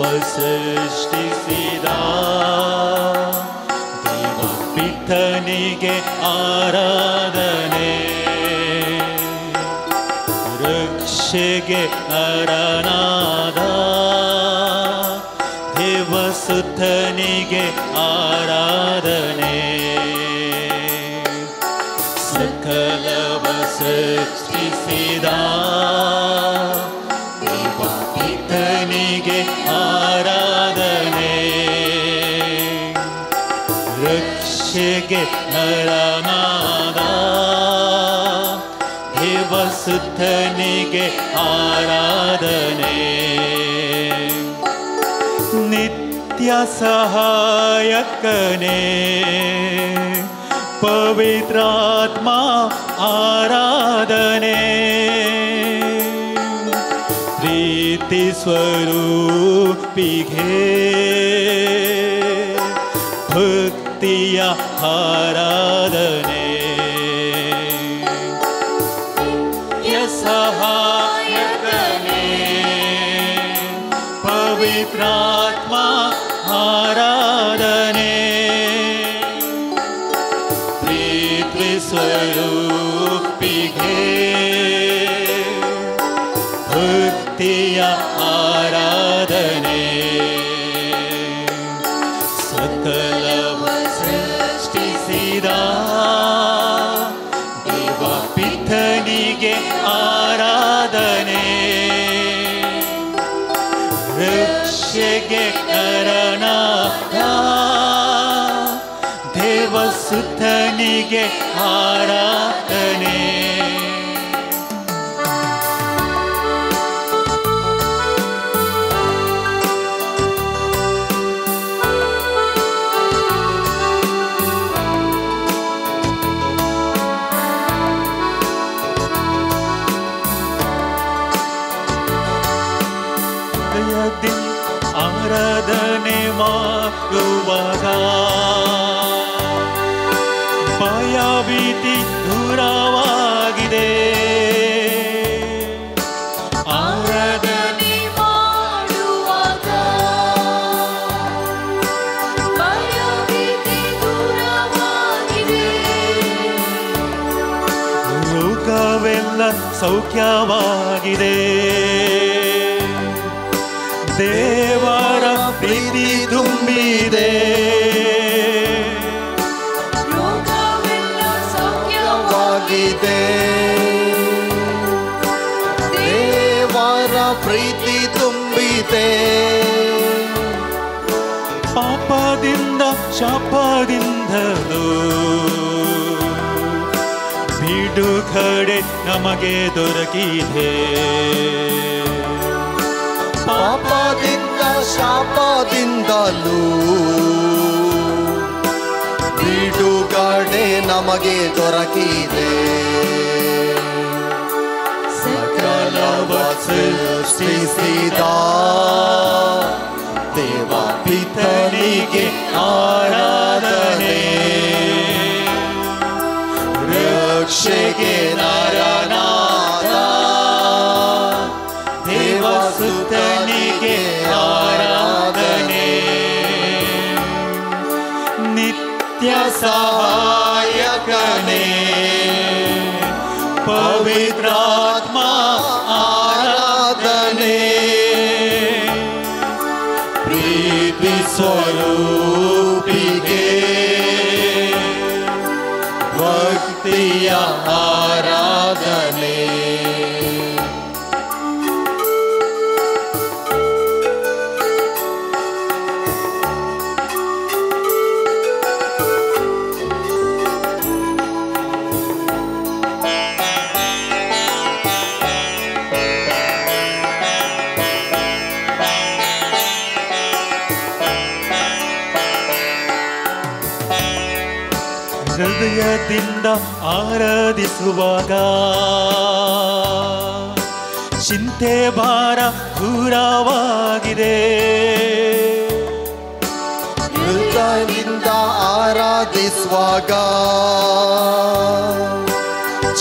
ಸೃಷ್ಟಿಸಿದ ದೇವ ಪಿತನಿಗೆ ಆರಾಧನೆ, ರಕ್ಷೆಗೆ ನರನಾದ ದೇವಸುತನಿಗೆ ಆರಾಧನೆ. ಸಕಲವ ಸೃಷ್ಟಿಸಿದ ದೇವ ಪಿತನಿಗೆ ಆರಾಧನೆ, ರಕ್ಷೆಗೆ ನರನಾದ ದೇವಸುತನಿಗೆ ಆರಾಧನೆ. ನಿತ್ಯ ಸಹಾಯಕನೇ ಪವಿತ್ರಾತ್ಮ ಆರಾಧನೆ, ಪ್ರೀತಿ ಸ್ವರೂಪಿಗೆ ಭಕ್ತಿಯ ಆರಾಧನೆ. ನಿತ್ಯ ಸಹಾಯಕನೇ ಪವಿತ್ರಾತ್ಮ ಆರಾಧನೆ, ಪ್ರೀತಿ ಸ್ವರೂಪಿಗೆ ಭಕ್ತಿಯ ಆರಾಧನೆ. ಸಕಲವ ಸೃಷ್ಟಿಸಿದ ದೇವ ಪಿತನಿಗೆ ಆರಾಧನೆ, ರಕ್ಷೆಗೆ ನರನಾದ ದೇವಸುತನಿಗೆ ಆರಾಧನೆ. ಆರಾಧನೆ ಮಾಡುವಾಗ ಭಯಭೀತಿ ದೂರವಾಗಿದೆ. ಆರಾಧನೆ ಮಾಡುವಾಗ ಭಯಭೀತಿ ದೂರವಾಗಿದೆ. ರೋಗವೆಲ್ಲ ಸೌಖ್ಯವಾಗಿದೆ. ದೇವರ ಪ್ರೀತಿ ತುಂಬಿದೆ. ರೋಗವೆಲ್ಲ ಸೌಖ್ಯವಾಗಿದೆ. ದೇವರ ಪ್ರೀತಿ ತುಂಬಿದೆ. ಪಾಪದಿಂದ ಶಾಪದಿಂದಲೂ ಬಿಡುಗಡೆ ನಮಗೆ ದೊರಕಿದೆ. ಪಾಪದಿಂದ ಶಾಪದಿಂದಲೂ ಬಿಡುಗಡೆ ನಮಗೆ ದೊರಕಿದೆ. ಸಕಲವ ಸೃಷ್ಟಿಸಿದ ದೇವ ಪಿತನಿಗೆ ಆರಾಧನೆ, ರಕ್ಷೆಗೆ ನರನಾದ ದೇವಸುತನಿಗೆ ಆರಾಧನೆ. ನಿತ್ಯ ಸಹಾಯಕನೇ ಪವಿತ್ರಾತ್ಮ ಆರಾಧನೆ, ಪ್ರೀತಿ ಸ್ವರೂಪಿಗೆ ಭಕ್ತಿಯ ಆರಾಧನೆ. ಹೃದಯದಿಂದ ಆರಾಧಿಸುವಾಗ ಚಿಂತೆ ಭಾರ ದೂರವಾಗಿದೆ. ಹೃದಯದಿಂದ ಆರಾಧಿಸುವಾಗ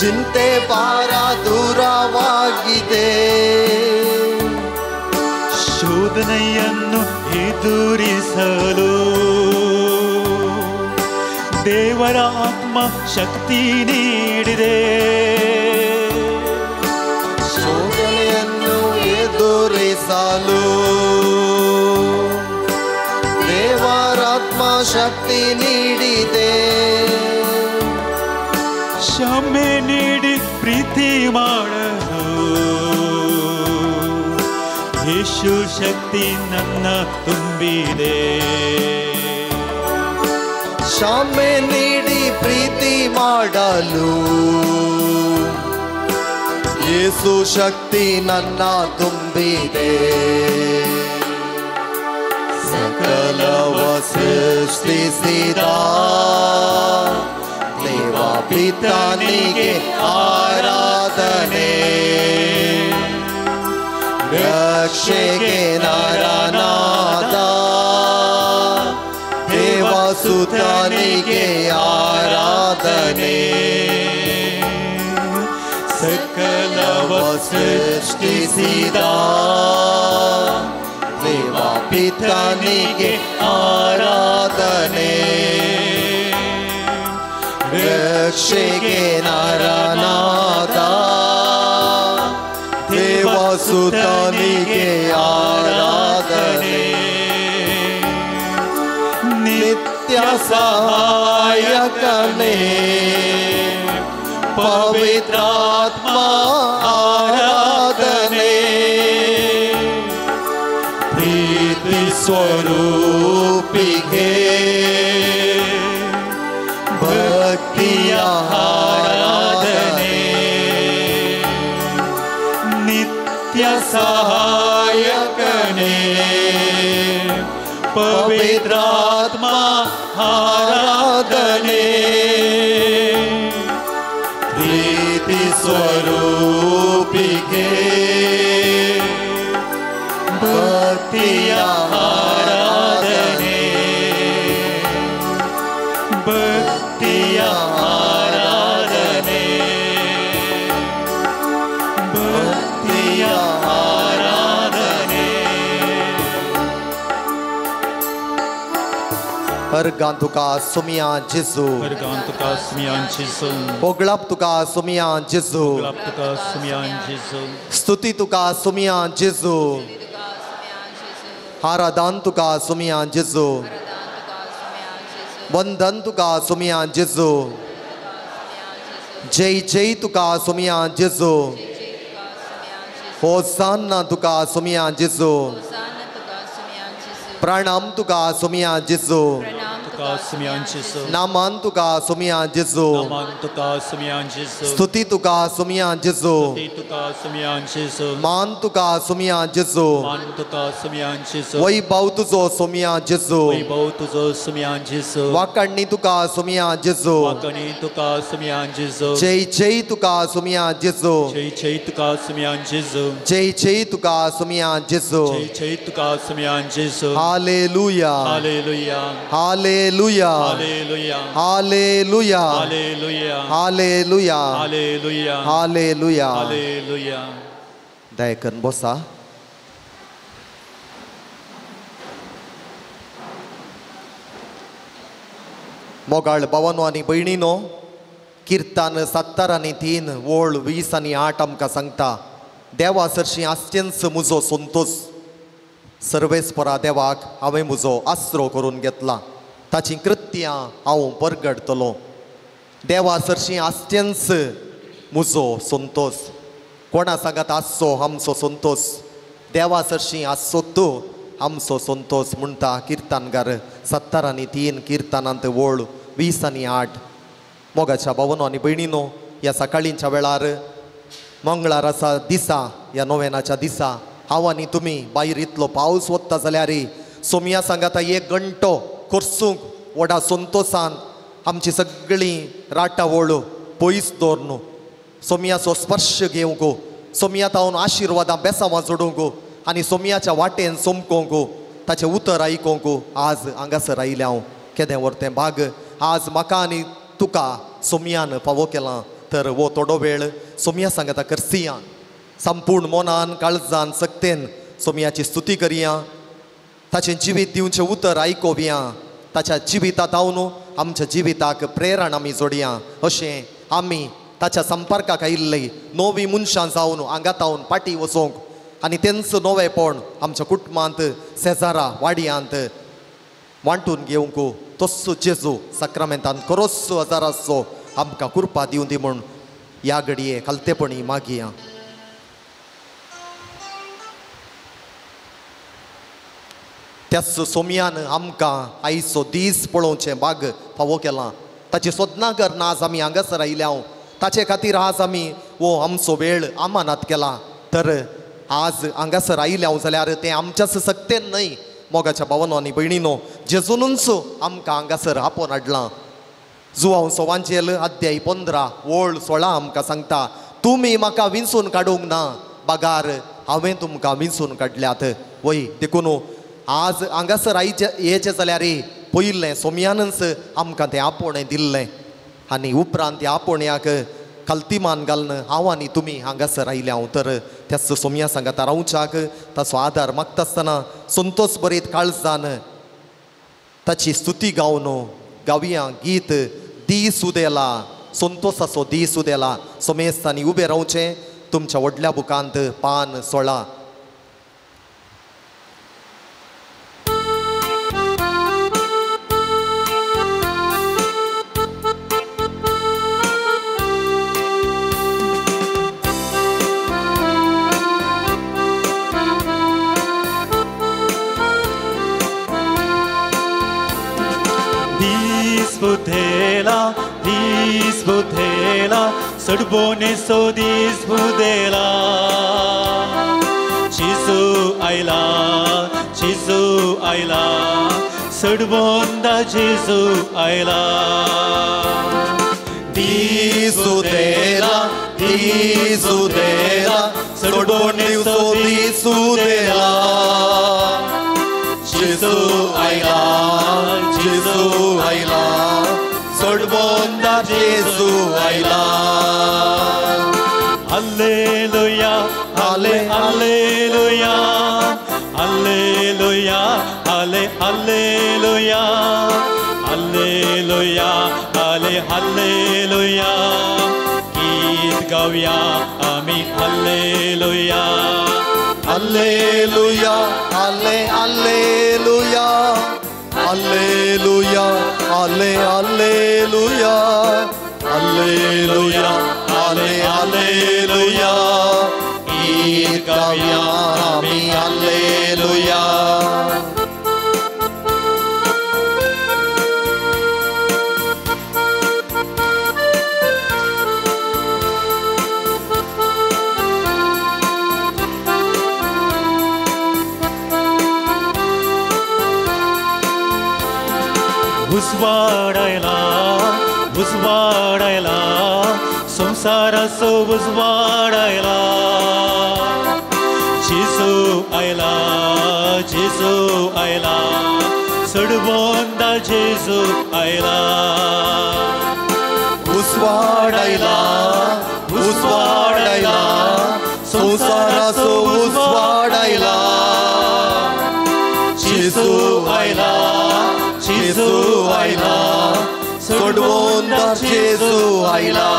ಚಿಂತೆ ಭಾರ ದೂರವಾಗಿದೆ. ಶೋಧನೆಯನ್ನು ಎದುರಿಸಲು ದೇವರ ಆತ್ಮ ಶಕ್ತಿ ನೀಡಿದೆ. ಶೋಧನೆಯನ್ನು ಎದುರಿಸಲು ದೇವರಾತ್ಮ ಶಕ್ತಿ ನೀಡಿದೆ. ಕ್ಷಮೆ ನೀಡಿ ಪ್ರೀತಿ ಮಾಡಲು ಯೇಸು ಶಕ್ತಿ ನನ್ನ ತುಂಬಿದೆ. ಕ್ಷಮೆ ನೀಡಿ ಪ್ರೀತಿ ಮಾಡಲು ಯೇಸು ಶಕ್ತಿ ನನ್ನ ತುಂಬಿದೆ. ಸಕಲವ ಸೃಷ್ಟಿಸಿದ ದೇವ ಪಿತನಿಗೆ ಆರಾಧನೆ, ರಕ್ಷೆಗೆ ನರನಾದ ದೇವಸುತನಿಗೆ ಆರಾಧನೆ. ಸಕಲವ ಸೃಷ್ಟಿಸಿದ ದೇವ ಪಿತನಿಗೆ ಆರಾಧನೆ, ರಕ್ಷೆಗೆ ನರನಾದ ದೇವಸುತನಿಗೆ ಆರಾಧನೆ. ನಿತ್ಯ ಸಹಾಯಕನೇ ಪವಿತ್ರಾತ್ಮ ಆರಾಧನೆ, ಪ್ರೀತಿ ಸ್ವರೂಪಿಗೆ ಭಕ್ತಿಯ ಆರಾಧನೆ. ನಿತ್ಯ ಸಹಾಯಕನೇ ಪವಿತ್ರಾತ್ಮ ಆರಾಧನೆ, ಪ್ರೀತಿ ಸ್ವರೂಪಿಗೆ ಭಕ್ತಿಯ ಆರಾಧನೆ, ಭಕ್ತಿಯ ಆರಾಧನೆ, ಭಕ್ತಿಯ ಆರಾಧನೆ. हरगान तुका सुमिया जेजू, हरगान तुका सुमियान जेजू, होगळाप तुका सुमिया जेजू, होगळाप तुका सुमियान जेजू, स्तुती तुका सुमिया जेजू, आराधन तुका सुमिया जेजू, वंदन तुका सुमिया जेजू, जय जय तुका सुमिया जेजू, होसान्ना तुका सुमिया जेजू, प्रणाम तुका सुमिया जेजू, नामान तुका सुमिया जेजू, स्तुति तुका सुमिया जेजू, मान तुका सुमिया जेजू, वैभव तुजो सुमिया जेजू, वाकण्णी तुका सुमिया जेजू, जय जय तुका सुमिया जेजू, जय जय तुका सुमिया जेजू. Hallelujah, hallelujah, hallelujah, hallelujah, hallelujah, hallelujah, hallelujah, hallelujah. Hallelujah. दयाकरून बसा. मोगाळ भावानो आनी भयणीनो, किर्तन 73 ओळ 20 आनी 8 आमकां सांगता, देवा सरशीं आसचेंच म्हजो संतोस, सर्वेस्परा देवाक हांवें म्हजो आसरो करून घेतला, ताचीं कृत्यां हांव परगडतलो. देवा सरशीं आसचेंच म्हजो संतोस. कोणा सांगात आसचो आमचो संतोस? देवा सरशीं आसचो तूं आमचो संतोस म्हणटा किर्तनकार 73 किर्तनांत ओळ 20 आनी 8. मोगाच्या भावनो आनी भयणीनो, ह्या सकाळींच्या वेळार मंगळार आसा दिसा, ह्या नोवेनाच्या दिसा हांव आनी तुमी भायर इतलो पावस वता जाल्यार सोमया सांगाता एक घंटो खर्चूंक व्हडा संतोसान आमची सगळीं राटावळ पयस दवर न्हू, सोमयाचो स्पर्श घेवंक, सोमया तावन आशिर्वादां बेसांवां जोडूंक आनी सोमयाच्या वाटेन सोमकोंक, ताचें उतर आयकोंक आज हांगासर आयलें हांव. केदें व्हर तें भाग आज म्हाका आनी तुका सोमयान फावो केलां, तर हो थोडो वेळ सोमया सांगाता करसिया संपूर्ण मनान काळजान सक्तेन सोमयाची स्तुती करया, ताचें जिवीत दिवचें उतर आयकोवया, ताच्या जिविता धावन आमच्या जिविताक प्रेरणा आमी जोडया. अशें आमी ताच्या संपर्काक आयिल्ले नवी मनशां जावन आंगातावन पाटी वचोंक आनी तेंच नवेपण आमच्या कुटुंबांत, शेजारा, वाडयांत वांटून घेवंक तस्सो जेजू साक्रामेंतान खरोचो हजाराचो आमकां कृपा दिवं दी म्हूण ह्या घडये खालतेपणी मागया. त्याच सोमयान आमकां आयचो दीस पळोवचें भाग फावो केलां. ताची सोदना करना आज आमी हांगासर आयल्या, ताचे खातीर आज आमी हो आमचो वेळ आमानात केला. तर आज हांगासर आयल्या जाल्यार तें आमच्याच सक्तेन न्हय, मोगाच्या भावानो आनी भयणीनो, जेजूनच आमकां हांगासर आपोवन हाडलां. जुवांव सोवांचेल अध्याय 15 ओळ 16 आमकां सांगता, तुमी म्हाका विंचून काडूंक ना, बगार हांवें तुमकां विंचून काडल्यात. वय देखून आज हांगासर आयचे येचें जाल्यार पयलें सोमयानच आमकां तें आपोवणें दिल्लें आनी उपरांत त्या आपोवण्याक खालतीमान घालून हांव आनी तुमी हांगासर आयल्या. तर त्याच सोमया सांगाता रावच्याक ताचो आदार मागता आसतना संतोष बरीत काळजान ताची स्तुती गावन गावया गीत दीस उदेला, संतोषाचो दीस उदेला. सोमेस्तांनी उबें रावचें तुमच्या व्हडल्या बुकांत पान 16. दीस बुधेला सडबोने सो दीस बुधेला, जेजू आयला, जेजू आयला, सडबोंदा जेजू आयला. दीस उदेला, दीस उदेला, सडबोने सो दीस उदेला, जेजू आयला, जेजू आयला, सोडबोंदा जेजू आयला. हालेलुया, हाले हालेलुया, हालेलुया, हाले हालेलुया, हालेलुया, हाले हालेलुया, गीत गावया आमी हालेलुया. हालेलुया, हाले हालेलुया, हालेलुया, हाले हालेलुया, हालेलुया, हाले हालेलुया, गीत गावया आमी हालेलुया. उजवाडायला, उजवाडायला, संसाराचो उजवाडायला, जेजू आयला, जेजू आयला, सडबोंदा जेजू आयला. उजवाडायला, उजवाडायला, संसाराचो उजवाडायला, जेजू आयला, जेजू आयला, सोडवंदा जेजू आयला.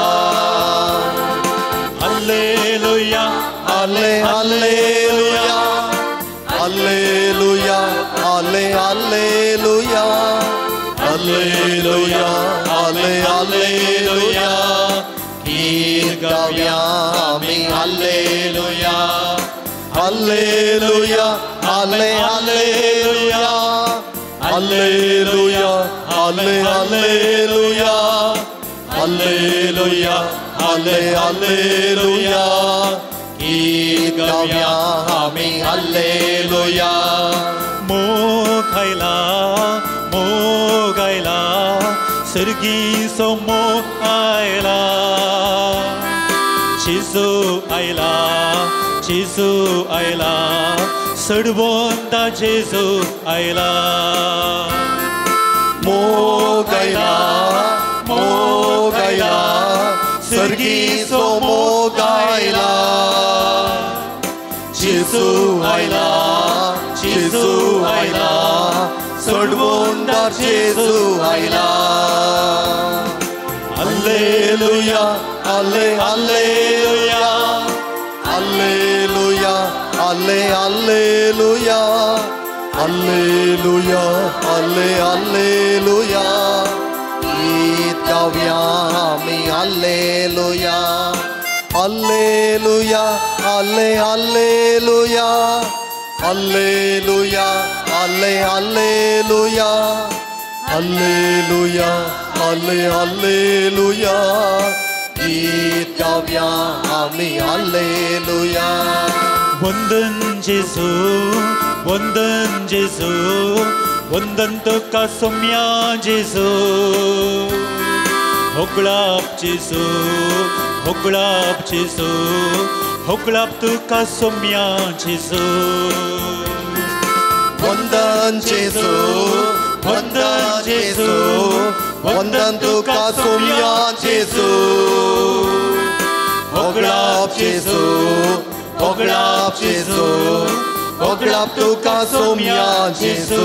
हालेलुया, हाले हालेलुया, हालेलुया, हाले हालेलुया, हालेलुया, हाले हालेलुया, गीत गावया आमी हालेलुया. हालेलुया, हाले हालेलुया, हालेलुया, हाले हालेलुया, हालेलुया, हाले हालेलुया, गीत गावया आमी हालेलुया. मोग आयला, मोग आयला, सर्गीचो मोग आयला, जेजू आयला, जेजू आयला, सडबोंदा जेजू आयला. मोग आयला, मोग आयला, सर्गीचो मोग आयला, जेजू आयला, जेजू आयला, सोडवणदार जेजू आयला. Alleluia, alle alleluia, alleluia, alle alleluia, alleluia, alle alleluia. गीत गावया आमी alleluia, alleluia, alle alleluia, alleluia, alle alleluia, alleluia, alle alleluia. गीत गावया आमी alleluia. वंदन जेजू, वंदन जेजू, वंदन तुका सोम्या जेजू. होगळाप जेजू, होगळाप जेजू, होगळाप तुका सोम्या जेजू. वंदन जेजू, वंदन जेजू, वंदन तुका सोम्या जेजू. होगळाप जेजू, होगळाप जेजू, होगळाप तुका सोम्या जेजू.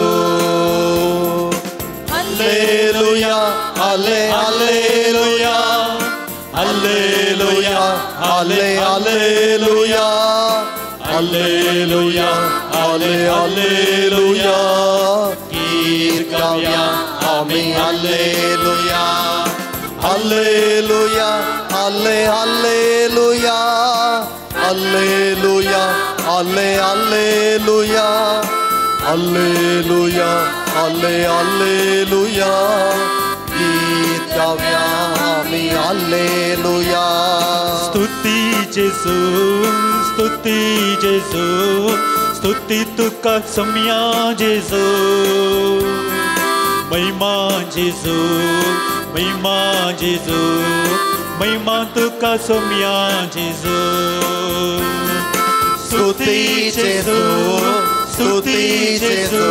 Alleluia, alle alleluia, alleluia, alle alleluia, alleluia, alle alleluia. गीत गावया आमी alleluia, alleluia, alle alleluia, alleluia, alle alleluia, alleluia, alle alleluia. गीत गावया आमी alleluia. स्तुती जेजू, स्तुती जेजू, स्तुती तुका सोम्या जेजू. महिमा जेजू, महिमा जेजू, महिमा तुका सोम्या जेजू. स्तुती जेजू, स्तुती जेजू,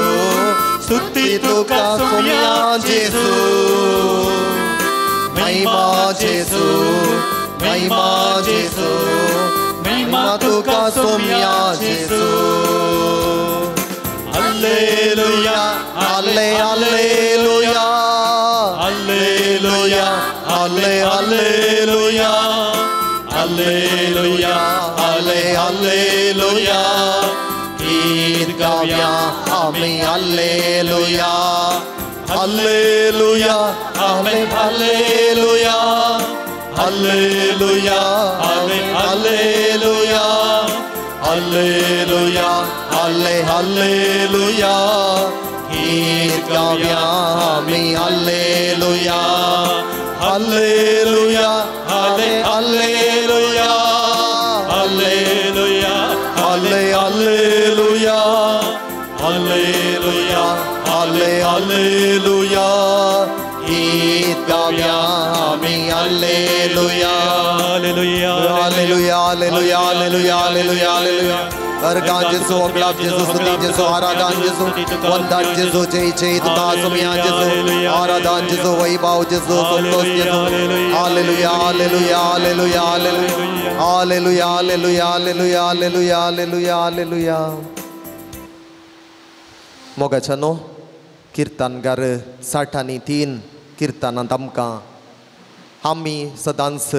स्तुती तुका सोम्या जेजू. महिमा जेजू, महिमा जेजू, महिमा तुका सोम्या जेजू. Alleluia, alle alleluia, alleluia, alle alleluia, alleluia, alle alleluia. गीत गावया आमी alleluia, alleluia, आमी alleluia, alleluia, आमी alleluia, alleluia, alle alleluia. गीत गावया आमी alleluia, alleluia, आले alleluia, alleluia, alle alleluia, alleluia, alle alleluia. गीत गावया आमी alleluia, alleluia, alleluia, alleluia, alleluia, alleluia, alleluia. Organ जेजू, होगळाप जेजू, स्तुती जेजू, आराधन जेजू, वंदन जेजू, जय जय तुका सोम्या जेजू, आराधन जेजू, वैभव जेजू, संतोष जेजू. Alleluia, alleluia, alleluia, alleluia, alleluia, alleluia, alleluia, alleluia, alleluia. मोगाच्यानो, किर्तनगार 63 किर्तनांत आमकां आमी सदांच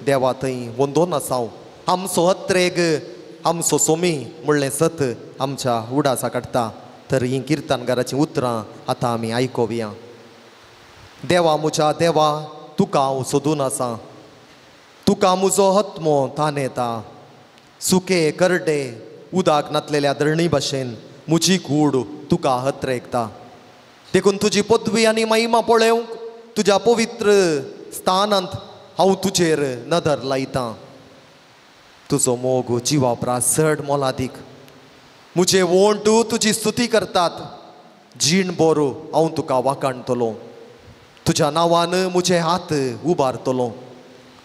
देवा थंय वंदोन आसाव. आमचो हत्रेग आमचो सोमी म्हणलें सत आमच्या उडासा काडटा. तर हीं किर्तनगाराचीं उतरां आतां आमी आयकोवया. देवा म्हज्या देवा, तुका हांव सोदून आसा, तुका म्हजो हत्मो तानेता. सुके करडे उदक नातलेल्या धरणी भाशेन म्हजी कूड तुका हत्रेकता. देखून तुजी पदवी आनी महिमा पळोवंक तुज्या पवित्र स्थानांत हांव तुजेर नदर लायतां. तुजो मोग जिवा प्रास चड मोलादीक. म्हजे वोंट तुजी स्तुती करतात. जीण बोरो हांव तुका वाखाणटलो. तुज्या नांवान म्हजे हात उबारतलो.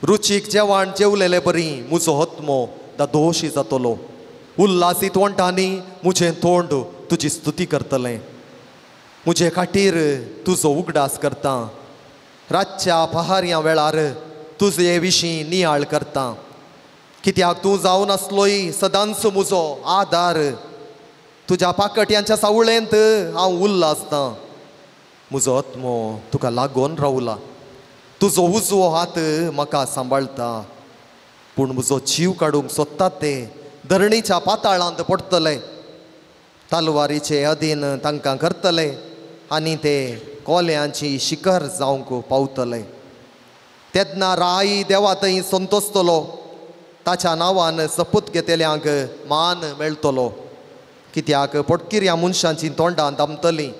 रुचीक जेवण जेवलेले बरी म्हजो हत्मो दादोशी जातलो. उल्लासीत वंटांनी म्हजें तोंड तुजी स्तुती करतलें. म्हजे खातीर तुजो उगडास करता. रातच्या पहार्या वेळार तुजे विशीं नियाळ करता. कित्याक तूं जावन आसलोय सदांच म्हजो आदार. तुज्या पाकट्यांच्या सावळेंत हांव उरला आसता. म्हजो आत्मो तुका लागून रावला. तुजो उजवो हात म्हाका सांबाळटा. पूण म्हजो जीव काडूंक सोदतात ते धरणीच्या पाताळांत पडटले. तलवारीचे अधीन तांकां करतले आनी ते कोल्यांची शिकर जावंक पावतले. तेन्ना राय देवा थंय संतोसतलो. ताच्या नांवान सपूत घेतल्यांक मान मेळटलो. कित्याक पोटकिऱ्या मनशांची तोंडां दामतलीं.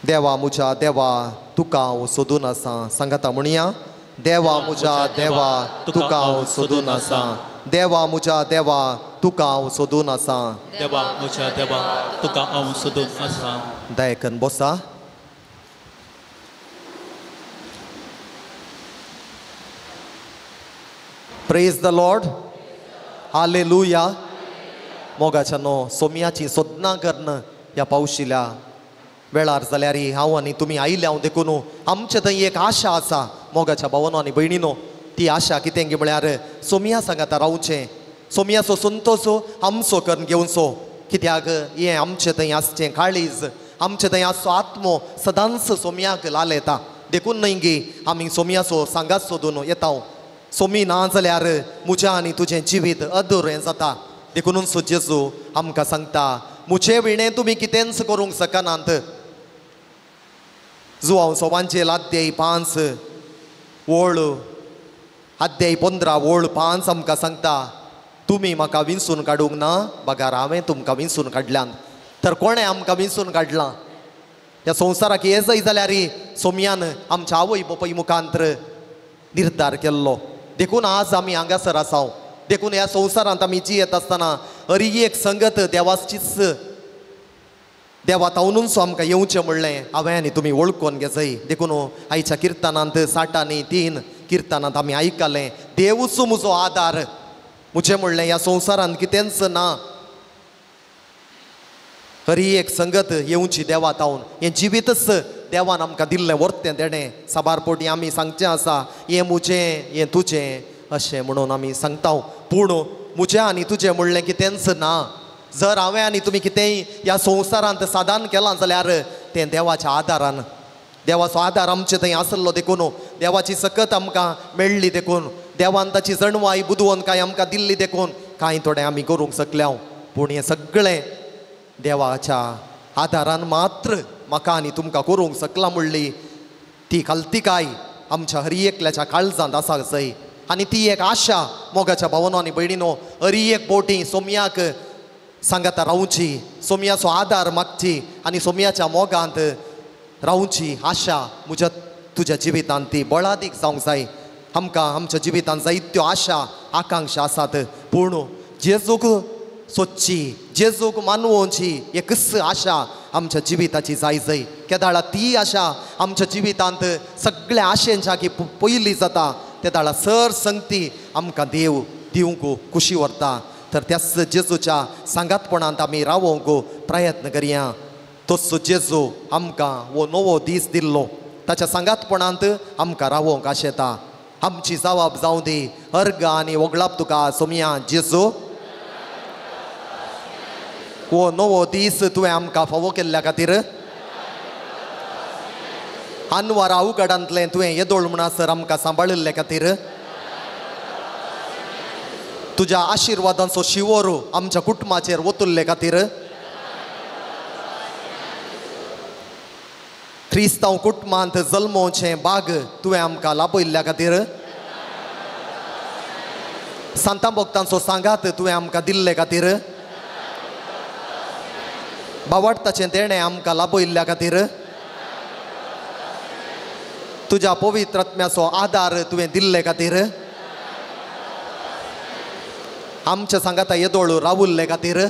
देवा म्हज्या देवा तुका हांव सोदून आसा. सांगाता म्हणया, देवा म्हज्या देवा तुका हांव सोदून आसा. देवा म्हज्या देवा तुका हांव सोदून आसा. देवा म्हज्या देवा तुका हांव सोदून आसा. दयाकन बसा. Praise the Lord. Hallelujah. मोगाच्यानो सोम्याची सोदना करून ह्या पावशिल्या वेळार जाल्यार हांव आनी तुमी आयल्या हांव देखून आमचे थंय एक आशा आसा. मोगाच्या भावानो आनी भयणीनो, ती आशा कितें म्हळ्यार सोम्या सांगाता रावचें, सोम्याचो संतोस आमचो करून घेवचो. कित्याक हें आमचे थंय आसचें काळीज, आमचे थंय आसचो आत्मो सदांच सोम्याक लाल येता. देखून न्हय गी आमी सोम्याचो सांगात सोदून येता. सोमी ना जाल्यार म्हज्या आनी तुजें जिवीत अधुरें जाता. देखूनच जेजू आमकां सांगता, म्हजे विणें तुमी कितेंच करूंक शकनात. जुवांव सोवांचेल अध्याय 5 ओळ अध्याय 15 ओळ 5 आमकां सांगता, तुमी म्हाका विंचून काडूंक ना, बगार हांवें तुमकां विंचून काडल्यान. तर कोणें आमकां विंचून काडलां? ह्या संवसाराक हे जाय जाल्यार सोम्यान आमच्या आवय बापूय मुखांत्र निर्धार केल्लो. देखून आज आमी हांगासर आसाव. देखून ह्या संवसारांत आमी जियेत आसतना हरी एक संगत देवाचीच, देवा तावनूच आमकां येवचें म्हणलें हांवें आनी तुमी वळखून घेजय. देखून आयच्या किर्तनांत 63 किर्तनांत आमी आयकलें, देवूच म्हजो आदार. म्हजें म्हणलें ह्या संवसारांत कितेंच ना, हरी एक संगत येवची देवा तावन. हें जिवीतच देवान आमकां दिल्लें वर्तें देणें. साबार पोटी आमी सांगचें आसा, हें म्हजें हें तुजें अशें म्हणून आमी सांगता. पूण म्हजें आनी तुजें म्हणलें कितेंच ना. जर हांवें आनी तुमी कितेंय ह्या संवसारांत सादान केलां जाल्यार तें देवाच्या आदारान. देवाचो आदार आमचे थंय आसलो देखून, देवाची सकत आमकां मेळ्ळी देखून, देवान ताची जणवाय बुदवंत कांय आमकां दिल्ली देखून कांय थोडें आमी करूंक शकल्या. पूण हें सगळें देवाच्या आदारान मात्र म्हाका आनी तुमकां करूंक शकलां म्हणली ती खालतिकाय आमच्या हरी एकल्याच्या काळजांत आसा सय. आनी ती एक आशा मोगाच्या भावनो आनी भयणीनो, हरी एक बोटी सोम्याक सांगाता रावची, सोम्याचो आदार मागची आनी सोम्याच्या मोगांत रावची आशा म्हज्या तुज्या जिवितांत ती बळादीक जावंक जाय. आमकां आमच्या जिवितांत जायत्यो आशा आकांक्षा आसात, पूण जेजूक सोदची, जेजूक मानवोची एकच आशा आमच्या जिविताची जाय जाय. केदाळा ती आशा आमच्या जिवितांत सगळ्या आशेंच्या की पयली जाता तेदाळा सर संगती आमकां देव दिवंक खुशी व्हरता. तर त्याच जेजूच्या सांगातपणांत आमी रावोंक प्रयत्न करया. तोच जेजू आमकां हो नवो दीस दिल्लो, ताच्या सांगातपणांत आमकां रावोंक आशेता. आमची जवाब जावं दी अर्ग आनी वगळाप तुका सोमया जेजू. हो नवो दीस तुवें आमकां फावो केल्ल्या खातीर, आनवार अवघडांतलें तुवें येदोळ म्हणसर आमकां सांबाळिल्ले खातीर, तुज्या आशिर्वादांचो शिवोर आमच्या कुटुंबाचेर ओतुल्ले खातीर, क्रिस्तांव कुटुंबांत जल्मोवचें बाग तुवें आमकां लाभयिल्ल्या खातीर, सांतां भक्तांचो सांगात तुवें आमकां दिल्ले खातीर, बावाडताचें देणें आमकां लाभयिल्ल्या खातीर, तुज्या पवित्र आत्म्याचो आदार तुवें दिल्ले खातीर, आमच्या सांगाता येदोळ रावुल्ले खातीर,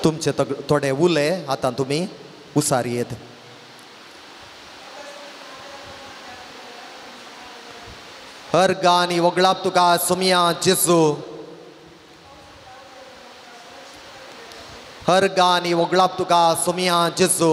तुमचे थोडे उले आतां तुमी उसार येत. अर्ग आनी वगळाप तुका सोमया जेजू. अर्ग आनी वगळाप तुका सोमया जेजू.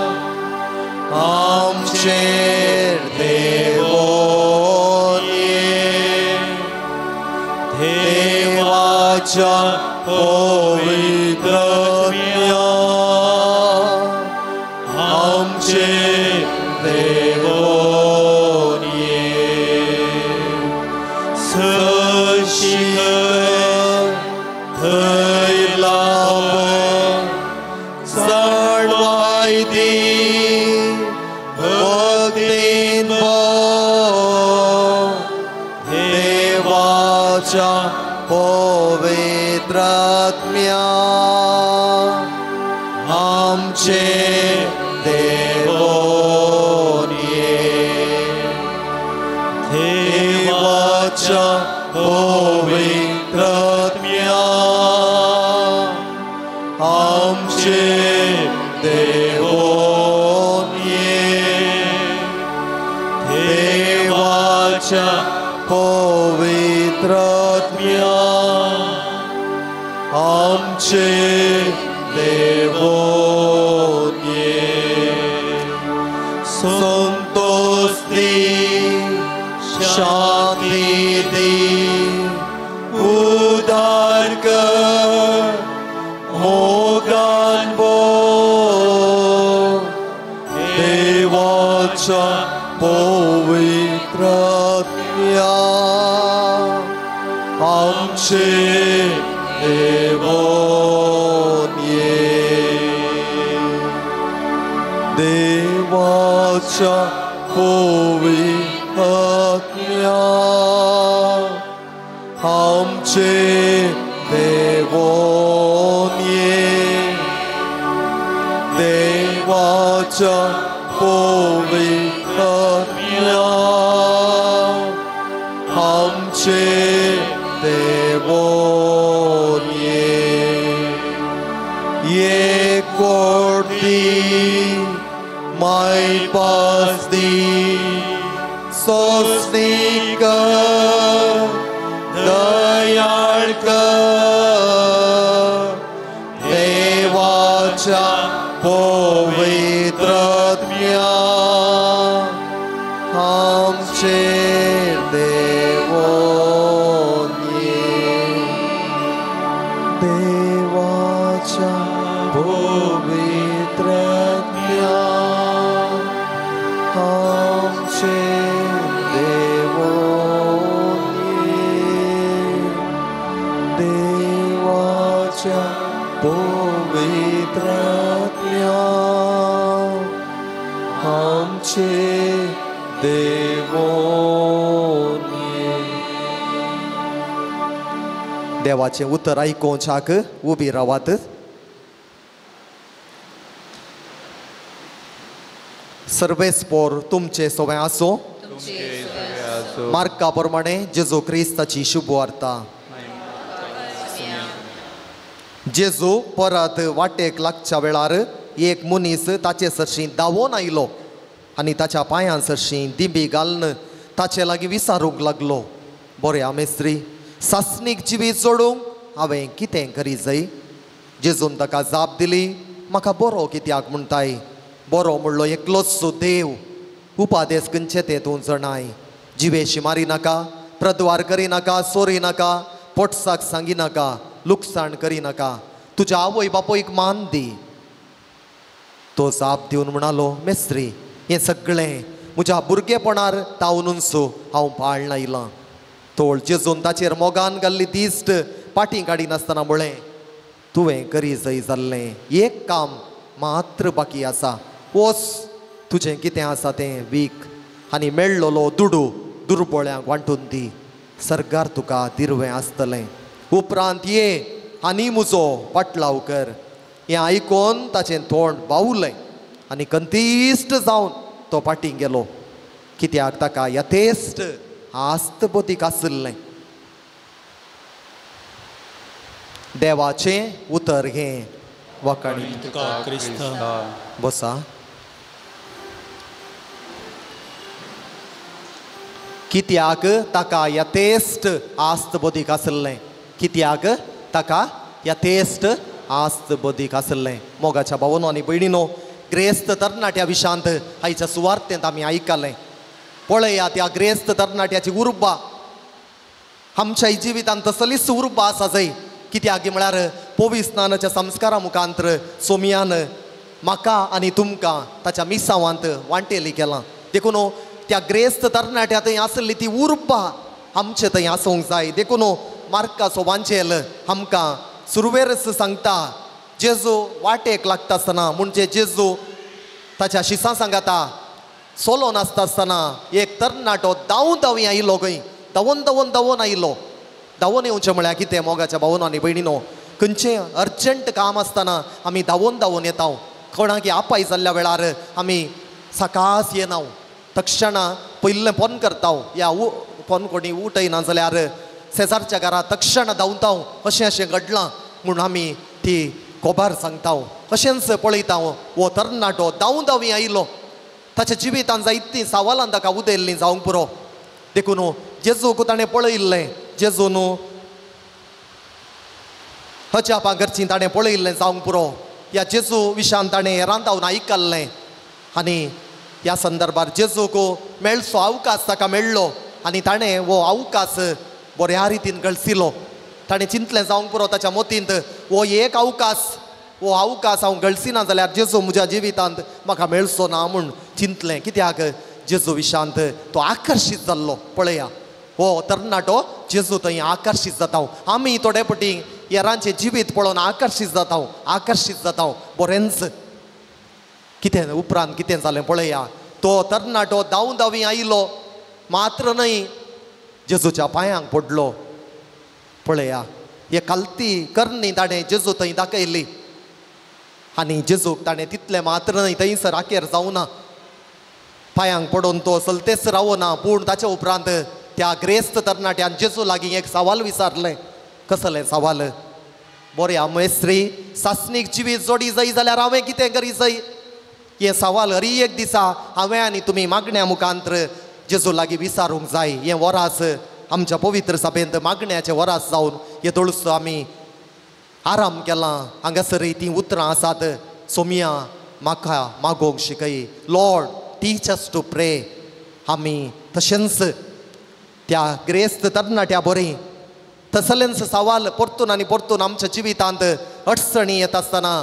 देवाच्या पवित्रात्म्या आमचे देवोन ये सशिक थंय लाभ जाणवाय दी भक्तीन देवाच्या पवित्रात्म्या आमचे देवोन ये देवाच्या पवित्रात्म्या आमचे देवोन ये देवाच्या पवित्रात्म्या आमचे देवोन ये संतोष दी शांती दी उदार कर मोगान बोल देवाच्या पवित्रात्म्या आमचे देवोन ये देवाच्या पवित्रात्म्या आमचे देवोन ये देवाच्या पवित्रात्म्या आमचे देवोन ये ये कोटी मायपास दी सोसनीक दयाळ कर देवाच्या पवित्रात्म्या आमचे देवोन ये देवाच्या पवित्रात्म्या आमचे देवोन ये देवाच्या पवित्रात्म्या आमचे देवोन ये. देवाचें उतर आयकोवच्याक उबी रावात. सर्वेस्पोर तुमचे सवें आसूं. मार्का प्रमाणे जेजू क्रिस्ताची शुभवार्ता. जेजू परत वाटेक लागच्या वेळार एक मनीस ताचे सरशीं धांवोन आयलो आनी ताच्या पांयां सरशीं दिंबी घालून ताचे लागीं विचारूंक लागलो, बऱ्या मेस्त्री, सासणीक जिवीत जोडूंक हांवें कितें करी जाय? जेजून ताका जाप दिली, म्हाका बरो कित्याक म्हणटाय? बरो म्हणलो एकलोच देव. उपादेस खंयचे ते तूं जणाय. जिवेशी मारी नाका, प्रद्वार करी नाका, चोरी नाका, पोटसाक सांगी नाका, लुकसाण करी नाका, तुज्या आवय बापूयक मान दी. तो जाप दिवन म्हणालो, मेस्त्री, हें सगळें म्हज्या भुरगेपणार तावनूच हांव पाळना आयलां. तोळ जेजून ताचेर मोगान घाल्ली दिश्ट पाटी काडिनासतना म्हळें, तुवें करी जाय जाल्लें एक काम मात्र बाकी आसा. वच, तुजें कितें आसा तें वीक आनी मेळ्ळोलो दुडू दुर्बोळ्यांक वांटून दी. सरकार तुका दिरवें आसतलें. उपरांत ये आनी म्हजो पाटलाव कर. हें आयकोन ताचें तोंड बावलें आनी कंतीश्ट जावन तो पाटी गेलो, कित्याक ताका यथेश्ट आस्त बोतीक आशिल्लें. देवाचें उतर हें वाखाणी. बसा. कित्याक ताका यथेश्ट आस्त बोधीक आशिल्लें? कित्याक ताका यथेश्ट आस्त बोधीक आशिल्लें? मोगाच्या भावनो आनी भयणीनो, ग्रेस्त तरणाट्या विशांत आयच्या सुवार्तेंत आमी आयकलें. पळया त्या ग्रेस्त तरणाट्याची उर्बा. आमच्या जिवितांत तसलीच उर्बा आसा जय कित्याक म्हळ्यार पविस्नानाच्या संस्कारा मुखांतर सोमयान म्हाका आनी तुमकां ताच्या मिसावांत वांटेली केलां. देखून त्या ग्रेस्त तरणाट्या थंय आसली ती उर्बा आमचे थंय आसूंक जाय. देखून मार्काचो वांचेल आमकां सुरवेरच सांगता, जेजू वाटेक लागता आसतना म्हणजे जेजू ताच्या शिसां सांगाता सोलो नासता आसतना एक तरणाटो धांवून धांवी आयलो खंय, धांवून धांवून धांवून आयलो. धांवून येवचें म्हळ्यार कितें मोगाच्या भावनो आनी भयणीनो, खंयचें अर्जंट काम आसतना आमी धांवून धांवून येता. कोणाक आपाय जाल्ल्या वेळार आमी सकास येना, तक्षणा पयलें फोन करता, या फोन कोणी उठयना जाल्यार शेजारच्या घरा तक्षणा धांवता, अशें अशें घडलां म्हूण आमी ती खबर सांगता. अशेंच पळयता हो तरणाटो धांवून धांवी आयलो, ताच्या जिवितान जायतीं सवालां ताका उदयल्लीं जावंक पुरो. देखून जेजूक ताणें पळयल्लें, जेजून अजापां करचीं ताणें पळयल्लें जावंक पुरो. ह्या जेजू विशान ताणें हेरांतावन आयकल्लें आनी ह्या संदर्भार जेजूक मेळचो अवकाश ताका मेळ्ळो आनी ताणें हो अवकाश बऱ्या रितीन गळसिलो. ताणें चिंतलें जावंक पुरो ताच्या मोतींत, हो एक अवकाश, हो अवकाश हांव गळसिना जाल्यार जेजू म्हज्या जिवितांत म्हाका मेळचो ना म्हूण चिंतलें. कित्याक जेजू विशांत तो आकर्शीत जाल्लो. पळया हो तरणाटो जेजू थंय आकर्शीत जाता. आमी थोडे पटी हेरांचें जिवीत पळोवन आकर्शीत जाता, आकर्शीत जाता बरेंच. कितें उपरांत कितें जालें पळया, तो तरणाटो धांवून धांवी आयलो मात्र न्हय जेजूच्या पांयांक पडलो. पळया हे खालती करणी ताणें जेजू थंय दाखयली आनी जेजूक ताणें तितलें मात्र न्हय थंयसर आखेर जावना, पांयांक पडून तो चलतेच रावना, पूण ताच्या उपरांत त्या ग्रेस्त तरणाट्यान जेजू लागीं एक सवाल विचारलें. कसलें सवाल? बऱ्या मेस्त्री, सासणीक जिवीत जोडी जाय जाल्यार हांवें कितें करी जाय? हें सवाल हरी एक दिसा हांवें आनी तुमी मागण्या मुखांतर जेजू लागीं विचारूंक जाय. हें वरास आमच्या पवित्र सभेंत मागण्याचें वरास जावन हे दोळसो आमी आराम केलां. हांगासरय तीं उतरां आसात, सोमिया म्हाका मागोवंक शिकय, Lord teach us to pray. आमी तशेंच त्या ग्रेस्त तरणाट्या बरी तसलेंच सवाल परतून आनी परतून आमच्या जिवितांत अडचणी येता आसतना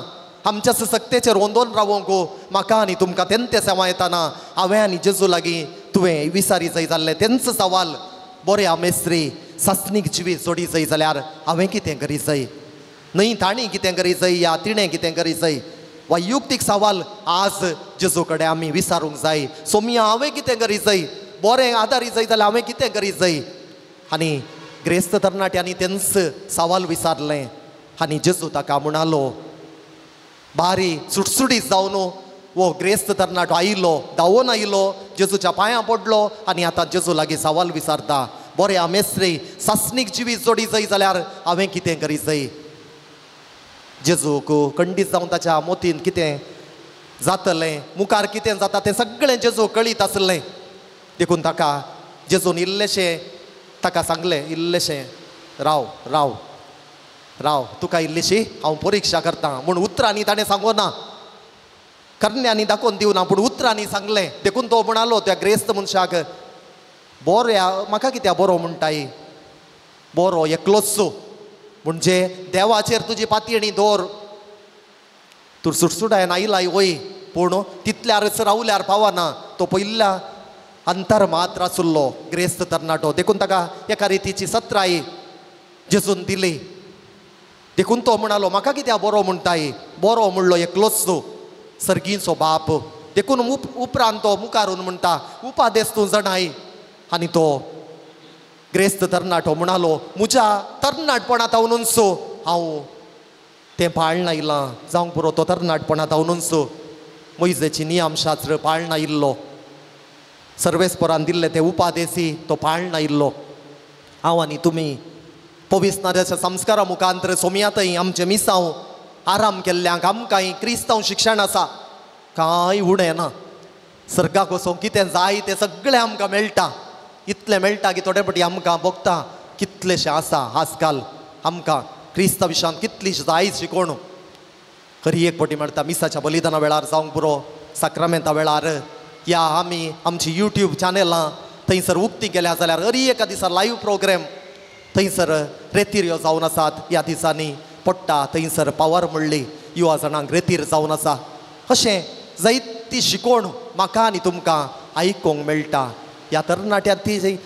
आमच्या सक्तेचेर ओंदोन रावोंक म्हाका आनी तुमकां तेंते सेवा येताना हांवें आनी जेजू लागीं तुवें विसारी जाय जाल्लें तेंच सवाल, बऱ्या मेस्त्री सासणीक जिवीत जोडी जाय जाल्यार हांवें कितें करी जाय? न्हय तांणी कितें करी जाय या तिणें कितें करी जाय? वैयुक्तीक सवाल आज जेजू कडेन आमी विचारूंक जाय. सोमिया हांवें कितें करी जाय? बरें आदारी जाय जाल्यार हांवें कितें करी जाय? आनी ग्रेस्त तरणाट्यांनी तेंच सवाल विचारलें आनी जेजू ताका म्हणालो, बारी सुटसुटीत जावन हो ग्रेस्त तरणाटो आयलो, धांवून आयलो, जेजूच्या पांयां पडलो आनी आतां जेजू लागीं सवाल विचारता, बऱ्या मेस्त्री सासणीक जिवीत जोडी जाय जाल्यार हांवें कितें करी जाय? जेजूक खंडीत जावन ताच्या मोतीन कितें जातलें, मुखार कितें जाता तें सगळें जेजू कळीत आसलें. देखून ताका जेजून इल्लेशें ताका सांगलें, इल्लेशें राव राव राव, तुका इल्लीशी हांव परिक्षा करता म्हूण उतरांनी ताणें सांगो ना, करण्यांनी दाखोवन दिवना, पूण उतरांनी सांगलें. देखून तो म्हणालो त्या ग्रेस्त मनशाक, बऱ्या म्हाका कित्याक बरो म्हणटाय? बरो एकलोच म्हणजे देवाचेर तुजी पातयेणी दवर. तूं सुटसुटायन आयलाय वय, पूण तितल्यारच रावल्यार पावना. तो पयल्या अंतर मात्र आसलो ग्रेस्त तरणाटो. देखून ताका एका रितीची सत्राय जेजून दिली. देखून तो म्हणालो, म्हाका कित्याक बरो म्हणटाय? बरो म्हणलो एकलोच सर्गीचो बाप. देखून उपरांत तो मुखारून म्हणटा, उपादेस तूं जाणाय. आनी तो ग्रेस्त तरणाटो म्हणालो, म्हज्या तरणाटपणांत हांवूनच हांव तें पाळना आयलां. जावंक पुरो, तो तरणाटपणांत हांवूनच मोयजेची नियमशास्त्र पाळना आयिल्लो, सर्वेस्परान दिल्ले ते उपादेसी तो पाळना आयिल्लो. हांव आनी तुमी पविस्नाऱ्याच्या संस्कारा मुखांतर सोमयातय आमचें मिसांव आराम केल्ल्यांक आमकांय क्रिस्तांव शिक्षण आसा, कांय उणें ना. सर्गाक वचोंक कितें जाय तें सगळें आमकां मेळटा. इतलें मेळटा की थोडे फावटी आमकां भोगता कितलेशें आसा आजकाल आमकां क्रिस्तांव विशयांत कितली जाय शिकोवण. खरी एक फावटी मेळटा मिसाच्या बलिदाना वेळार जावंक पुरो, साक्रामेंता वेळार, या आमी आमची यूट्यूब चॅनलां थंयसर उक्ती केल्या जाल्यार हरी एका दिसा लायव्ह प्रोग्राम थंयसर रेतीर यो जावन आसात ह्या दिसांनी पडटा थंयसर पावर म्हणली युवा जाणांक रेतीर जावन आसा. अशें जायती शिकोवण म्हाका आनी तुमकां आयकूंक मेळटा. ह्या तरणाट्यान ती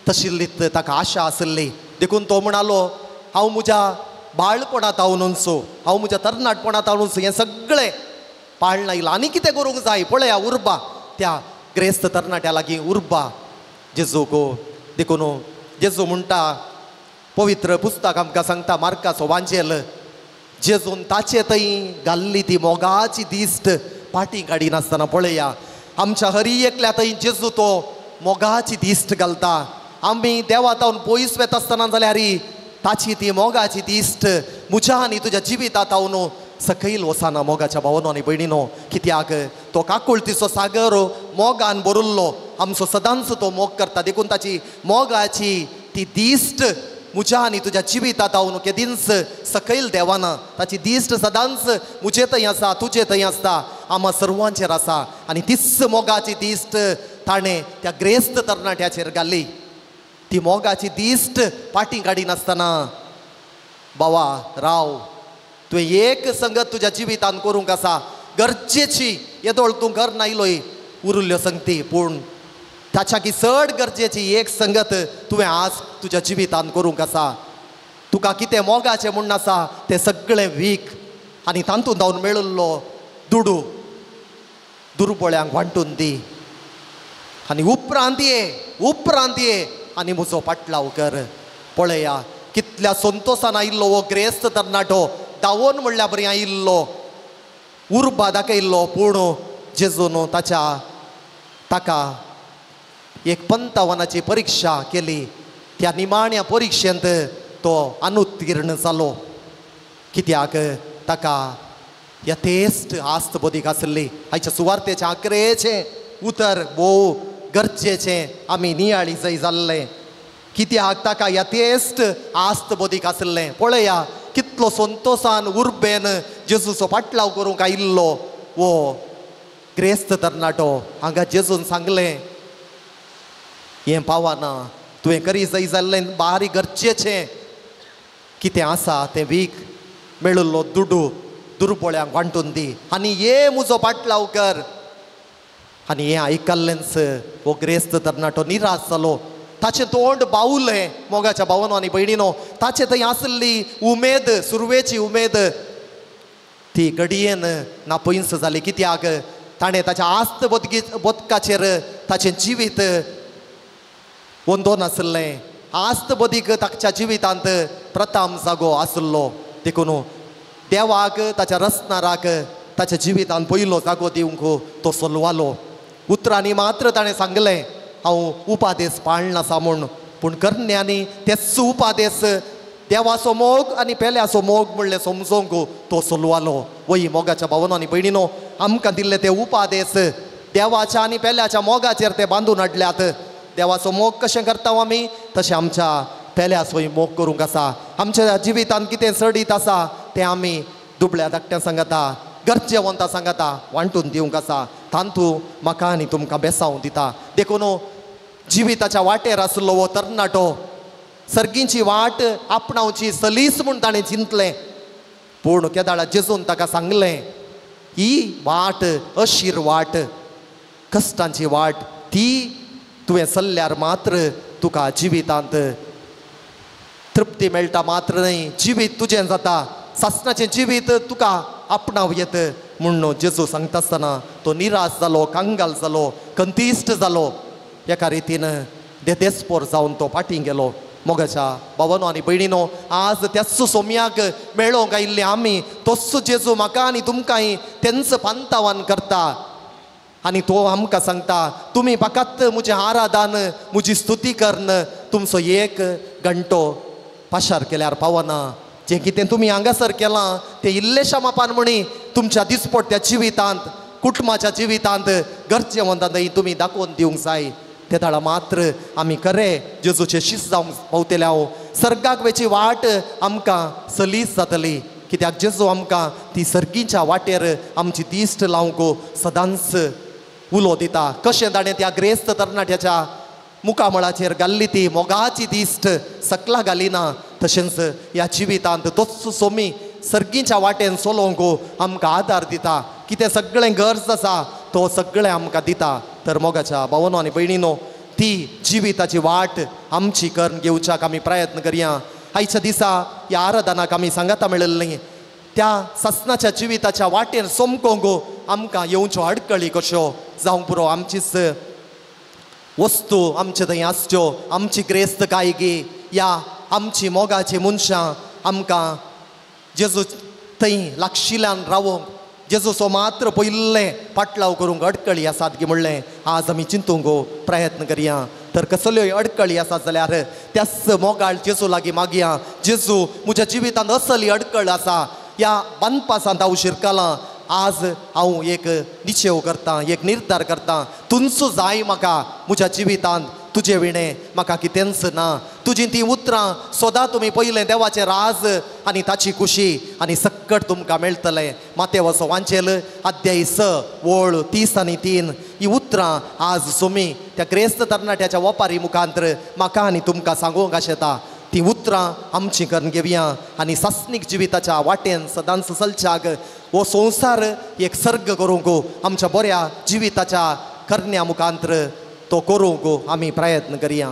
तशिल्ली ताका आशा आसली देखून तो म्हणालो हांव म्हज्या बाळपणांत हांव, हांव म्हज्या तरणाटपणांत हांव हें सगळें पाळणा येयलां आनी कितें करूंक जाय. पळया उर्बा त्या ग्रेस्त तरणाट्या लागीं उर्बा जेजूक. देखून जेजू म्हणटा पवित्र पुस्तक आमकां सांगता मार्काचो वांजेल जेजून ताचे थंय घाल्ली ती मोगाची दिश्ट पाटी काडिनासतना पळया आमच्या हरी एकल्या थंय जेजू तो मोगाची दिश्ट घालता. आमी देवा तावन पयस वेता आसतना जाल्यार ताची ती मोगाची दिश्ट म्हज्या आनी तुज्या जिविता तावन सकयल वचना. मोगाच्या भावनो आनी भयणीनो, कित्याक तो काकुळतीचो सागर मोगान भरिल्लो आमचो सदांच तो मोग करता. देखून ताची मोगाची ती दिश्ट म्हज्या आनी तुज्या जिविता तावन केदींच सकयल देवाना. ताची दिश्ट सदांच म्हजे थंय आसा, तुजे थंय आसता, आमा सर्वांचेर आसा. आनी तीच मोगाची दिश्ट ताणें त्या ग्रेस्त तरणाट्याचेर घाली. ती मोगाची दिश्ट पाटी काडिनासतना बाबा राव, तुवें एक संगत तुज्या जिवितान करूंक आसा गरजेची. येदोळ तूं घर नायलोय उरिल्ल्यो संगती, पूण ताच्याकी चड गरजेची एक संगत तुवें आज तुज्या जिवितान करूंक आसा. तुका कितें मोगाचें म्हूण आसा तें सगळें वीक आनी तातूंत धांवन मेळिल्लो दुडू दुर्बळ्यांक वांटून दी आनी उपरांत ये, उपरांत ये आनी म्हजो पाटलाव कर. पळया कितल्या संतोसान आयिल्लो हो ग्रेस्त तरणाटो, धांवोन म्हणल्या बरी आयिल्लो, उर्बा दाखयल्लो, पूण जेजून ताच्या ताका एक पंतावनाची परिक्षा केली. त्या निमाण्या परिक्षेंत तो अनुत्तीर्ण जालो. कित्याक ताका यथेश्ट आस्त बोधीक आसली. आयच्या सुवार्तेचें आकरेचें उतर भोव गरजेचें आमी नियाळी जय जाल्लें. कित्याक ताका यथेश्ट आस्त बोधीक आसलें. पळया कितलो संतोसान उर्बेन जेजूचो पाटलाव करूंक आयिल्लो वो ग्रेस्त तरणाटो. हांगा जेजून सांगलें हें पावना, तुवें करी जाय जाल्लें बारीक गरजेचें कितें आसा तें वीक, मेळिल्लो दुडू दुर्बळ्यांक वांटून दी आनी ये म्हजो पाटलाव कर. आनी हें आयकल्लेंच हो ग्रेस्त तरणाटो निराश जालो. ताचें तोंड बावलें. मोगाच्या भावनो आनी भयणीनो, ताचे थंय आसली उमेद, सुरवेची उमेद ती घडयेन ना पयस जाली. कित्याक ताणें ताच्या आस्त बोदकाचेर ताचें जिवीत वंदोन आसलें. आस्त बोदीक ताच्या जिवितांत प्रथम जागो आसलो. देखून देवाक ताच्या रचणाराक ताच्या जिवितांत पयलो जागो दिवंक तो सलवालो. उतरांनी मात्र ताणें सांगलें हांव उपादेस पाळनासा म्हूण, पूण करण्यांनी तेच उपादेस देवाचो मोग आनी पेल्याचो मोग म्हणलें समजोंक तो सलवालो. वय मोगाच्या भावनो आनी भयणीनो, आमकां दिल्ले ते उपादेस देवाच्या आनी पेल्याच्या मोगाचेर ते बांदून हाडल्यात. देवाचो मोग कशें करता आमी तशें आमच्या पेल्याचोय मोग करूंक आसा. आमच्या जिवितांत कितें चडीत आसा तें आमी दुबळ्या धाकट्या सांगता, गरजेवंता सांगता वांटून दिवंक आसा. तांतू म्हाका आनी तुमकां बेसांव दिता. देखून जिविताच्या वाटेर आसलो हो तरणाटो सर्गींची वाट आपणावची सलीस म्हूण ताणें चिंतलें, पूण केदाळा जेजून ताका सांगलें ही वाट अशीर वाट, कश्टांची वाट, ती तुवें चल्ल्यार मात्र तुका जिवितांत तृप्ती मेळटा मात्र न्हय, जिवीत तुजें जाता, सासणाचें जिवीत तुका आपणाव येत म्हूण जेजू सांगता आसतना तो निराश जालो, कांगाल जालो, कंतिश्ट जालो. एका रितीन देदेस्पोर जावन तो फाटीं गेलो. मोगाच्या भावानो आनी भयणीनो, आज त्याच सोम्याक मेळोंक आयिल्ले आमी तोच जेजू म्हाका आनी तुमकांय तेंच पांतावान करता आनी तो आमकां सांगता तुमी फकत म्हजें आराधन, म्हजी स्तुती करून तुमचो एक घंटो पाशार केल्यार पावना. जें कितें तुमी हांगासर केलां तें इल्लेशा मापान म्हणी तुमच्या दिसपट्ट्या जिवितांत, कुटुंबाच्या जिवितांत, गरजेवंतांत तुमी दाखोवन दिवंक जाय. ते दाडा मात्र आमी खरें जेजूचे शीस जावंक पावतले. हांव सर्गाक वेची वाट आमकां सलीस जातली. कित्याक जेजू आमकां ती सर्गीच्या वाटेर आमची दिश्ट लावंक सदांच उलो दिता. कशें ताणें त्या ग्रेस्त तरणाट्याच्या मुखामळाचेर घाल्ली ती मोगाची दिश्ट सकला घालिना. तशेंच ह्या जिवितांत तोच सोमी सर्गीच्या वाटेन चलोवंक आमकां आदार दिता. कितें सगळें गरज आसा तो सगळें आमकां दिता. तर मोगाच्या भावनो आनी भयणीनो, ती जिविताची वाट आमची करून घेवच्याक आमी प्रयत्न करया. आयच्या दिसा ह्या आराधनाक आमी सांगाता मेळिल्ली त्या सासनाच्या जिविताच्या वाटेर सोमकोंक आमकां येवच्यो अडकळी कश्यो जावंक पुरो. आमचीच वस्तू आमचे थंय आसच्यो, आमची ग्रेस्तकाय गी या आमची मोगाची मनशां आमकां जेजू थंय लागशिल्ल्यान रावोंक जेजूचो मात्र पयिल्लें पाटलाव करूंक अडकळी आसात गी म्हणलें आज आमी चिंतूंक प्रयत्न करया. तर कसल्योय अडकळी आसात जाल्यार त्याच मोगाळ जेजू लागीं मागया. जेजू म्हज्या जिवितांत असली अडकळ आसा, ह्या बांदपासांत हांव शिरकलां, आज हांव एक निश्चेव करतां, एक निर्धार करतां, तुमचो जाय म्हाका म्हज्या जिवितांत, तुजे विणें म्हाका कितेंच ना. तुजी तीं उतरां सदां तुमी पयलें देवाचें राज आनी ताची खुशी आनी सक्कट तुमकां मेळटलें. मातेवाचो वांचेल अध्याय 6 वळ 30 आनी 3 ही उतरां आज सोमी त्या ग्रेस्त तरणाट्याच्या वपारी मुखांतर म्हाका आनी तुमकां सांगूंक आशेता. ती उतरां आमची करून घेवया आनी सासनीक जिविताच्या वाटेन सदांच चलच्याक हो संवसार एक सर्ग करूंक आमच्या बऱ्या जिविताच्या करण्या मुखांतर तो करूंक आमी प्रयत्न करया.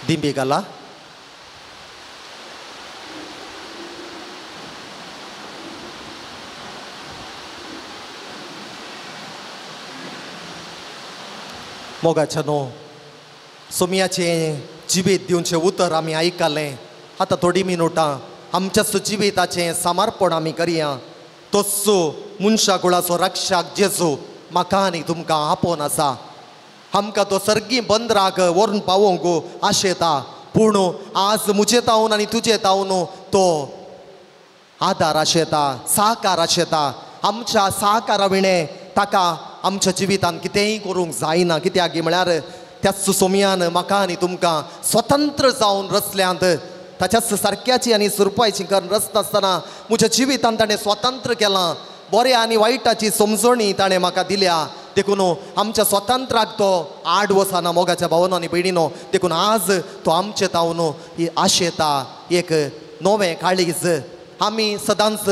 दिंबी घाला. मोगाच्या न्हू सोमयाचें जिवीत दिवचें उतर आमी आयकलें. आतां थोडीं मिनुटां आमच्या जिविताचें समर्पण आमी करया. तोच मनशा कुळाचो रक्षाक जेजू म्हाका आनी तुमकां आपोवन आसा. आमकां तो सर्गी बंदराक व्हरून पावोवंक आशेता, पूण आज म्हजे तावन आनी तुजे तावन तो आदार आशेता, साकार आशेता. आमच्या साकारा विणें ताका आमच्या जिवितांत कितेंय करूंक जायना. कित्याक म्हळ्यार त्याच सोमयान म्हाका आनी तुमकां स्वतंत्र जावन रचल्यांत. ताच्याच सारक्याची आनी सुरपायची करून रचता आसतना म्हज्या जिवितांत ताणें स्वतंत्र केलां. बऱ्या आनी वायटाची समजणी ताणें म्हाका दिल्या. देखून आमच्या स्वतंत्राक तो आड वचना मोगाच्या भावनो आनी भयणीनो. देखून आज तो आमचे तावन ही आशेता एक नवें काळीज. आमी सदांच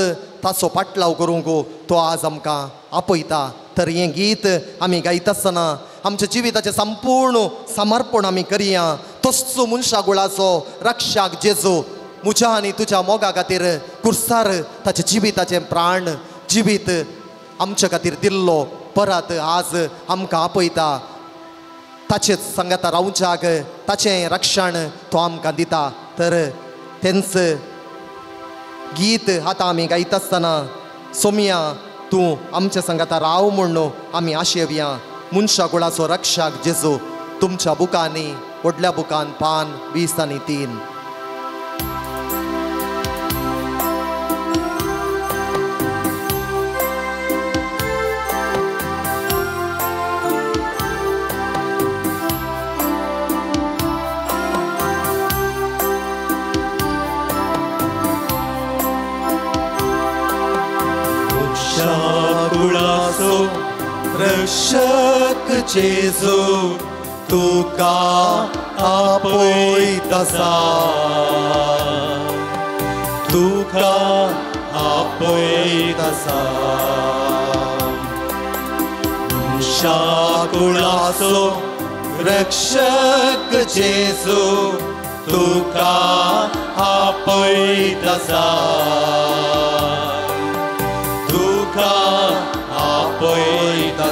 ताचो पाटलाव करूंक तो आज आमकां आपयता. तर हें गीत आमी गायता आसतना आमच्या जिविताचें संपूर्ण समर्पण आमी करया. तोच मनशा गुळाचो रक्षाक जेजू म्हज्या आनी तुज्या मोगा खातीर कुर्सार ताच्या जिविताचें प्राण जिवीत आमच्या खातीर दिल्लो परत आज आमकां आपयता. ताचेच सांगाता रावच्याक ताचें रक्षण तो आमकां दिता. तर तेंच गीत आतां आमी गायता आसतना सोमया तूं आमच्या सांगाता राव म्हूण आमी आशेवया. मनशा कुळाचो रक्षाक जेजू तुमच्या बुकांनी व्हडल्या बुकान पान 20 आनी 3. रक्षक जेजू तुका आपयता, तुका आपयता. मनशा कुळाचो रक्षक जेजू तुका आपयता, तुका आपयता.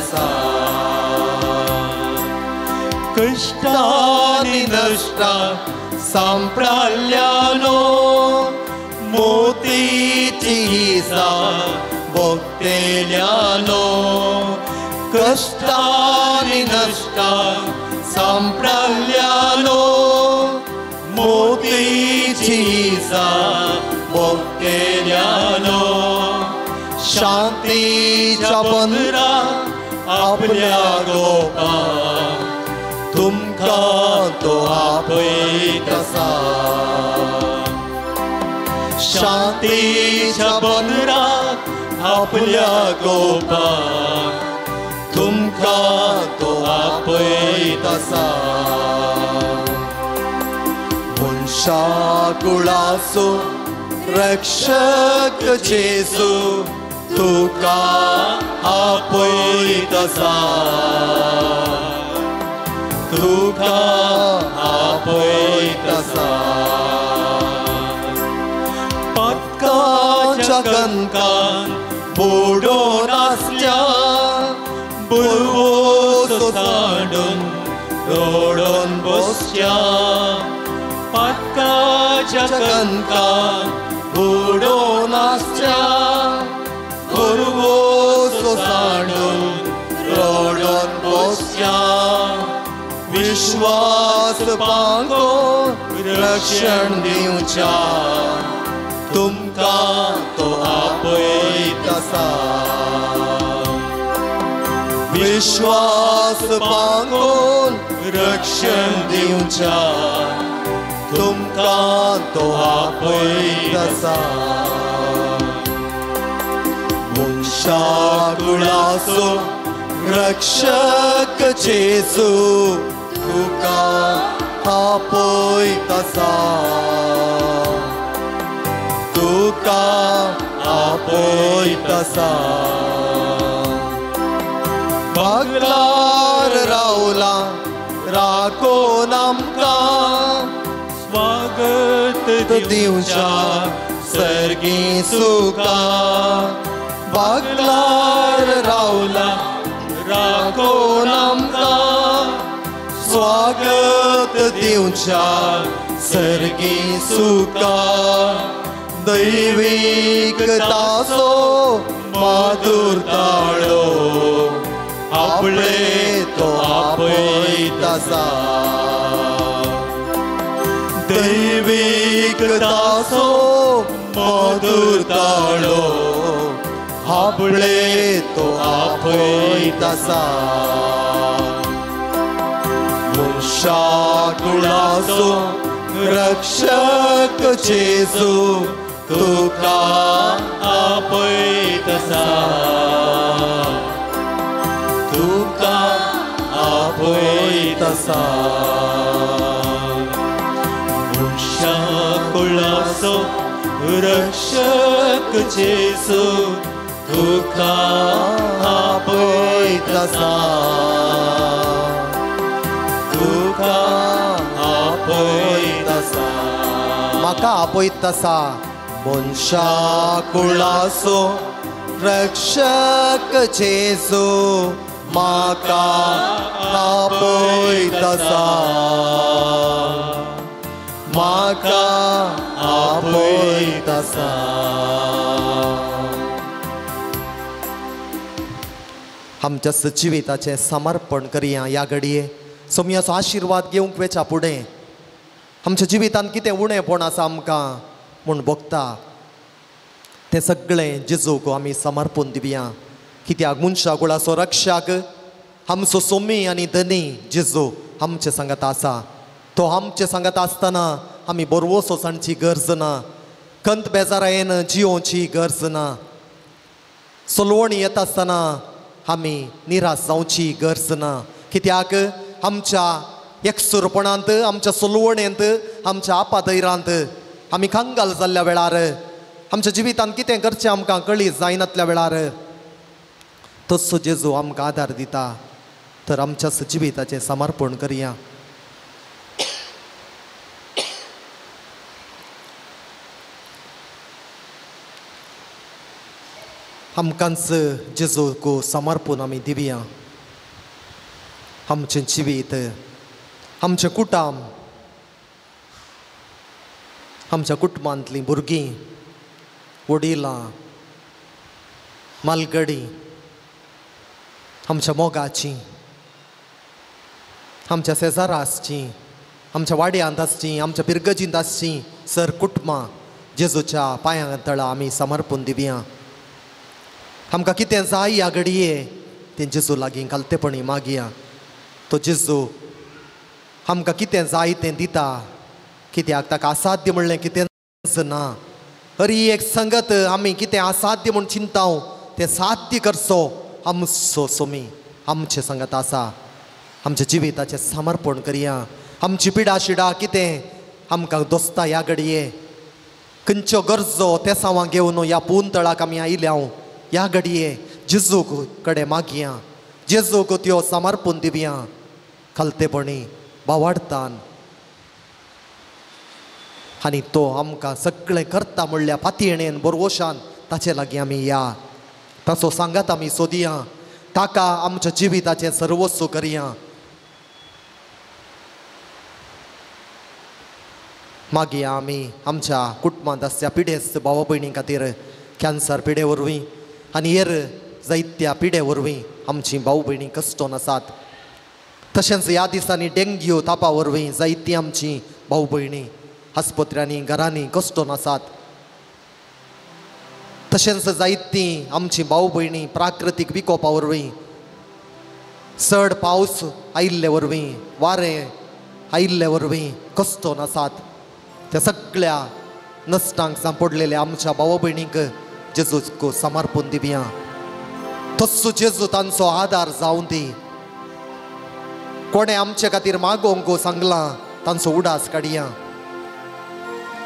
कश्टांनी नश्टां सांपडाल्यानो मोतीची भोगतेल्यानो, कश्टांनी नश्टां सांपडाल्यानो मोतीची भोगतेल्यानो. शांतीच्या बंदरा आपल्या गोपा तुमकां तो आपयत आसा. शांतीच्या बंदराक आपल्या गोपाक तुमकां तो आपयत आसा. मनशा कुळाचो रक्षक जेजू तुका आपयत आसा, तुका आपयत आसा. पदकाच्या कंकान बुडोवन आसल्या बुरवोसो सांडून रडोन बसच्या, पदकाच्या कंकान बुडोवन आसच्या बुरवोसो सांडून रडोन बसच्या. विश्वास पांगो रक्षण दिवच्या तुमकां तो आपयत आसा. विश्वास पांगोन रक्षण दिवच्या तुमकां तो आपयत आसा. मनशा कुळाचो रक्षक जेजू तुका आपयत आसा, तुका आपयत आसा. भागलार रावला राखोन आमकां स्वागत दिवच्या सर्गी सुखा. भागलार रावला राखोन आमकां स्वागत दिवच्या सर्गी सुखा. दैवीक तासो माधुर ताळो आपले तो आपयत आसा. दैवीक तासो मधुर ताळो आपले तो आपयत आसा. मनशा कुळाचो रक्षक जेजू तुका आपयत आसा, तुका आपयत आसा. मनशा कुळाचो रक्षक जेजू तुका आपयत आसा, तुका आपयत आसा. म्हाका आपयत आसा. मनशा कुळाचो रक्षक जेजू म्हाका आपयत आसा, म्हाका आपयत आसा. आमच्या जिविताचें समर्पण करया ह्या घडये. सोमयाचो आशिर्वाद घेवंक वेच्या फुडें आमच्या जिवितांत कितें उणेपण आसा आमकां म्हूण भोगता तें सगळें जेजूक आमी समर्पण दिवया. कित्याक मनशा कुळाचो रक्षक आमचो सोमी आनी धनी जेजू आमचे सांगात आसा. तो आमचे सांगात आसतना आमी बरवोसो सांडची गरज ना, कंत बेजारायेन जियोवची गरज ना, सलवणी येता आसतना आमी निराश जावची गरज ना. कित्याक आमच्या एकसुरपणांत, आमच्या सलवणेंत, आमच्या आपादैरांत आमी कंगाल जाल्ल्या वेळार, आमच्या जिवितांत कितें करचें आमकां कळी जायनातल्या वेळार तसो जेजू आमकां आदार दिता. तर आमच्या जिविताचें समर्पण करया. आमकांच जेजूक समर्पण आमी दिवया. आमचें जिवीत, आमचें कुटुंब, आमच्या कुटुंबांतलीं भुरगीं, वडिलां, मालगडी, आमच्या मोगाचीं, आमच्या शेजारा आसचीं, आमच्या वाड्यांत आसचीं, आमच्या पिरगजींत आसचीं सर कुटुंबां जेजूच्या पांयां तळा आमी समर्पण दिवया. आमकां कितें जाय ह्या घडये तें जेजू लागीं खालतेपणी मागया. तो जेजू आमकां कितें जाय तें दिता, कित्याक ताका असाध्य म्हणलें कितेंच ना. हरी एक संगत आमी कितें असाध्य म्हूण चिंताव तें साध्य करचो आमचो सोमी आमचे संगत आसा. आमच्या जिविताचें समर्पण करया. आमची पिडा शिडा कितें आमकां दोस्ता ह्या घडये खंयच्यो गरजो तेसांवां घेवन ह्या पुंतळाक आमी आयल्या ह्या घडये जेजूक कडेन मागया, जेजूक त्यो समर्पण दिवया. खालतेपणी बावाडतान आनी तो आमकां सगळें करता म्हणल्या पातयेणेन बरवशान ताचे लागीं आमी या, ताचो सांगात आमी सोदया, ताका आमच्या जिविताचें सर्वस्व करया. मागीर आमी आमच्या कुटुंबांत आसच्या पिडेस्त भावा भयणी खातीर कॅन्सर पिडे वरवीं आनी हेर जायत्या पिडे वरवीं आमची भाव भयणी कश्टोन आसात. तशेंच ह्या दिसांनी डेंग्यू तापा वरवीं जायती आमची भाव भयणी आस्पत्र्यांनी घरांनी कश्टोन आसात. तशेंच जायती आमची भाव भयणी प्राकृतीक विकोपा वरवीं, चड पावस आयिल्ले वरवीं, वारें आयिल्ले वरवीं कश्टोन आसात. त्या सगळ्या नश्टांक सांपडलेल्या आमच्या भाव भयणींक जेजूक समर्पण दिवया. तस्सो जेजू तांचो आदार जावं दी. कोणें आमचे खातीर मागोवंक सांगलां तांचो उडास काडया.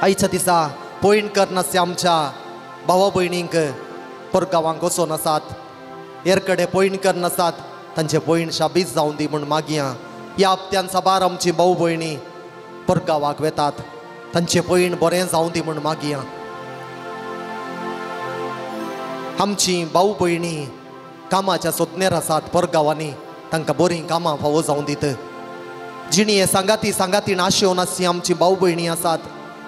आयच्या दिसा पयण करनासल्या आमच्या भावा भयणींक परगांवांक वचोन आसात, हेर कडेन पयण करनासात, तांचे पयण शाबीज जावं दी म्हूण मागया. ह्या हप्त्यान साबार आमची भाव भयणी परगांवाक वेतात, तांचें पयण बरें जावं दी म्हूण मागया. आमची भाव भयणी कामाच्या सोदनेर आसात परगांवांनी, तांकां बरीं कामां फावो जावं दीत. जिणी हे सांगाती सांगातीन आशेवन आसची आमची भाव भयणी आसात,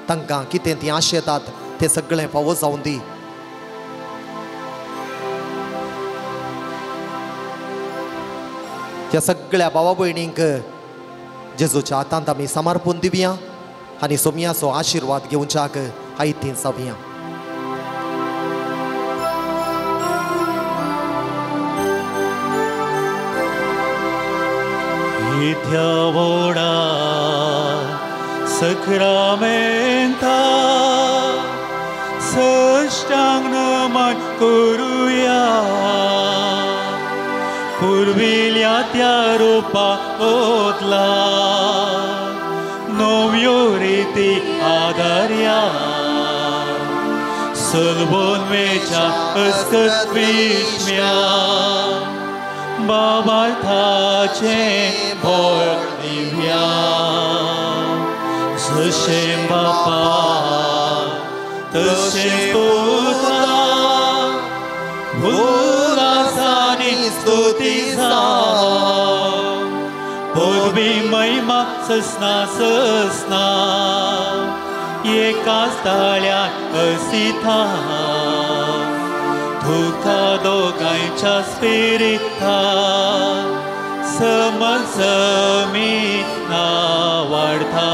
तांकां कितें तीं आशेतात तें सगळें फावो जावं दी. ह्या सगळ्या भावा भयणींक जेजूच्या हातांत आमी समर्पण दिवया आनी सोमयाचो आशिर्वाद घेवच्याक आयतीं जावया. इथ्या व्हडा सक्रामेंता सष्टांग नमन करुया, पुर्विल्या त्या रुपा ओतला नव्यो रिती आदार्या, सलबोन वेच्या अस्कत विस्म्या बाबार्थाचें भोळ दिव्या. जशें बापा तशें पुता भुलासानी स्तुती जावं, पदवी महिमा ससना ससना एकाच ताळ्यान असिथा, तुका दोगांयच्या स्पिरिता समजमी ना वाडता.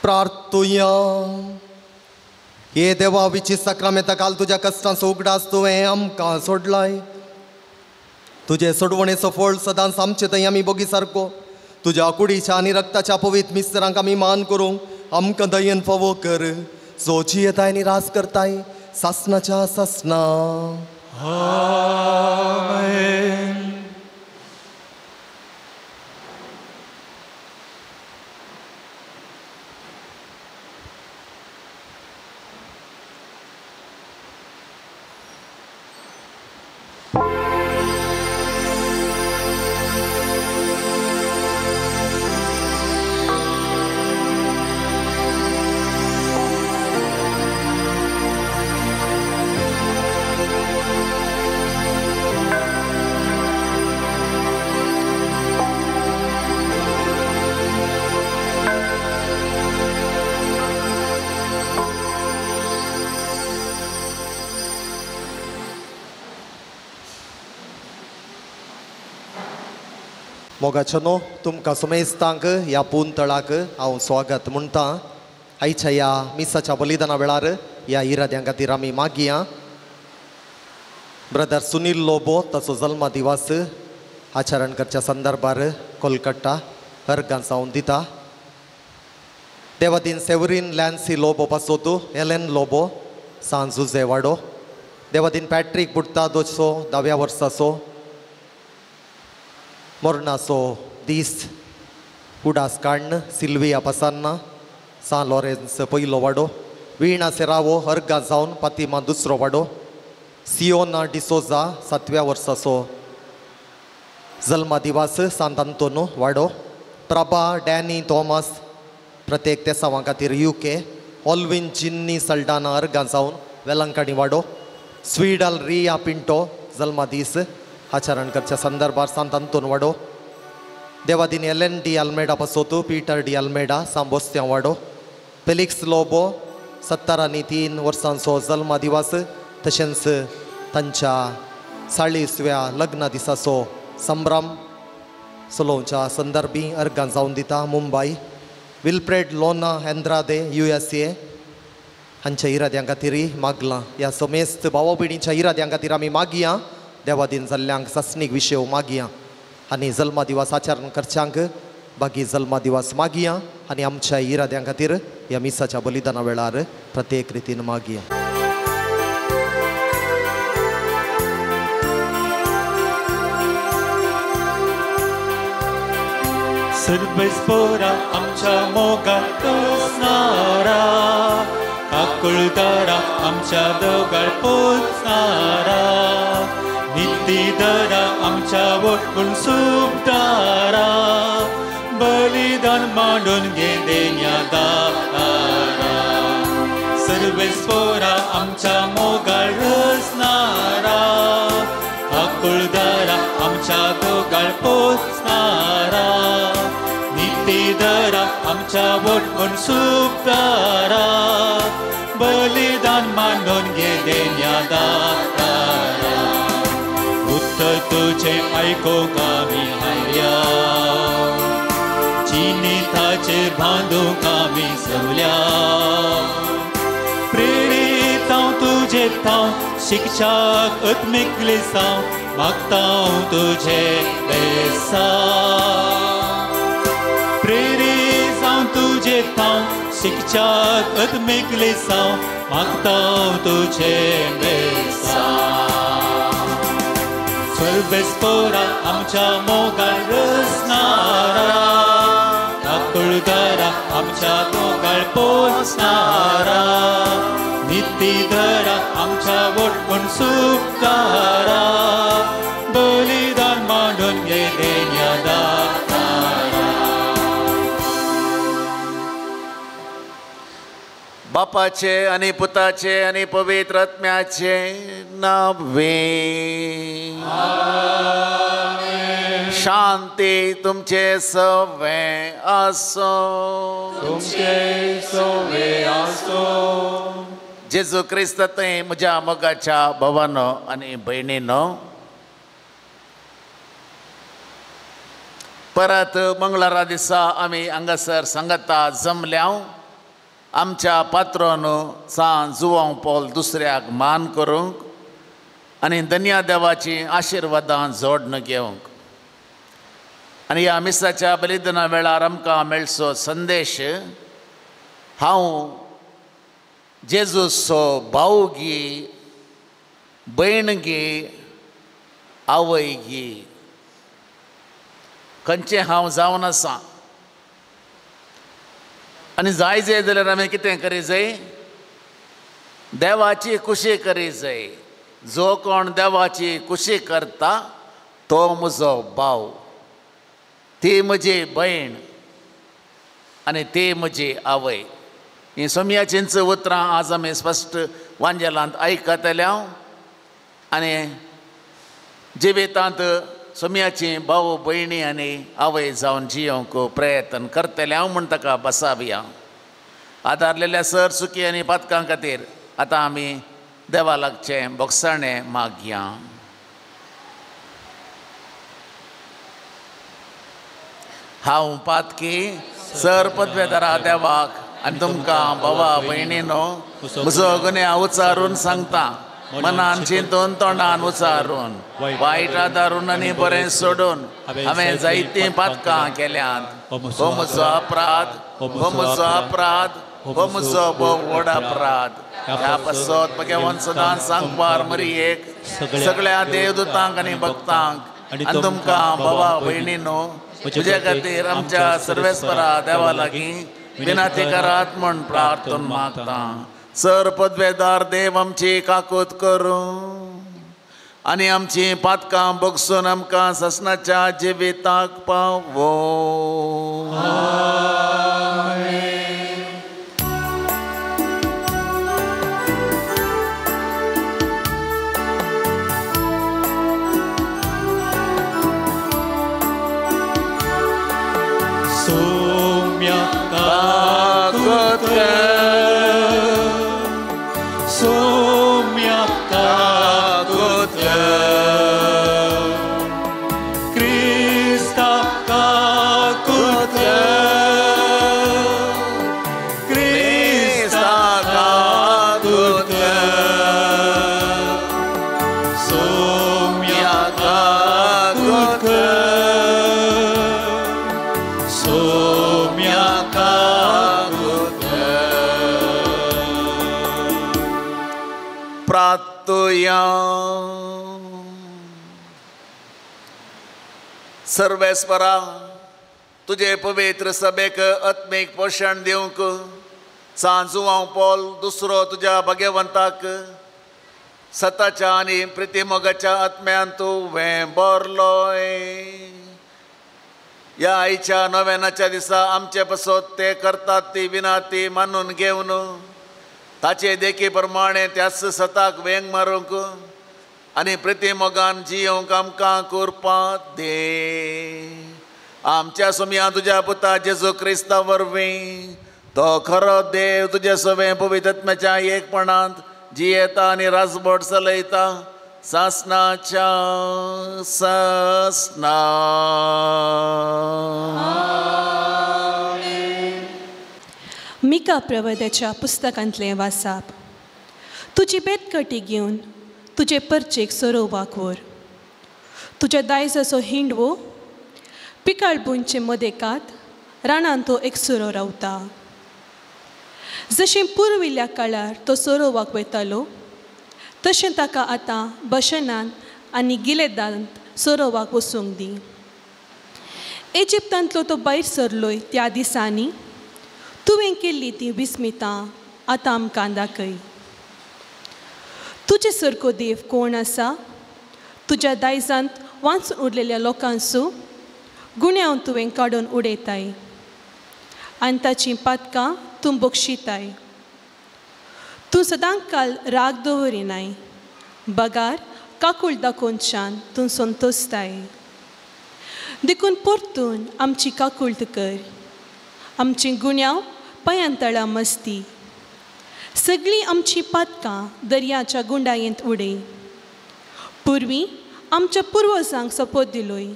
प्रार्थुया. हे देवा विची साक्रामेंता काल तुज्या कश्टांचो उगडास तुवें आमकां सोडलाय. तुजे सोडवणेचो फळ सदांच आमचे थंय आमी बोगी सारको तुज्या कुडीच्या आनी रक्ताच्या पवित्र मिस्तरांक आमी मान करूंक आमकां दयेन फावो कर, जो जियेताय आनी राज करताय सासनाच्या सासना. आमेन. Thank you. मोगाचनो तुमकां सुमेस्तांक ह्या पुंतळाक हांव स्वागत म्हणटा. आयच्या ह्या मिसाच्या बलिदाना वेळार ह्या इराद्यां खातीर आमी मागया. ब्रदर सुनील लोबो ताचो जल्म दिवस आचरण करच्या संदर्भार कोलकत्ता अर्गां जावन दिता. देवादीन सेवरीन लॅन्सी लोबो पासोतू एलन लोबो सांज जुजे वाडो. देवादीन पॅट्रीक बुडटा दोचो 10व्या वर्साचो मरणाचो दीस उडास काण्ण सिल्विया पसान्ना सान लॉरेन्स पयलो वाडो. वीणा सेरावो अर्गां जावन पातिमा दुसरो वाडो. सियोना डिसोजा 7व्या वर्साचो जल्मा दिवस सांत आंतोनो वाडो. प्रभा डॅनी थॉमस प्रत्येक तेसांवां खातीर UK. Alvin Ginny Saldanha अर्गां जावन वेलंकणी वाडो. स्वीडल रिया पिंटो जल्मा दीस आचरण करच्या संदर्भार सांत आंतोन वाडो. देवादीन एलन डी अल्मेडा पासोतू पीटर डी अल्मेडा सांबोस्त्यां वाडो. फेलिक्स लोबो 73 वर्सांचो जल्मा दिवस तशेंच तांच्या 40व्या लग्न दिसाचो संभ्रम चलोवच्या संदर्भी अर्गां जावन दिता मुंबय. विल्फ्रेड लोना एंद्रादे USA हांच्या इराद्यां खातीर मागलां. ह्या समेस्त भावा भयणीच्या इराद्यां खातीर आमी मागया. देवादीन जाल्ल्यांक सासणीक विशय मागया आनी जल्मा दिवस आचरण करच्यांक बाकी जल्मा दिवस मागया आनी आमच्या इराद्यां खातीर ह्या मिसाच्या बलिदाना वेळार प्रत्येक रितीन मागया. सर्वेस्पोरा आमच्या मोगात असणारा, काकुळदारा आमच्या दोगार पोचणारा, नितीदारा आमच्या वटून सुखदारा, बलिदान मांडून घे देण्या दारा. सर्वेस्पोरा आमच्या मोगाळ रचणारा, काकुळदारा आमच्या दोगार पोचणारा, नितीदारा आमच्या वटून सुखदारा, बलिदान मांडून घे देण्या दारा. उत्तर तुझे ऐकूंक आमी हारया, जिनिताचे बांदूंक आमी जमल्या, प्रेरीत हांव तुजे थाव शिक्षाक आत्मीक लिसांव मागता तुझे बेसांव. प्रेरीत हांव तुजे थाव शिक्षाक आत्मीक लिसांव मागता तुझे बेसांव. सर्वेस्पोरा आमच्या मोगाळ रचणारा, काकुळदारा आमच्या मोगाळ पोचणारा, नितीधरा आमच्या वटून सुखदारा, बलिदान मांडून घे देण्या दारा. बापाचे आनी पुताचे आनी पवित्र आत्म्याचे नावे. शांती तुमचे सवे आसो. तुमचे सवे आसो. जेजू क्रिस्त थंय म्हज्या मोगाच्या भावानो आनी भयणीनो, परत मंगळारा दिसा आमी हांगासर सांगता जमल्या. आमच्या पात्रोन सान जुवांव पोल दुसऱ्याक मान करूंक आनी धन्या देवाची आशिर्वादां जोडून घेवंक. आनी ह्या मिसाच्या बलिदाना वेळार आमकां मेळचो संदेश, हांव जेजूचो भावगी, भयणगी, आवयगी खंयचें हांव जावन आसा. आनी जाय जाय जाल्यार आमी कितें करी जाय, देवाची खुशी करी जाय. जो कोण देवाची खुशी करता तो म्हजो भाव, ती म्हजी भयण आनी ती म्हजी आवय. हीं सोमयाचींच उतरां आज आमी स्पश्ट वांजेलांत आयकतल्या आनी जिवितांत सोमयाची भाव भयणी आनी आवय जावन जियोंक प्रयत्न करतले हांव म्हूण ताका बसावया. आदारलेल्या सर सुखी आनी पातकां खातीर आतां आमी देवा लागचें बोगसाणें मागया. हांव पातकी सर पदवेदारा देवाक आनी तुमकां बाबा भयणीनो म्हजो गुन्यांव उचारून सांगता, मनान चिंतून तोंडान उचारून वायट आदारून आनी बरें सोडून हांवें जायतीं पातकां केल्यांत. हो म्हजो अपराध, हो म्हजो अपराध, हो म्हजो भोव व्हड अपराध. ह्या पासत भगवान सदांच सांगपार मरियेक, सगळ्या देवदूतांक आनी भक्तांक आनी तुमकां बाबा भयणीनो म्हजे खातीर आमच्या सर्वेस्परा देवा लागीं विनंती करात म्हूण प्रार्थना मागता. सर पदवेदार देव आमची काकूत करूं आनी आमची पातकां बगसून आमकां ससनाच्या जिविताक पावो. सोम्या काकूत कर, सोम्या काकूत कर, क्रिस्ता काकूत कर, क्रिस्ता काकूत कर, सोम्या काकूत कर, सोम्या काकूत कर. प्रार्थुया. सर्वेस्परा, तुजे पवित्र सभेक आत्मीक पोशण दिवंक सांजुआंव पॉल दुसरो तुज्या भगवंताक सताच्या आनी प्रितीमोगाच्या आत्म्यान तुवें भरलोय. ह्या आयच्या नव्यानाच्या दिसा आमचे पासत ते करतात ती विनाती मानून घेवन ताचे देखी प्रमाणे त्याच सताक वेंग मारूंक आनी प्रितीमोगान जियोंक आमकां कृपा दे. आमच्या सोम्या तुज्या पुता जेजू क्रिस्ता वरवीं तो खरो देव तुजे सवें पवित्र आत्म्याच्या एकपणांत जियेता आनी राजबोट चलयता सासनाच्या सासना. मिका प्रवद्याच्या पुस्तकांतलें वासाप. तुजी बेतकटी घेवन तुजे परचेक सरोवाक व्हर. तुज्या दायजाचो हिंडवो पिकाळ बुंचे मदेकात रानांत तो एकसुरो रावता. जशें पुर्विल्ल्या काळार तो सरोवाक वयतालो तशें ताका आतां बशनांत आनी गिलेदांत सरोवाक वचूंक दी. इजिप्तांतलो तो भायर सरलोय त्या दिसांनी तुवें केल्ली ती विस्मितां आतां आमकां दाखय. तुजे सारको देव कोण आसा? तुज्या दायजांत वांचून उरलेल्या लोकांचो गुन्यांव तुवें काडून उडयताय आनी ताचीं पातकां तूं बक्षिताय. तूं सदांच काल राग दवरिनाय, बगार काकूळ दाखोवच्यान तूं संतोशताय. देखून परतून आमची काकूळट कर, आमची गुन्यांव पांयां तळा मस्ती, सगळीं आमची पातकां दर्याच्या गुंडायेंत उडय. पुर्वी आमच्या पुर्वजांक सपोत दिलोय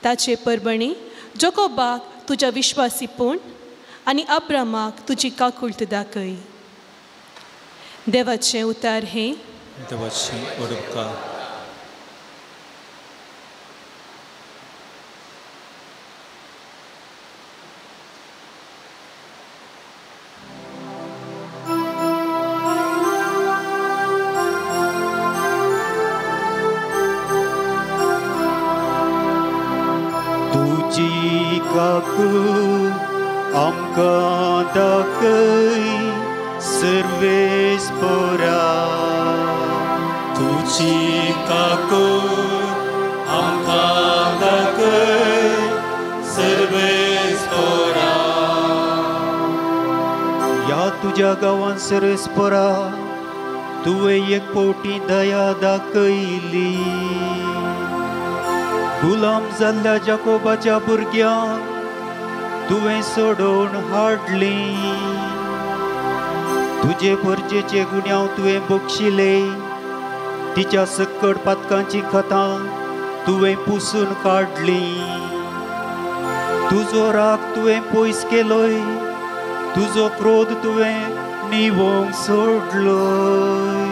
ताचे परबणी जोकोबाक तुज्या विश्वासीपण आनी अब्रामाक तुजी काकूळट दाखय. देवाचें उतार हें. देवाचें उडपकार. तुजी काकूळ आमकां दाखय सर्वेस्परा. तुजी काकूळ आमकां दाखय सर्वेस्परा. ह्या तुज्या गांवान सर्वेस्परा तुवें एक फावटी दया दाखयली. गुलाम जाल्ल्या जाकोबाच्या भुरग्यांक तुवें सोडोवन हाडली. तुजे परजेचे गुन्यांव तुवें बक्षिले, तिच्या सक्कड पातकांची खतां तुवें पुसून काडली. तुजो राग तुवें पयस केलोय, तुजो क्रोध तुवें निवोंक सोडलोय।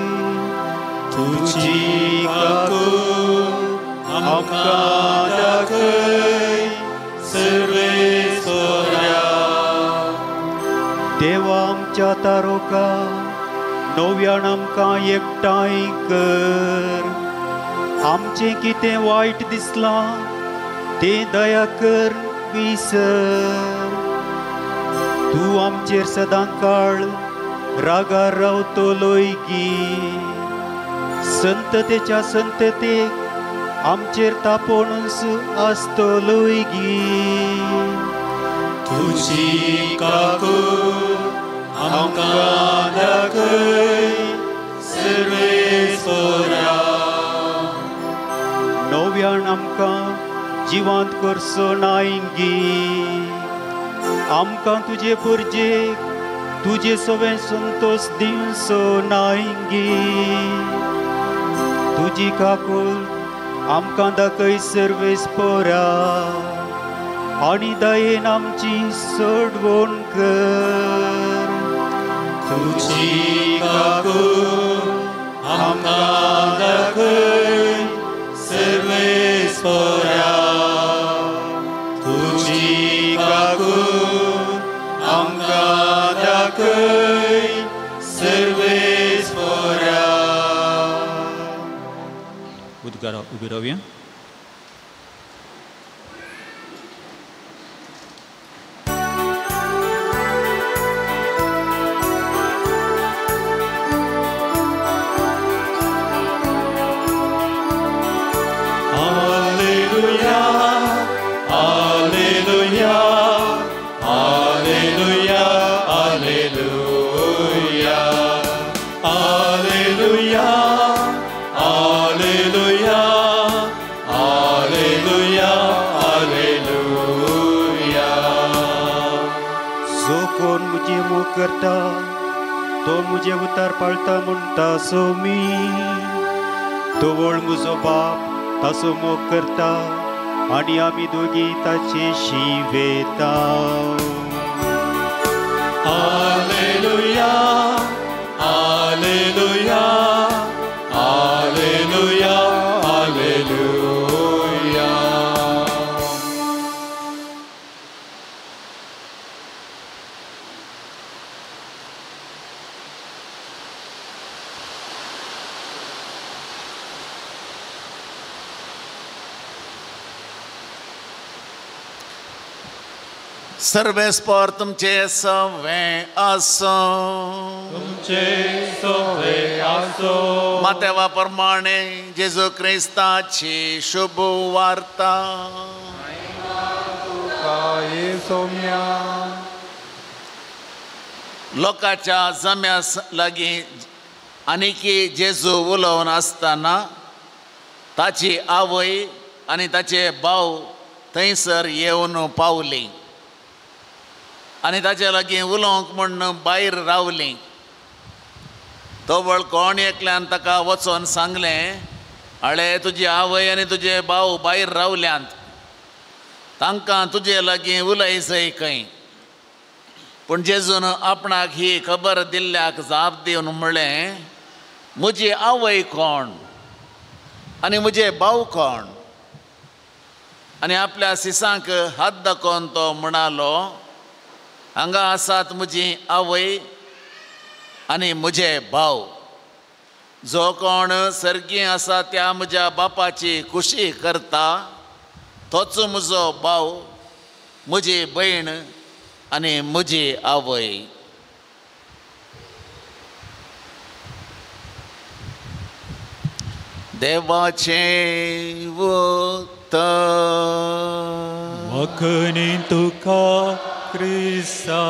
तुजी काकूट आमकां दाखय सर्वेस्परा। देवा आमच्या तारोका नव्यान आमकां एकठांय कर। आमचें कितें वायट दिसलां तें दया कर विसर। तूं आमचेर सदां काळ रागार रावतलोय गी। संततेच्या संततेक आमचेर तापोवनच आसतलोय गी। तुजी काकूट आमकां दाखय सर्वेस्परा। नव्यान आमकां जिवांत करचो नाय गी। आमकां तुजे पुरजेक तुजे सवें संतोश दिवचो नाय गी। तुजी काकूट आमकां दाखय सर्वेस्परा आनी दयेन आमची सोडवण कर। तुजी काकूट आमकां दाखय सर्वेस्परा। तुजी काकूट आमकां दाखय सर्वेस्परा। उद्गारा उबी रावया। करता तो मुझे उतार पाळता म्हणटा सोमी। तवळ मुजो बाप ताचो मोग करता आनी आमी दोगी ताचे शिवेता। Hallelujah hallelujah hallelujah hallelujah. सर्वेस्पर तुमचे सवे आसो, तुमचे सवे आसो। मातेवा प्रमाणे जेजू क्रिस्ताची शुभ वार्ता। लोकांच्या जम्या लागीं आनीकी जेजू उलोवन आसतना ताची आवय आनी ताचे भाव थंयसर येवन पावली आनी ताचे लागीं उलोवंक म्हूण भायर रावलीं। तवळ कोण एकल्यान ताका वचोन सांगलें, आळे तुजी आवय आनी तुजे भाव भायर रावल्यांत, तांकां तुजे लागीं उलयसय खंय। पूण जेजून आपणाक ही खबर दिल्ल्याक जाप दिवन म्हणलें, म्हजी आवय कोण आनी म्हजे भाव कोण? आनी आपल्या सिसांक हात दाखोवन तो म्हणालो, हांगा आसात म्हजी आवय आनी म्हजे भाव। जो कोण सर्गी आसा त्या म्हज्या बापाची खुशी करता तोच म्हजो भाव, म्हजी भयण आनी म्हजी आवय। देवाचें उतर। वखणी तुका क्रिस्ता।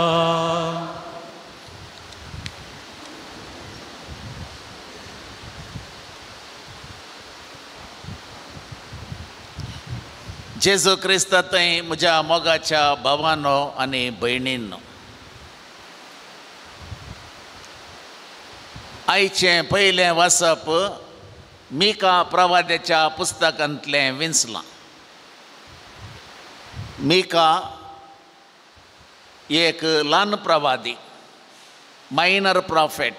जेजू क्रिस्ता थंय म्हज्या मोगाच्या भावानो आनी भयणींनो, आयचें पयलें वाचप मिका प्रवाद्याच्या पुस्तकांतलें विंचलां। मिका एक ल्हान प्रवादी, मायनर प्रॉफेट.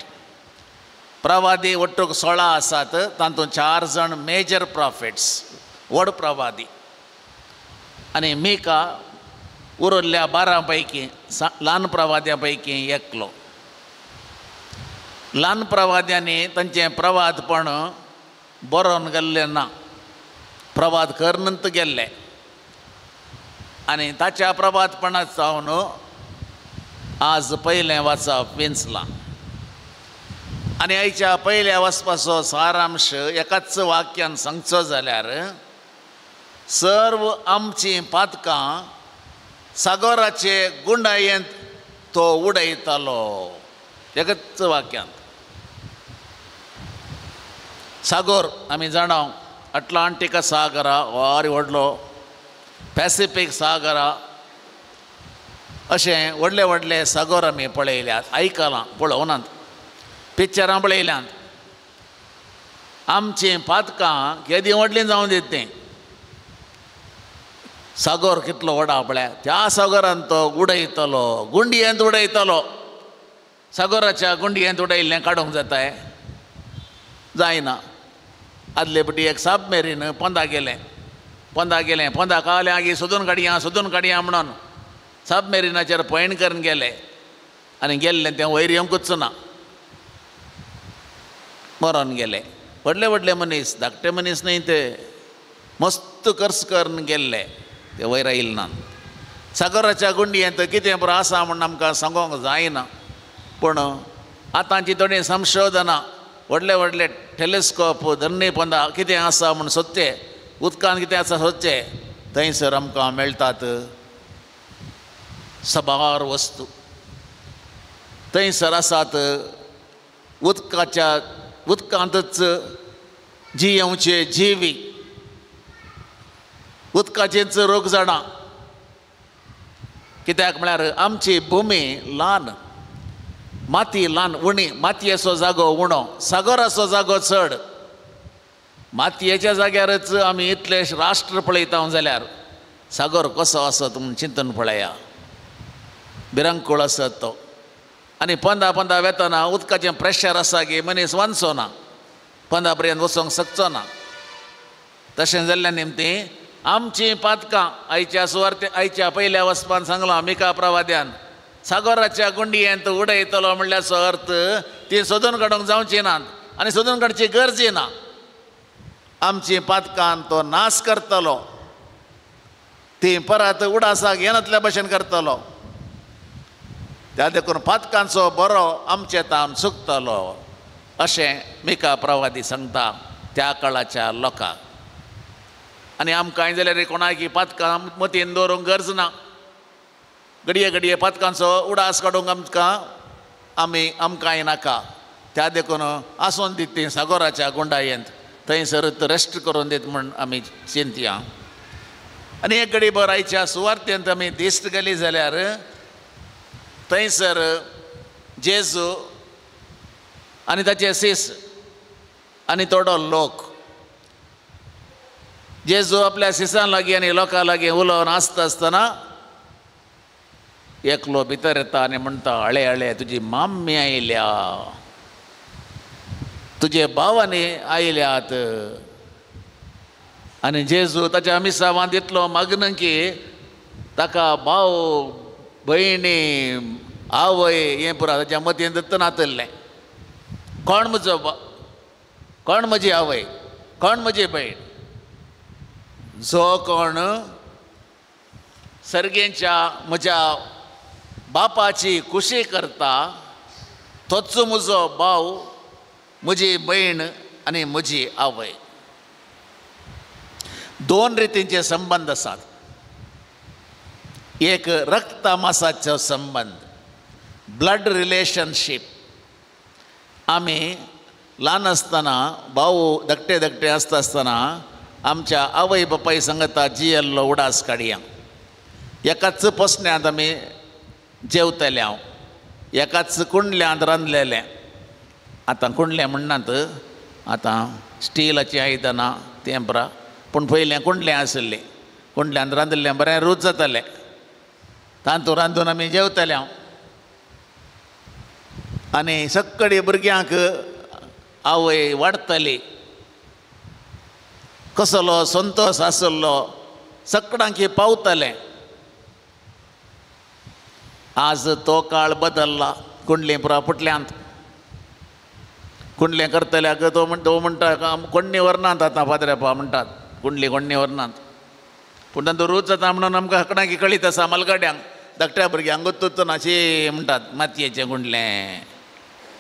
प्रवादी ಒಟ್ಟುಗೆ 16 आसात, तातूंत 4 जाण मेजर प्रॉफेट्स, व्हड प्रवादी. आनी मिका उरिल्ल्या 12 पैकी ल्हान प्रवाद्यां पैकी एकलो. ल्हान प्रवाद्यांनी तांचें प्रवादपण बरोवन गेल्लें ना, प्रवाद करनंत गेल्ले. आनी ताच्या प्रवादपणात जावन आज पयलें वाचप विंचलां. आनी आयच्या पयल्या वाचपाचो सारांश एकाच वाक्यान सांगचो जाल्यार, सर्व आमचीं पातकां सागोराचे गुंडायेंत तो उडयतालो. एकाच वाक्यांत. सागोर आमी जाणा, अटलांटीक सागरा वारी व्हडलो, पॅसिफीक सागरा, अशें व्हडले व्हडले सागोर आमी पळयल्यात, आयकलां, पळोवनात, पिक्चरां पळयल्यांत. आमचीं पातकां केदीं व्हडलीं जावं दित तें. सागोर कितलो व्हडा पळय, त्या सागोरान तो उडयतलो, गुंडयेंत उडयतलो. सागोराच्या गुंडयेंत उडयल्लें काडूंक जाताय? जायना. आदले पटी एक सबमेरीन पोंदा गेलें, पोंदा गेलें, पोंदा कावलें आगी सोदून काडया, सोदून काडया म्हणून सबमेरिनाचेर पयण करून गेले. आनी गेल्लें तें वयर येवंकूच ना, मरोन गेले. व्हडले व्हडले मनीस, धाकटे मनीस न्हय ते, मस्त कर्स करून गेल्ले, ते वयर आयले ना. सागराच्या गुंडयेंत कितें बरो आसा म्हूण आमकां सांगूंक जायना, पूण आतांची थोडीं संशोधनां, व्हडले व्हडले टेलिस्कोप धरणी पोंदा कितें आसा म्हूण सोदचें, उदकान कितें आसा सोदचें, थंयसर आमकां मेळटात सबार वस्तू. थंयसर आसात उदकाच्या, उदकांतच जियेवचे जिवी, उदकाचेच रोग जाणां. कित्याक म्हळ्यार आमची भुमी ल्हान, माती ल्हान उणी, मातयेचो जागो उणो, सागराचो जागो चड. मातयेच्या जाग्यारच आमी इतले राष्ट्र पळयता जाल्यार सागर कसो आसत म्हूण चिंतून पळया, भिरांकूळ आसत तो. आनी पोंदा पोंदा वेतना उदकाचें प्रेशर आसा की मनीस वांचो ना, पोंदा पर्यंत वचोंक शकचो ना. तशें जाल्ल्या निमतीं आमचीं पातकां आयच्या सुवार्ते, आयच्या पयल्या वचपान सांगलां मिका प्रवाद्यान, सागराच्या गुंडयेंत उडयतलो म्हणल्याचो अर्थ ती सोदून काडूंक जावची नात आनी सोदून काडची गरजी ना. आमची पातकान तो नाश करतलो, ती परत उडासाक येनातल्या भशेन करतलो. त्या देखून पातकांचो बरो आमचे तान चुकतलो अशें मिका प्रवादी सांगता त्या काळाच्या लोकांक. आनी आमकां जाल्यार कोणाकी पातकां मतीन दवरूंक गरज ना, घडये घडये पातकांचो उडास काडूंक आमकां आमी आमकांय नाका. त्या देखून आसून दित ती सागोराच्या गुंडायेंत, थंयसर रेस्ट करून दीत म्हूण आमी चिंतया. आनी एक घडी भर आयच्या सुवार्तेंत आमी दिश्ट गेली जाल्यार थंयसर जेजू आनी ताचे सीस आनी थोडो लोक. जेजू आपल्या सिसां लागीं आनी लोकां लागीं उलोवन आसता आसतना एकलो भितर येता आनी म्हणटा, हळे हळे तुजी माम्मी आयल्या, तुजे भावांनी आयल्यात. आनी जेजू ताच्या मिसावांत इतलो मागन की ताका भाव भयणी आवय हें पुरा ताच्या मतींत नातल्लें. कोण म्हजो कोण म्हजी आवय, कोण म्हजी भयण? जो कोण सर्गेच्या म्हज्या बापाची खुशी करता तोच म्हजो भाव, म्हजी भयण आनी म्हजी आवय. दोन रितींचे संबंद आसात. एक रक्तमासाचो संबंद, ब्लड रिलेशनशीप. आमी ल्हान आसतना भाऊ धाकटे धाकटे आसता आसतना आमच्या आवय बापाय सांगता जियेल्लो उडास काडया. एकाच पोसण्यांत आमी जेवतले हांव, एकाच कुंडल्यांत रांदलेलें. आतां कुंडलें म्हणनात, आतां स्टिलाचीं आयदनां तें बरा, पूण पयलें कुंडलें आशिल्लें. कुंडल्यांत रांदिल्लें बरें रूच जातालें. तांतूर रांदून आमी जेवताले हांव आनी सगळी भुरग्यांक आवय वाडटली. कसलो संतोश आसलो सगळ्यांक पावतालें. आज तो काळ बदल्ला. कुंडली पुरा फुटल्यांत कुंडलें करतल्याक तो तो म्हणटा कोण्णी व्हरनात आतां फादरेपा म्हणटात कुंडली कोण्णी व्हरनात. पूण तांचो रूच जाता म्हणून आमकां हकणाकी कळीत आसा. मालगाड्यांक धाकट्या भुरग्यांक गुत्तुत्तून अशें म्हणटात मातयेचें कुंडलें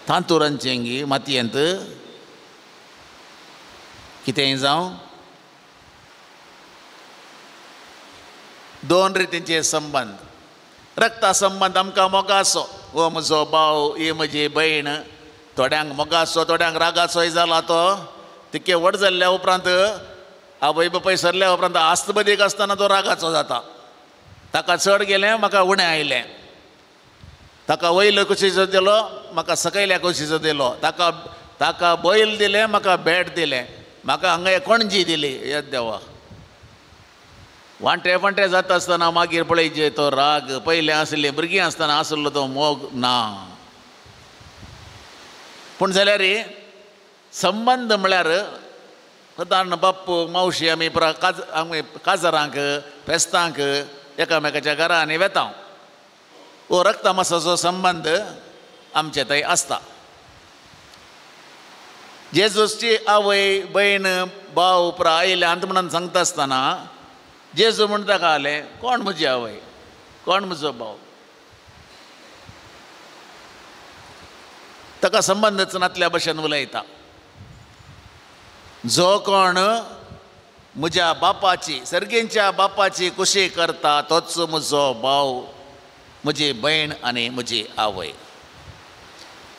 तांतुरांचें गी मातयेंत कितेंय जावं. दोन रितींचे संबंद. रक्ता संबंद आमकां मोगाचो. हो म्हजो भाव ही म्हजी भयण. थोड्यांक मोगाचो थोड्यांक रागाचोय जाला. तो तितके व्हड जाल्ल्या उपरांत आवय बापाय सरल्या उपरांत आस्तबदीक आसतना तो रागाचो जाता. ताका चड गेलें म्हाका उणें आयलें. ताका वयलो कुशीचो दिलो म्हाका सकयल्या कुशीचो दिलो. ताका ताका बैल दिलें म्हाका बेट दिलें. म्हाका हांगा कोणजी दिली. येत देवा वांटे वांटे जाता आसतना मागीर पळयचे तो राग. पयलें आसलें भुरगीं आसतना आसलो तो मोग ना. पूण जाल्यार संबंद म्हळ्यार सदां बाप्पू मावशी आमी आमी काजरांक फेस्तांक एकामेकाच्या घरांनी वेता. हो रक्तमासाचो संबंद आमचे थंय आसता. जेजूची आवय भयण भाव पुरा आयले अंत म्हणून सांगता आसतना जेजू म्हणटा कालें कोण म्हजी आवय कोण म्हजो भाव. ताका संबंदच नातल्या भशेन उलयता. जो कोण म्हज्या बापाची सर्गींच्या बापाची कुशी करता तोच म्हजो भाव म्हजी भयण आनी म्हजी आवय.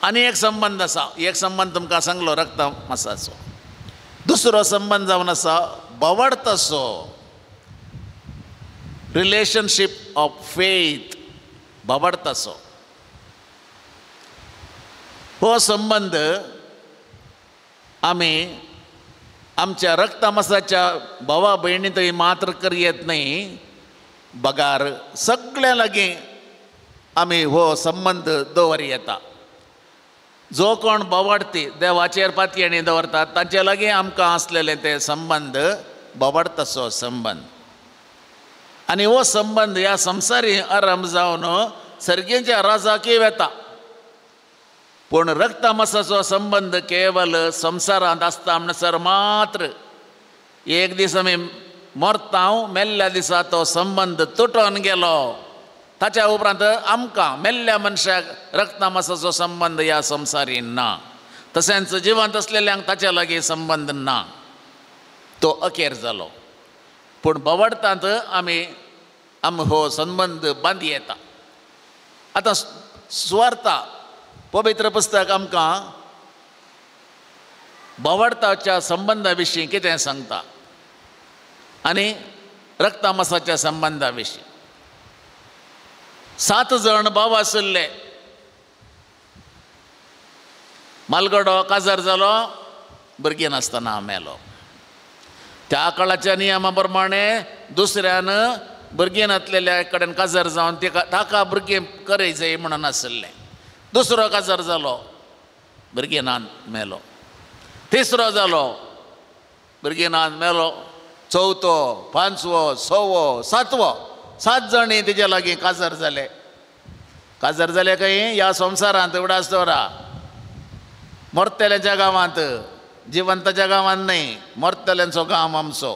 आनी एक संबंद आसा. एक संबंद तुमकां सांगलो रक्त मासाचो. दुसरो संबंद जावन आसा भावार्थाचो. रिलेशनशीप ऑफ फेथ भावार्थाचो. हो संबंद आमी आमच्या रक्तमासाच्या भावा भयणी थंय मात्र कर येत न्हय बगार सगळ्यां लागीं आमी हो संबंद दवर येता. जो कोण भावार्थी देवाचेर पातयेणी दवरतात तांचे लागीं आमकां आसलेले ते संबंद भावार्थाचो संबंद. आनी हो संबंद ह्या संवसारी आरंभ जावन सर्गेच्या राजाकय वेता. पूण रक्तमासाचो संबंद केवल संवसारांत आसता म्हणसर मात्र एक दीस आमी मरता मेल्ल्या दिसा तो संबंद तुटोन गेलो. ताच्या उपरांत आमकां मेल्ल्या मनशाक रक्तमासाचो संबंद ह्या संवसारी ना. तशेंच जिवंत आसलेल्यांक ताच्या लागीं संबंद ना. तो अखेर जालो. पूण भावार्थांत आमी आमी हो संबंद बांदी येता. आतां सुवार्ता पवित्र पुस्तक आमकां भावार्थाच्या संबंदा विशीं कितें सांगता आनी रक्तमासाच्या संबंदा विशीं. 7 जाण भाव आशिल्ले. मालगडो काजार जालो भुरगीं नासतना मेलो. त्या काळाच्या नियमा प्रमाणे दुसऱ्यान भुरगीं नासलेल्या कडेन काजार जावन ताका भुरगीं करय जाय म्हणून आशिल्लें. दुसरो काजार जालो भुरगीं नान मेलो. तिसरो जालो भुरगीं नान मेलो. चवथो पांचवो सवो सातवो 7 जाणी तेजे लागीं काजार जाले. काजार जाले खंय ह्या संवसारांत उडास दवरा. मरतल्यांच्या गांवांत जिवंताच्या गांवांत न्हय. मरतल्यांचो गांव आमचो.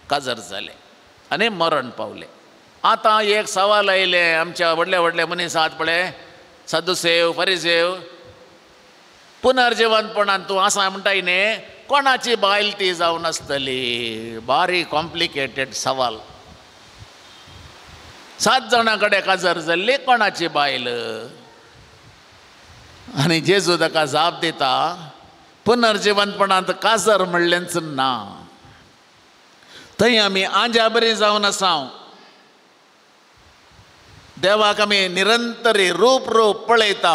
काजार जाले आनी मरण पावले. आतां एक सवाल आयलें आमच्या व्हडले व्हडले मनीस आहात पळय सादुसेव फरिसेव पुनर्जिवंतपणान तूं आसा म्हणटाय न्ही कोणाची बायल ती जावन आसतली. बारी कॉम्प्लिकेटेड सवाल. 7 जाणां कडेन काजार जाल्ली कोणाची बायल. आनी जेजू ताका जाप दिता पुनर्जिवंतपणांत काजार म्हणलेंच ना. थंय आमी आंज्या बरी जावन आसा. देवाक आमी निरंतरी रूप रूप पळयता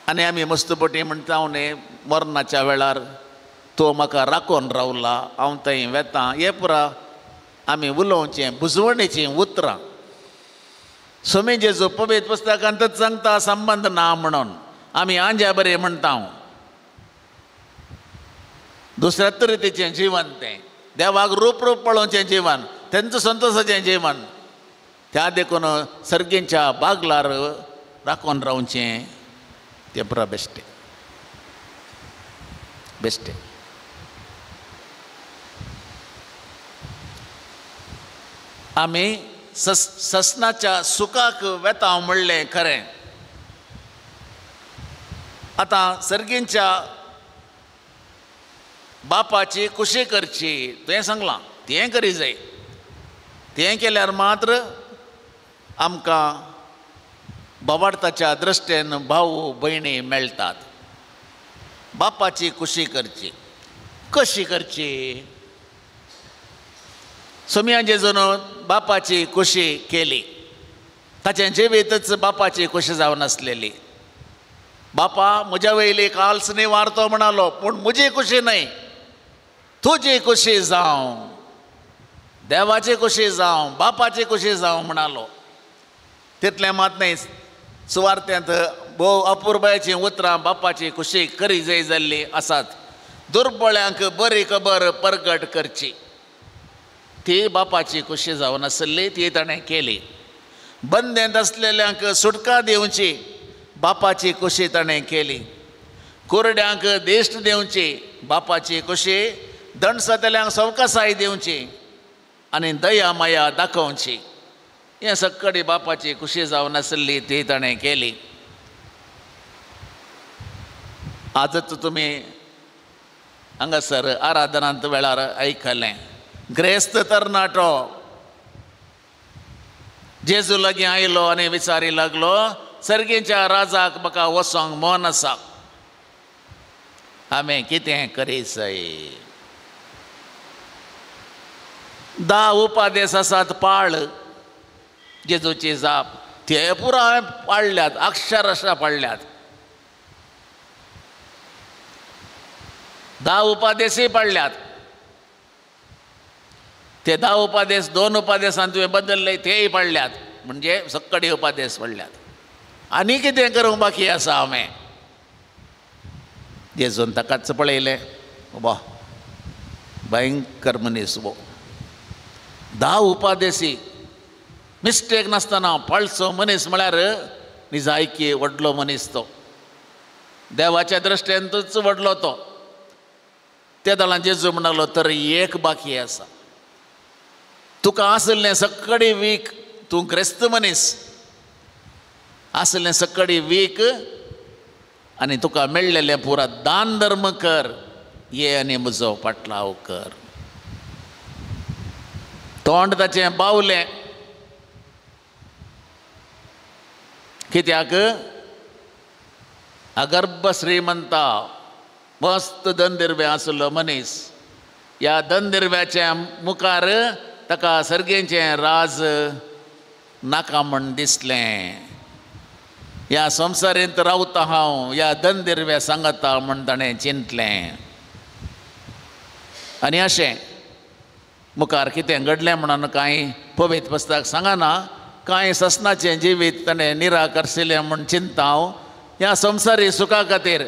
आनी आमी मस्तपटी म्हणटा न्ही मरणाच्या वेळार तो म्हाका राखून रावला हांव थंय वेता. हे पुरा आमी उलोवचें बुजवणेचीं उतरां. स्वामी जेजू पवित्र पुस्तकांतच सांगता संबंद ना म्हणून आमी आंज्या बरें म्हणटा. दुसऱ्याच रितीचें जिवन तें, देवाक रूप रूप पळोवचें जिवन, तेंचो संतोशाचें जिवन. त्या देखून सर्गींच्या बागलार राखून रावचें तें पुरा बेश्टें बेश्टें. आमी ससनाच्या सुखाक वेता म्हणलें खरें. आतां सर्गींच्या बापाची खुशी करची तुवें सांगलां, तें करी जाय. तें केल्यार मात्र आमकां बाबार्थाच्या दृश्टेन भाव भयणी मेळटात. बापाची खुशी करची कशी करची? सोमिया जेजून बापाची खुशी केली. ताचें जिवीतच बापाची खुशी जावन आसलेली. बापा म्हज्या वयली काल्स निवारतो म्हणालो, पूण म्हजी खुशी न्हय, तुजी खुशी जावं, देवाची खुशी जावं, बापाची खुशी जावं म्हणालो. तितलें मात न्हय, सुवार्थ्यांत भोव अपुरबायेचीं उतरां बापाची खुशी करी जाय जाल्लीं आसात. दुर्बळ्यांक बरी खबर परगट करची, ती बापाची खुशी जावन आसली, ती ताणें केली. बंदेंत आसलेल्यांक सुटका दिवची, बापाची खुशी ताणें केली. कुरड्यांक दिश्ट दिवची, बापाची खुशी. दणसतल्यांक सवकासाय दिवची आनी दया माया दाखोवची, हें सगळी बापाची खुशी जावन आसली, ती ताणें केली. आजच तुमी हांगासर आराधनांत वेळार आयकलें, ग्रेस्त तरणाटो जेजू लागीं आयलो आनी विचारी लागलो, सर्गीच्या राजाक म्हाका वचोंक मन आसा, हांवें कितें करी जाय? 10 उपादेस आसात पाळ. जेजूची जाप, ते पुरा हांवें पाळल्यात, अक्षरशा पाळल्यात. 10 उपादेसूय पाळल्यात. ते 10 उपादेस 2 उपादेसान तुवें बदलले तेय पाळल्यात, म्हणजे सक्कडी उपादेस पडल्यात. आनी कितें करूंक बाकी आसा हांवें? जेजून ताकाच पळयलें, वा भयंकर मनीस वो, 10 उपादेसी मिस्टेक नासतना पाळचो मनीस म्हळ्यार निजायकी व्हडलो मनीस तो, देवाच्या दृश्टेनूच व्हडलो तो. ते दळान जेजू म्हणालो, तर एक बाकी आसा, तुका आसलें सगळी वीक, तूं क्रिस्त मनीस आसलें सगळी वीक आनी तुका मेळ्ळेलें पुरा दान धर्म कर, ये आनी म्हजो पाटलाव कर. तोंड ताचें बावलें, कित्याक? अगर्भ श्रीमंता मस्त दंदिरवे आसलो मनीस, ह्या दंदिरव्याच्या मुखार ताका सर्गेचें राज नाका म्हण दिसलें. ह्या संवसारींत रावता हांव, ह्या दंदिरव्या सांगता म्हण ताणें चिंतलें. आनी अशें मुखार कितें घडलें म्हणून कांय पवित्र पुस्तक सांगना, कांय ससनाचें जिवीत ताणें निराकरशिलें म्हूण चिंता हांव, ह्या संवसारी सुखा खातीर,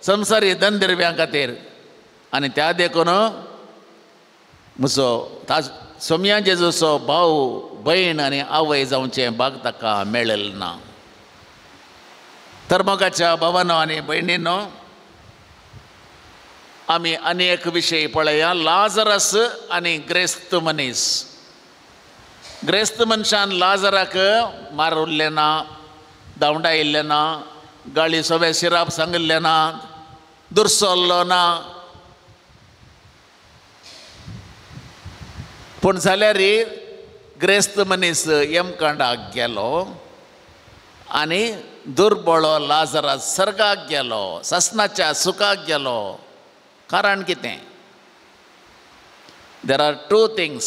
संवसारी दंदिरव्यां खातीर. आनी त्या देखून म्हजो ताज सोमया जेजूचो भाव भयण आनी आवय जावचें भाग ताका मेळ्ळें ना. तर मोगाच्या भावानो आनी भयणीनो, आमी आनी एक विशय पळया, लाजरस आनी ग्रेस्त मनीस. ग्रेस्त मनशान लाजराक मारुल्लें ना, धांवडायिल्लें ना, गाळी सोवे शिराप सांगिल्लें ना, दुरसल्लो ना, पूण जाल्यार ग्रेस्त मनीस यमकंडाक गेलो आनी दुर्बळो लाजरा सर्गाक गेलो, ससनाच्या सुखाक गेलो. कारण कितें? There are 2 things,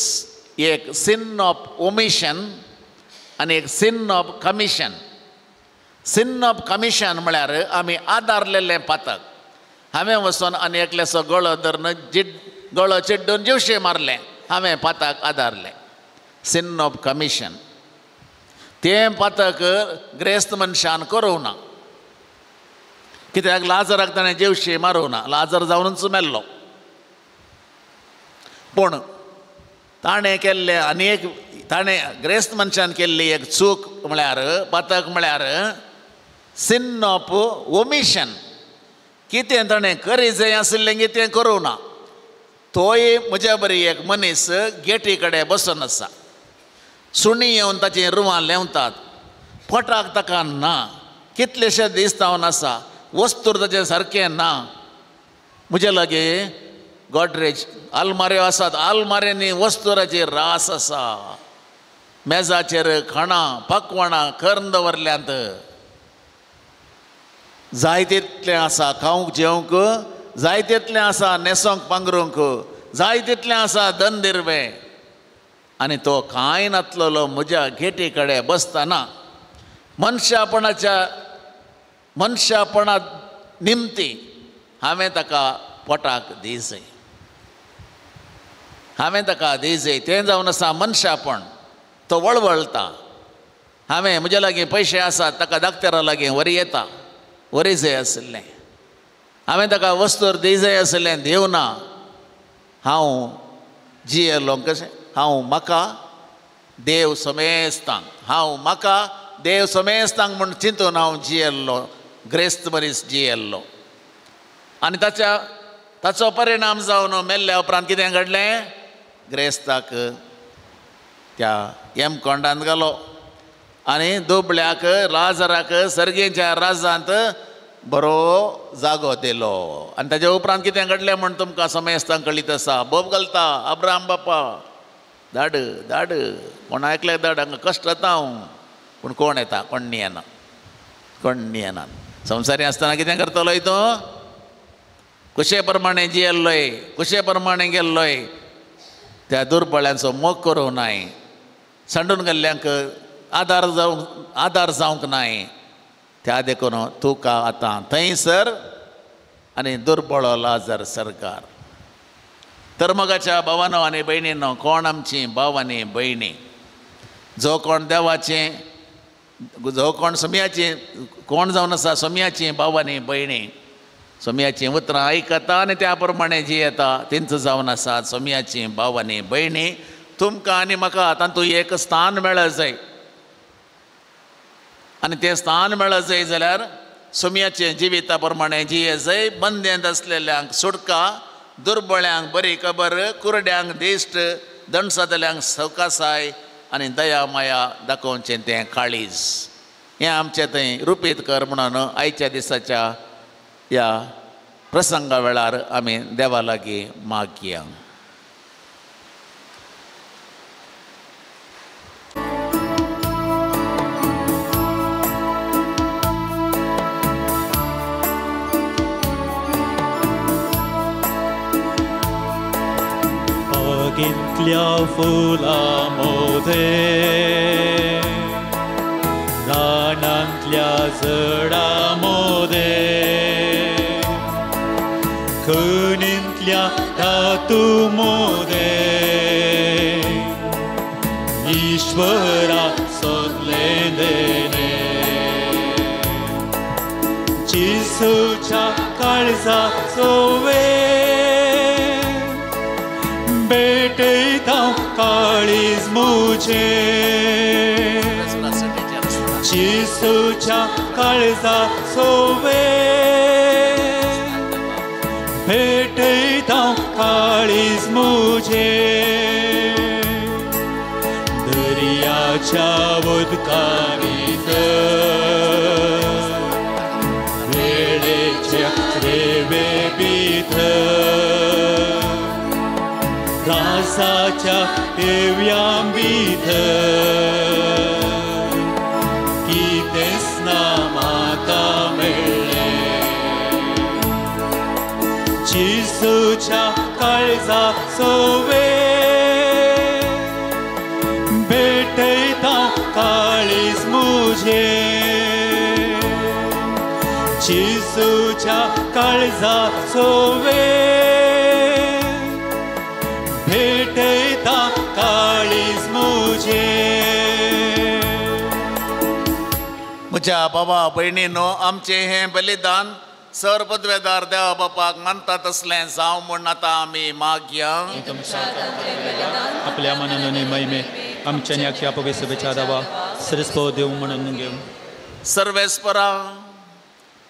एक सिन ऑफ ओमिशन आनी एक sin of commission. Sin of commission म्हळ्यार आमी आदारलेलें पातक. हांवें वचोन आनी एकल्याचो गळो धरून गळो चिड्डून जिवशें मारलें, हांवें पाताक आदारलें, सिन ऑफ कमिशन. तें पातक ग्रेस्त मनशान करूं ना, कित्याक लाजराक ताणें जेवशी मारूं ना, लाजर जावनूच मेल्लो. पूण ताणें केल्लें आनी एक ताणें ग्रेस्त मनशान केल्ली एक चूक म्हळ्यार पातक म्हळ्यार सिन ऑफ ओमिशन. कितें ताणें करी जाय आशिल्लें की तें करूं ना. तोय म्हज्या बरी एक मनीस गेटी कडेन बसून आसा, सुणी येवन ताचीं रुवां लेंवतात, पोटाक ताका ना, कितलेशे दीस जावन आसा, वस्तूर ताचें सारकें ना. म्हज्या लागीं गॉडरेज आलमाऱ्यो आसात, आलमाऱ्यांनी वस्तुराची रास आसा, मेजाचेर खाणां पकवाणां करून दवरल्यांत, जाय तितलें आसा खावंक जेवंक, जाय तितलें आसा न्हेसोंक पांगरूंक, जाय तितलें आसा दंदिरवें. आनी तो कांय नातलेलो म्हज्या गेटी कडेन बसतना मनशापणाच्या मनशापणा निमती हांवें ताका पोटाक दिजय, हांवें ताका दिजय. तें जावन आसा मनशापण. तो वळवळटा, हांवें म्हज्या लागीं पयशे आसात ताका दाक्तेरा लागीं व्हरी येता, व्हरी जाय आशिल्लें, हांवें ताका वस्तूर दिजय आशिल्लें, दिवना. हांव जियेलो कशें, हांव म्हाका देव समेस्तांक, हांव म्हाका देव समेस्तांक म्हूण चिंतून हांव जियेल्लो, ग्रेस्त मनीस जियेल्लो. आनी ताच्या ताचो परिणाम जावन मेल्ल्या उपरांत कितें घडलें, ग्रेस्ताक त्या यमकोंडांत घालो आनी दुबळ्याक लाजराक सर्गेच्या राजांत बरो जागो दिलो. आनी ताच्या उपरांत कितें घडलें म्हूण तुमकां समेस्तांक कळीत आसा. बोब घालता अब्राहम बापा, धाड धाड कोण आयकल्यार धाड, हांगा कश्ट जाता हांव, पूण कोण येता, कोण येना, कोण येना. संवसारी आसतना कितें करतलोय तो, कुशे प्रमाणे जियेल्लोय, कुशे प्रमाणे गेल्लोय, त्या दुर्बळ्यांचो मोग करूं नाय, सांडून गेल्ल्यांक आदार जावंक आदार जावंक नाय. त्या देखून तुका आतां थंयसर आनी दुर्बळो लाजर सरकार. तर मोगाच्या भावानो आनी भयणीनो, कोण आमची भाव आनी भयणी, जो कोण देवाचें, जो कोण सोम्याची, कोण जावन आसा सोम्याची भाव आनी भयणी, सोम्याचीं उतरां आयकता आनी त्या प्रमाणे जी येता तेंच जावन आसा सोम्याची भाव आनी भयणी. तुमकां आनी म्हाका तातूंत एक स्थान मेळत जाय, आनी तें स्थान मेळत जाय जाल्यार सोम्याचें जिविता प्रमाणे जिये जाय. बंदेंत आसलेल्यांक सुटका, दुर्बळ्यांक बरी खबर, कुरड्यांक दिश्ट, दणसातल्यांक सवकासाय आनी दया माया दाखोवचें तें काळीज. हें आमचें थंय रुपीत कर म्हणून आयच्या दिसाच्या ह्या प्रसंगा वेळार आमी देवा लागीं मागया. बागेंतल्या फुलां मोदें, रानांतल्या झाडां मोदें, खणींतल्या धातू मोदें, ईश्वरा सोदलें देणें. जेजूच्या काळजा सोवे भेटयता काळीज म्हजें, जेजूच्या काळजा सोवे भेटयता काळीज म्हजें. दर्याच्या उदकांनी तर वेळेच्या रेवे भितर, रासाच्या हेव्यां भितर, कितेंच ना म्हाका मेळ्ळें. जेजूच्या काळजा सोवे भेटयता काळीज म्हजें, जेजूच्या काळजा सोवे भेटयता म्हज्या बाबा भयणीनो, आमचें हें बलिदान सर पदवेदार देवा बापाक मानता तसलें जावं म्हूण आतां आमी मागया. आपल्या मनान महिमे आमच्या न्याख्या पवित्र सभेच्या दावा सरस्पो देव म्हणून घेवं. सर्वेस्परा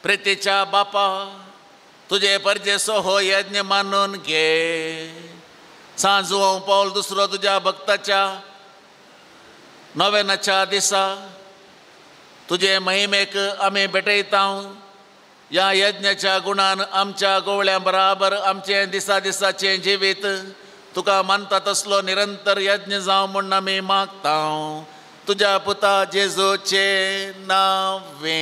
प्रितीच्या बापा, तुजे परजेसो हो यज्ञ मानून घे. सांजवो पावल दुसरो तुज्या भक्ताच्या नव्यानाच्या दिसा तुजे महिमेक आमी भेटयता. ह्या यज्ञाच्या गुणान आमच्या गोवळ्या बराबर आमचें दिसा दिसाचें जिवीत तुका मानता तसलो निरंतर यज्ञ जावं म्हूण आमी मागता. तुज्या पुता जेजूचे नांवे.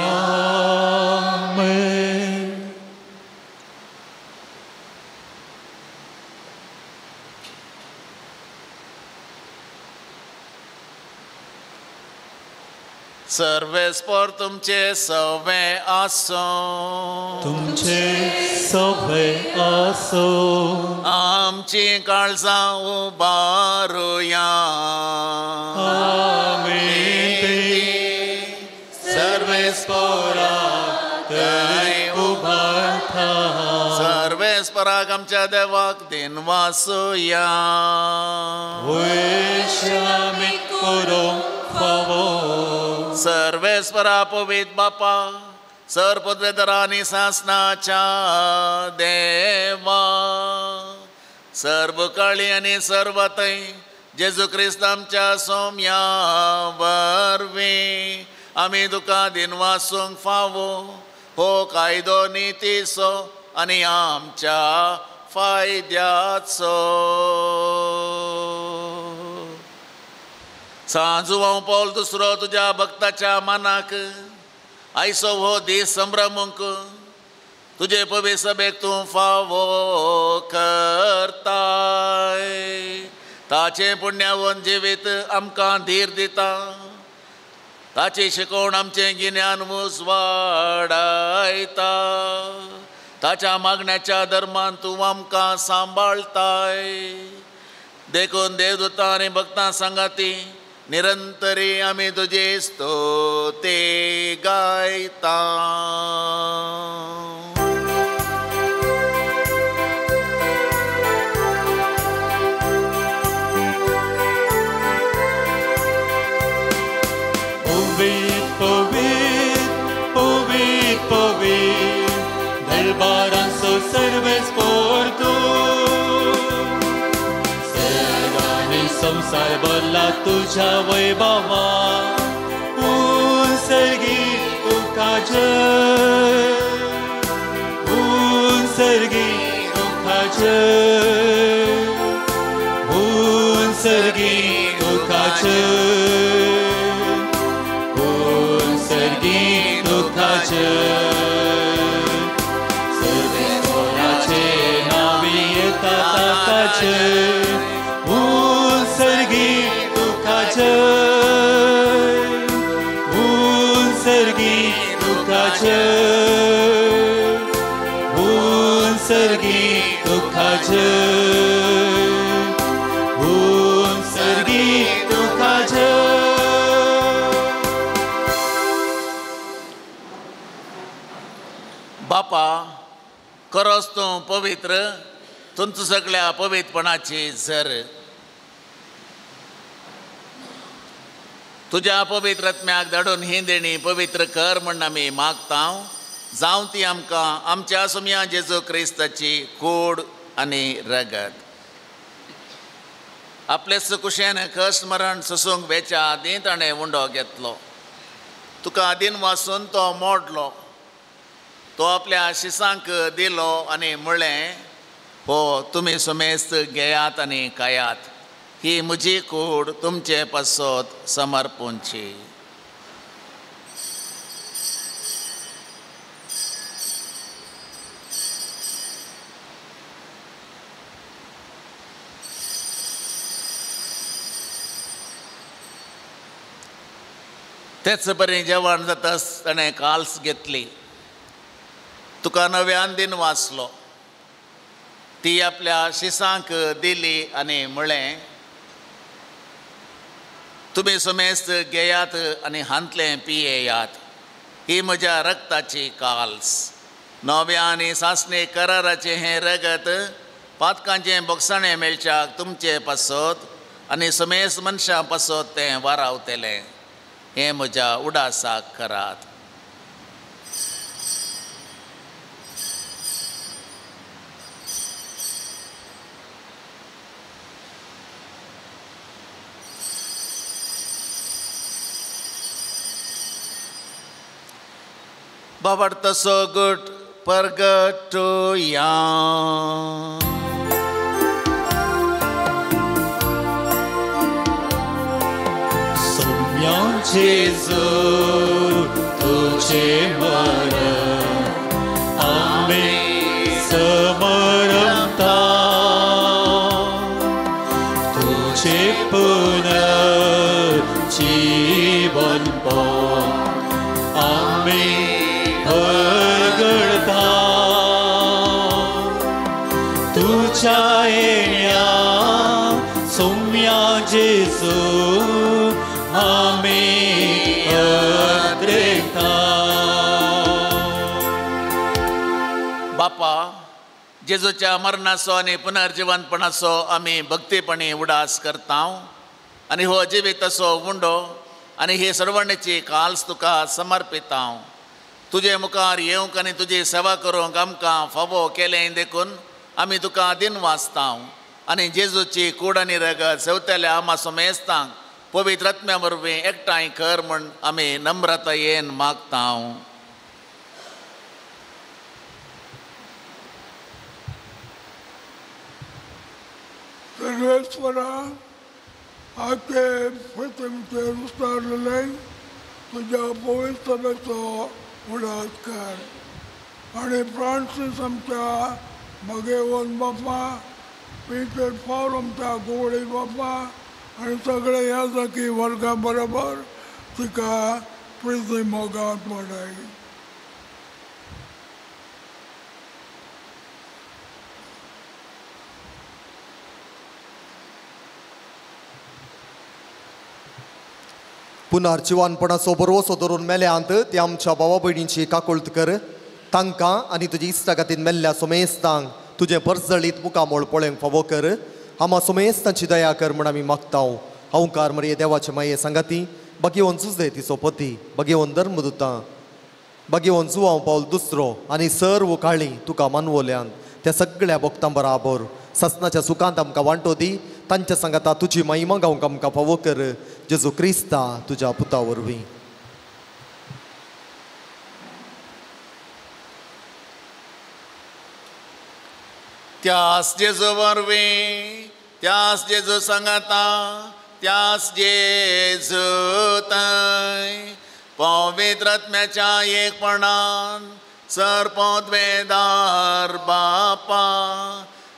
आमेन. सर्वेस्पर तुमचे सवे आसूं. तुमचे सवे आसूं. आमची काळजां उबारुया. आमेन. सर्वेस्परा थंय उबारता. सर्वेस्पराक आमच्या देवाक दिनवासुया. वैश्यामी करूंक फावो. सर्वेस्परा पवित्र बापा, सर पदवेदरा आनी सासनाच्या देवा, सर्व काळी आनी सर्व थंय जेजू क्रिस्त आमच्या सोम्या वरवीं आमी तुका दिनवासूंक फावो. हो कायदो नितीचो आनी आमच्या फायद्याचो. सांजुवां पावल दुसरो तुज्या भक्ताच्या मनाक आयसो हो दीस संभ्रमूंक तुजे पवित्र सभेक तूं फावो करताय. ताचें पुण्यावन जिवीत आमकां धीर दिता. ताची शिकवण आमचें गिन्यान उजवाडायता. ताच्या मागण्याच्या धर्मान तूं आमकां सांबाळताय. देखून देवदूतां आनी भक्तां सांगाती निरंतरी आमी तुजी स्तुती गायता. पवित्र पवित्र पवित्र पवित्र दरबारांचो सर्वेस्पर तूं. संसार भरला तुझ्या वैभवा. उंसर्गी तुका जय, उंसर्गी तुका जय, उंसर्गी तुका जय, उंसर्गी तुका जय. सर्वेस्पराचे नांवी येता ताकाचे. उंसर्गी तुका जय, उंसर्गी तुका जय, उंसर्गी तुका जय, उंसर्गी तुका जय. बापा, खरोच तूं पवित्र, तुमच्या सगळ्या पवित्रपणाची झर. तुज्या पवित्र आत्म्याक धाडून ही देणी पवित्र कर म्हूण आमी मागता. जावं ती आमकां आमच्या सोम्या जेजू क्रिस्ताची कूड आनी रगत. आपलेच कुशेन कश्ट मरण सोसूंक वेच्या आदीं ताणें उंडो घेतलो. तुका आदीन वासून तो मोडलो. तो आपल्या शिसांक दिलो आनी म्हणलें, हो तुमी सुमेस्त घेयात आनी खायात. ही म्हजी कूड तुमचे पासत समर्पूंची. तेच बरें जेवण जाताच ताणें काल्स घेतली. तुका नव्यान दिन वाचलो. ती आपल्या शिसांक दिली आनी म्हळें, तुमी समेस्त घेयात आनी हांतलें पियेयात. ही म्हज्या रक्ताची काल्स. नव्या आनी सासणे कराराचें हें रगत पातकांचें बोगसाणें मेळच्याक तुमचे पासत आनी समेस्त मनशां पासत तें वारावतलें. हें म्हज्या उडासाक करात. बाबा तसो गुट परगटुया. सोम्या जेजू तुझे मरण आम्ही समरता, तुझे पुनर्जीवन आम्ही परगडता. तुझ्या येण्या सोम्या जेजू आम्ही अद्रेकता. बापा, जेजूच्या मरणाचो आनी पुनर्जिवनपणाचो आमी भक्तीपणी उडास करता आनी हो जिविताचो उंडो आनी ही सर्वणेची काल्स तुका समर्पिता. तुजे मुखार येवंक आनी तुजी सेवा करूंक आमकां फावो केलें देखून आमी तुका दिन वाचता आनी जेजूची कूड आनी रगत सेवतल्या आमा समेस्तांक पवित्र आत्म्या वरवीं एकठांय कर म्हूण आमी नम्रतायेन मागता. सर्वेस्वरा, आते प्रतिमचेर उस्तारलें तुज्या पवित्रतेचो उडास कर आनी फ्रांसीस आमच्या भगेवन बापा, पीटर पावल आमच्या गोवळी बापा आनी सगळे ह्या जाकी वर्गा बरोबर तिका प्रिती मोगांत वाडय. पुनर्जिवनपणाचो बरवसो धरून मेल्यांत ते आमच्या भावा भयणींची काकुळट कर. तांकां आनी तुजी इश्टागतीन मेल्ल्या सोमेस्तांक तुजें परजळीत मुखामोळ पळोवंक फावो कर. आमा सोमेस्तांची दया कर म्हूण आमी मागता. हांवकार मरये देवाचे माये सांगाती बागेवन जुजे तिचो पती, बागेवन धर्मदुतां, बागेवन जुवांव पावल दुसरो आनी सर्व काळी तुका मानवल्यान त्या सगळ्या भक्तां बराबर ससनाच्या सुखांत आमकां वांटो दी. तांच्या सांगाता तुजी महिमा गावंक आमकां फावो कर. जेजू क्रिस्ता तुज्या पुता वरवीं. त्यास जेजू वरवीं, त्यास जेजू सांगाता, त्यास जेजू थंय पवित्र आत्म्याच्या एकपणान सर्पोद्वेदार बापा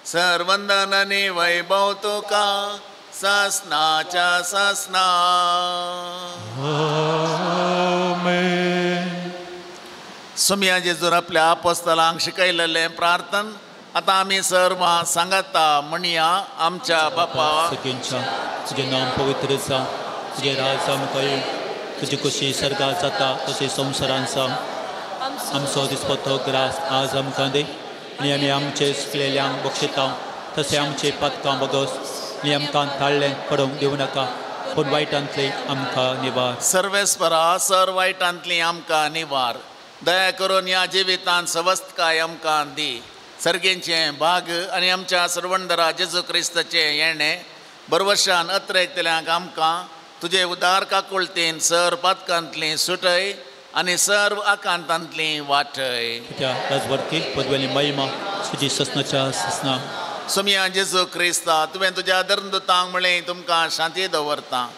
सर्वंदन आनी वैभव तुका ससनाच्या ससना. सुमया जेजून आपल्या आपोस्तलांक शिकयलेलें प्रार्थन आतां आमी सर्वां सांगाता म्हणया. आमच्या बापा, तुजें नांव पवित्र जावं, तुजें राज आमकां येवं, तुजी खुशी सर्गात जाता तशी संवसारांत जावं. आमचो दिसपट्टो ग्रास आज आमकां दी आनी आमी आमचे चुकलेल्यांक बक्षिता तशें आमचे पातकां बगस आनी आमकां ताळ्ळें पडोवंक दिवं नाका, पूण वायटांतली आमकां निवार. सर्वेस्परा, सर वायटांतली आमकां निवार. दया करून ह्या जिवितांत सवस्तकाय आमकां दी. सर्गेंचें भाग आनी आमच्या सर्वंदरा जेजू क्रिस्ताचें येणें बरवशान अत्रेकतल्यांक आमकां तुजे उदार काकुळतीन सर पातकांतली सुटय आनी सर्व आकांतांतली वाटय. तुज्या राजवरती पदवेली महिमा तुजी ससनाच्या ससना. सोमया जेजू क्रिस्ता, तुवें तुज्या धर्मदुतांक म्हणलें तुमकां शांती दवरता,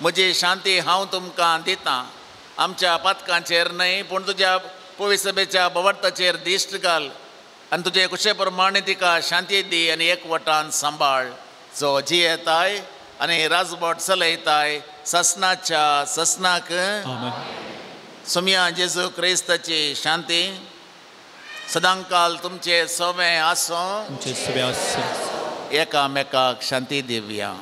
म्हजी शांती हांव तुमकां दितां. आमच्या पातकांचेर न्हय पूण तुज्या पवित्र सभेच्या बवडताचेर दिश्ट घाल आनी तुजे कुशे प्रमाणे तिका शांती दी आनी एकवटान सांबाळ, जो जियेताय आनी राजवट चलयताय ससनाच्या ससनाक. सोमया जेजू क्रिस्ताची शांती सदांकाल तुमचे सवे आसूं. एकामेकाक शांती दिवया.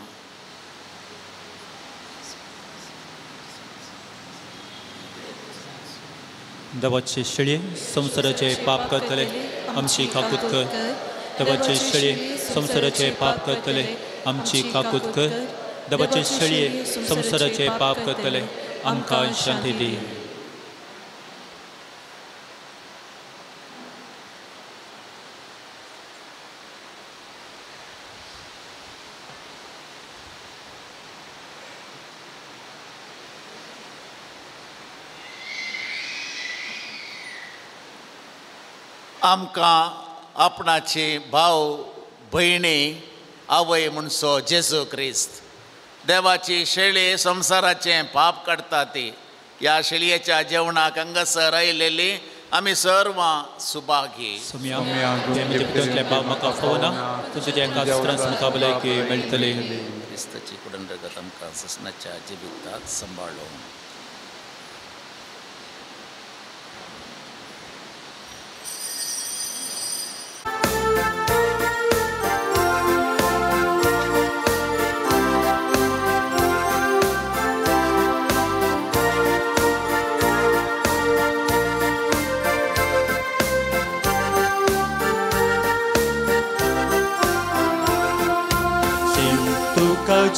देवाची शेळी संवसाराचे पाप करतले आमची काकूत कर. देवाचे शेळये संवसाराचे पाप करतले आमची काकूत कर. देवाचे शेळये संवसाराचे पाप करतले आमकां शांती दी. आमकां आपणाची भाव भयणी आवय म्हणसो जेजू क्रिस्त देवाची शेळी संवसाराचें पाप काडटा ती ह्या शेळयेच्या जेवणाक हांगासर आयलेली आमी सर्वां सुभागी. म्हाका फावना तुज्या भलायकी मेळटली. क्रिस्ताची कुडन रगत आमकां ससनाच्या जिविताक सांबाळूं.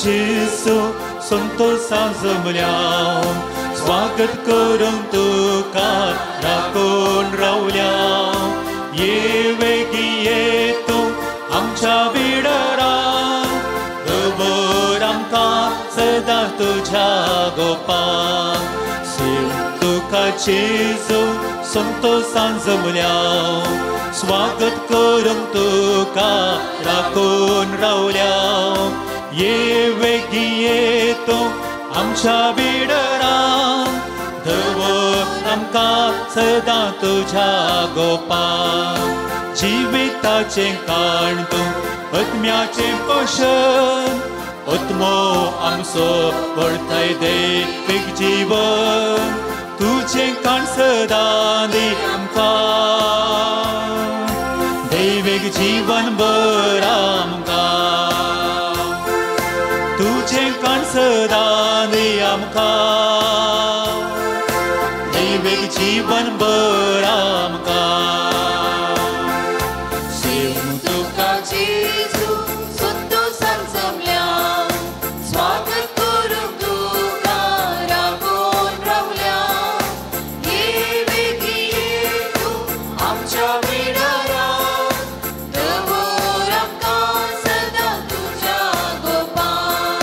जेसू संतोषान जमल्या स्वागत करूंक तुका राखून रावल्या. ये वेगी ये तूं आमच्या बिडरा दवर आमकां सदां तुज्या गोपान. सेव तुका जेजू संतोषान जमल्या स्वागत करूंक तुका राखून रावल्या. ये वेगी ये तूं आमच्या बिडरा दवर आमकां सदां तुज्या गोपान. जिविताचें काण तूं आत्म्याचें पोशण आत्मो आमचो व्हरताय दैवीक जीवन. तुजें काण सदां दी आमकां दैवीक जीवन भर आमकां. तुजें काण सदां दी आमकां दैवीक जीवन भर आमकां. सेव तुका जेजू संतोषान जमल्या स्वागत करूंक तुका राखून रावल्या. ये वेगी ये तूं आमच्या बिडारा दवर आमकां सदां तुज्या गोपान.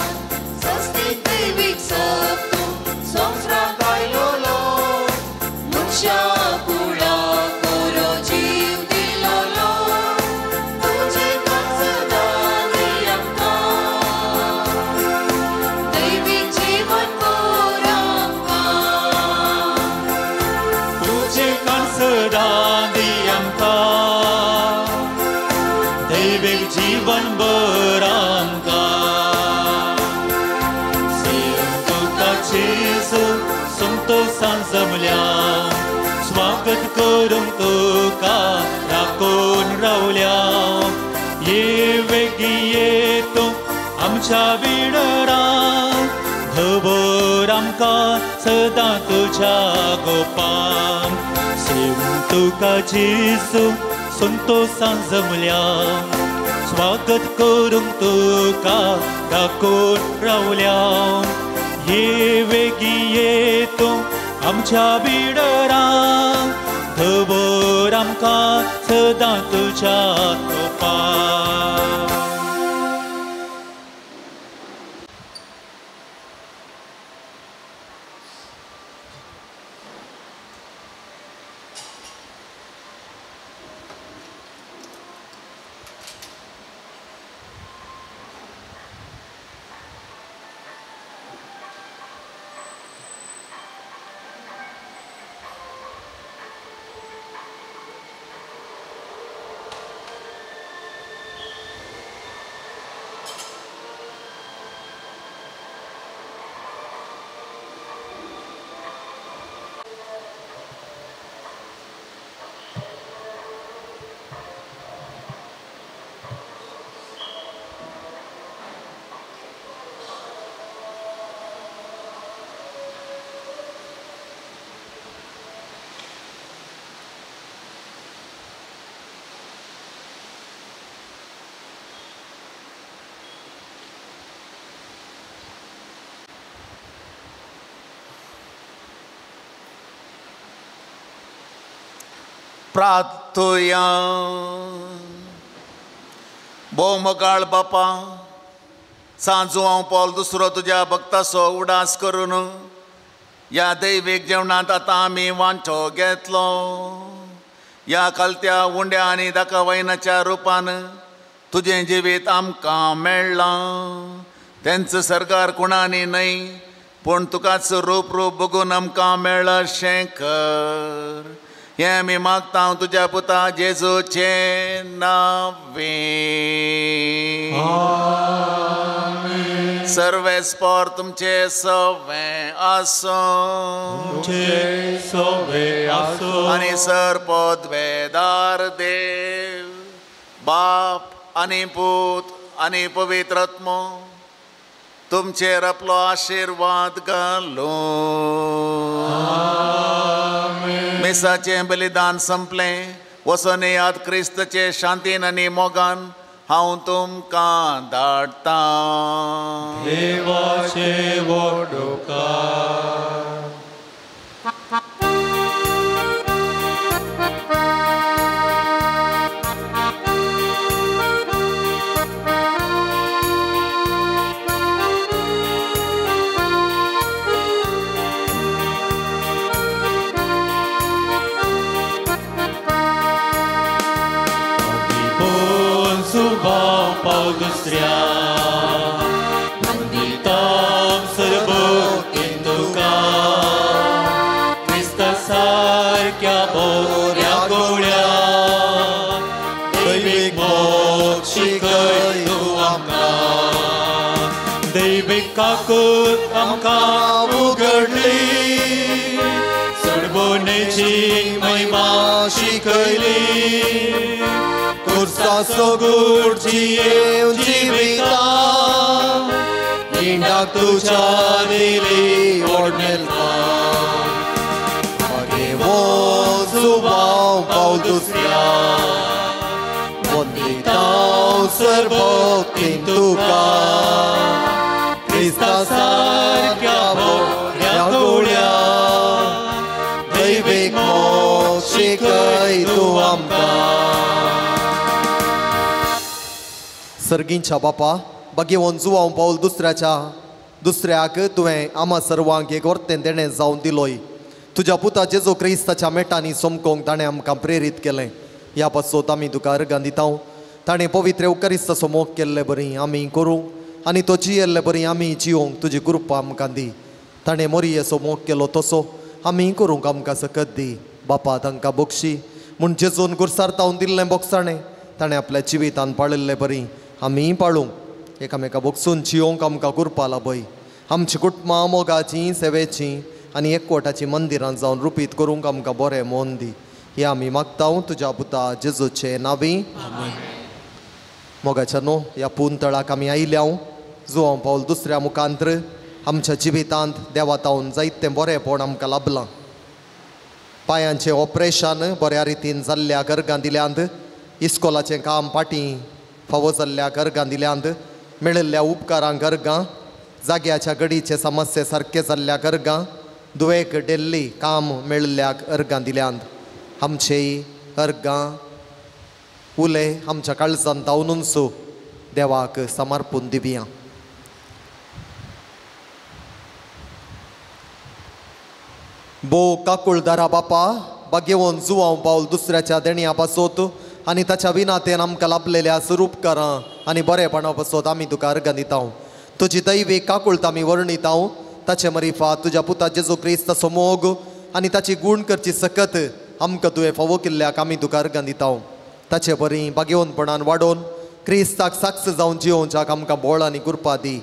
सस्तीत दैवीक सप तूं संवसाराक आयलोलो मनशा कुळाक बरो जीव दिलोलो. तुजें काण सदां दी आमकां दैवीक जीवन भर आमकां. तुजें काण सदां दी आमकां दैवीक जीवन भर आमकां. सेव तुका जेजू संतोषान जमल्या स्वागत करूंक तुका राखून रावल्या. ये वेगी ये तूं आमच्या बिडरा दवर आमकां सदां तुज्या गोपान. सेव तुका जेजू संतोषान जमल्या स्वागत करूंक तुका राखून रावल्या. ये वेगी ये तूं आमच्या बिडरा दवर आमकां सदां तुज्या गोपान. प्रार्थुया. भोव मोगाळ बापा, सांजू हांव पॉल दुसरो तुज्या भक्ताचो उडास करून ह्या दैवीक जेवणांत आतां आमी वांटो घेतलो. ह्या खालत्या उंड्या आनी दाका वैनाच्या रुपान तुजें जिवीत आमकां मेळ्ळां. तेंच सरकार कोणांनी न्हय पूण तुकाच रूप रूप बघून आमकां मेळ्ळां अशें कर. हें आमी मागता तुज्या पुता जेजूचें नांवे. सर्वेस्पोर तुमचे सवें आसूं आनी सर पदवेदार देव बाप आनी पूत आनी पवित्र आत्मो तुमचेर आपलो आशिर्वाद घालूं. मिसाचें बलिदान संपलें. वचोन याद क्रिस्तचे शांतीन आनी मोगान हांव तुमकां धाडटां. देवाचे वडोकार. दुसऱ्या वंदितां सर्वोक्तीन तुका क्रिस्ता सारक्या बोऱ्या गोळ्या दैवीक मोग शिकय तूं आमकां. दैवीक काकूत आमकां उगडली, सोडबोनेची महिमा शिकयली. कुर्साचो गूढ जियेवन जिविता इंडाक तुज्या दिली ओड मेळटा. मागीर जुवांव पावल दुसऱ्या वंदितां सर्वोक्तीन तुका क्रिस्ता सारक्या बोऱ्या गोळ्या दैवीक मोग शिकय तूं आमकां. सर्गींच्या बापा, बागेवन जुवांव पावल दुसऱ्याच्या दुसऱ्याक तुवें आमा सर्वांक एक वर्तें देणें जावन दिलोय. तुज्या पुता जेजू क्रिस्ताच्या मेटांनी समकोंक ताणें आमकां प्रेरीत केलें. ह्या पासत आमी तुका अर्गां दिता. ताणें पवित्र उकरिस्ताचो मोग केल्ले बरी आमी करूं आनी तो जियेल्ले बरी आमी जियोंक तुजी कृपा आमकां दी. ताणें मोरयेचो मोग केलो तसो आमी करूंक आमकां सकत दी. बापा तांकां बक्षी म्हूण जेजून गुरसार तावन दिल्लें बोगसाणें ताणें आपल्या जिवितान पाळिल्ले बरी आमी पाळूंक एकामेका बगसून जियोंक आमकां कृपा लाभय. आमची कुटुंबां मोगाचीं सेवेचीं आनी एकवटाचीं मंदिरां जावन रुपीत करूंक आमकां बरें मोन दी. हें आमी मागता तुज्या पुता जेजूचे नांवी. मोगाच्या न्हू ह्या पुंतळाक आमी आयल्या. जुवांव पावल दुसऱ्या मुखांत्र आमच्या जिवितांत देवा तावन जायतें बरेंपण आमकां लाभलां. पांयांचें ऑपरेशन बऱ्या रितीन जाल्ल्या गर्गां दिल्यांत, इस्कोलाचें काम फाटीं फावो जाल्ल्या गर्गां दिल्यांत, मेळिल्ल्या उपकारां गर्गां, जाग्याच्या गडीचे समस्ये सारके जाल्ल्या गर्गां, दुवेक डेल्ली काम मेळिल्ल्या अर्गां दिल्यांत. आमचेय अर्गां उले आमच्या काळजान तावनूच देवाक समर्पून दिवया. भोव काकुळदारा बापा, बागेवन जुवांव पावल दुसऱ्याच्या देणया पासत आनी ताच्या विनातेन आमकां लाभलेल्या स्वरूपकारां आनी बरेपणा पासत आमी तुका अर्गां दिता. तुजी दैवी काकुळत आमी वर्णिता. ताचे मरिफा तुज्या पुता जेजू क्रिस्ताचो मोग आनी ताची गूण करची सकत आमकां तुवें फावो केल्ल्याक आमी तुका अर्गां दिता. ताचे बरी बागेवनपणान वाडोवन क्रिस्ताक साक्ष जावन जियोवच्याक आमकां बोळ आनी कृपा दी.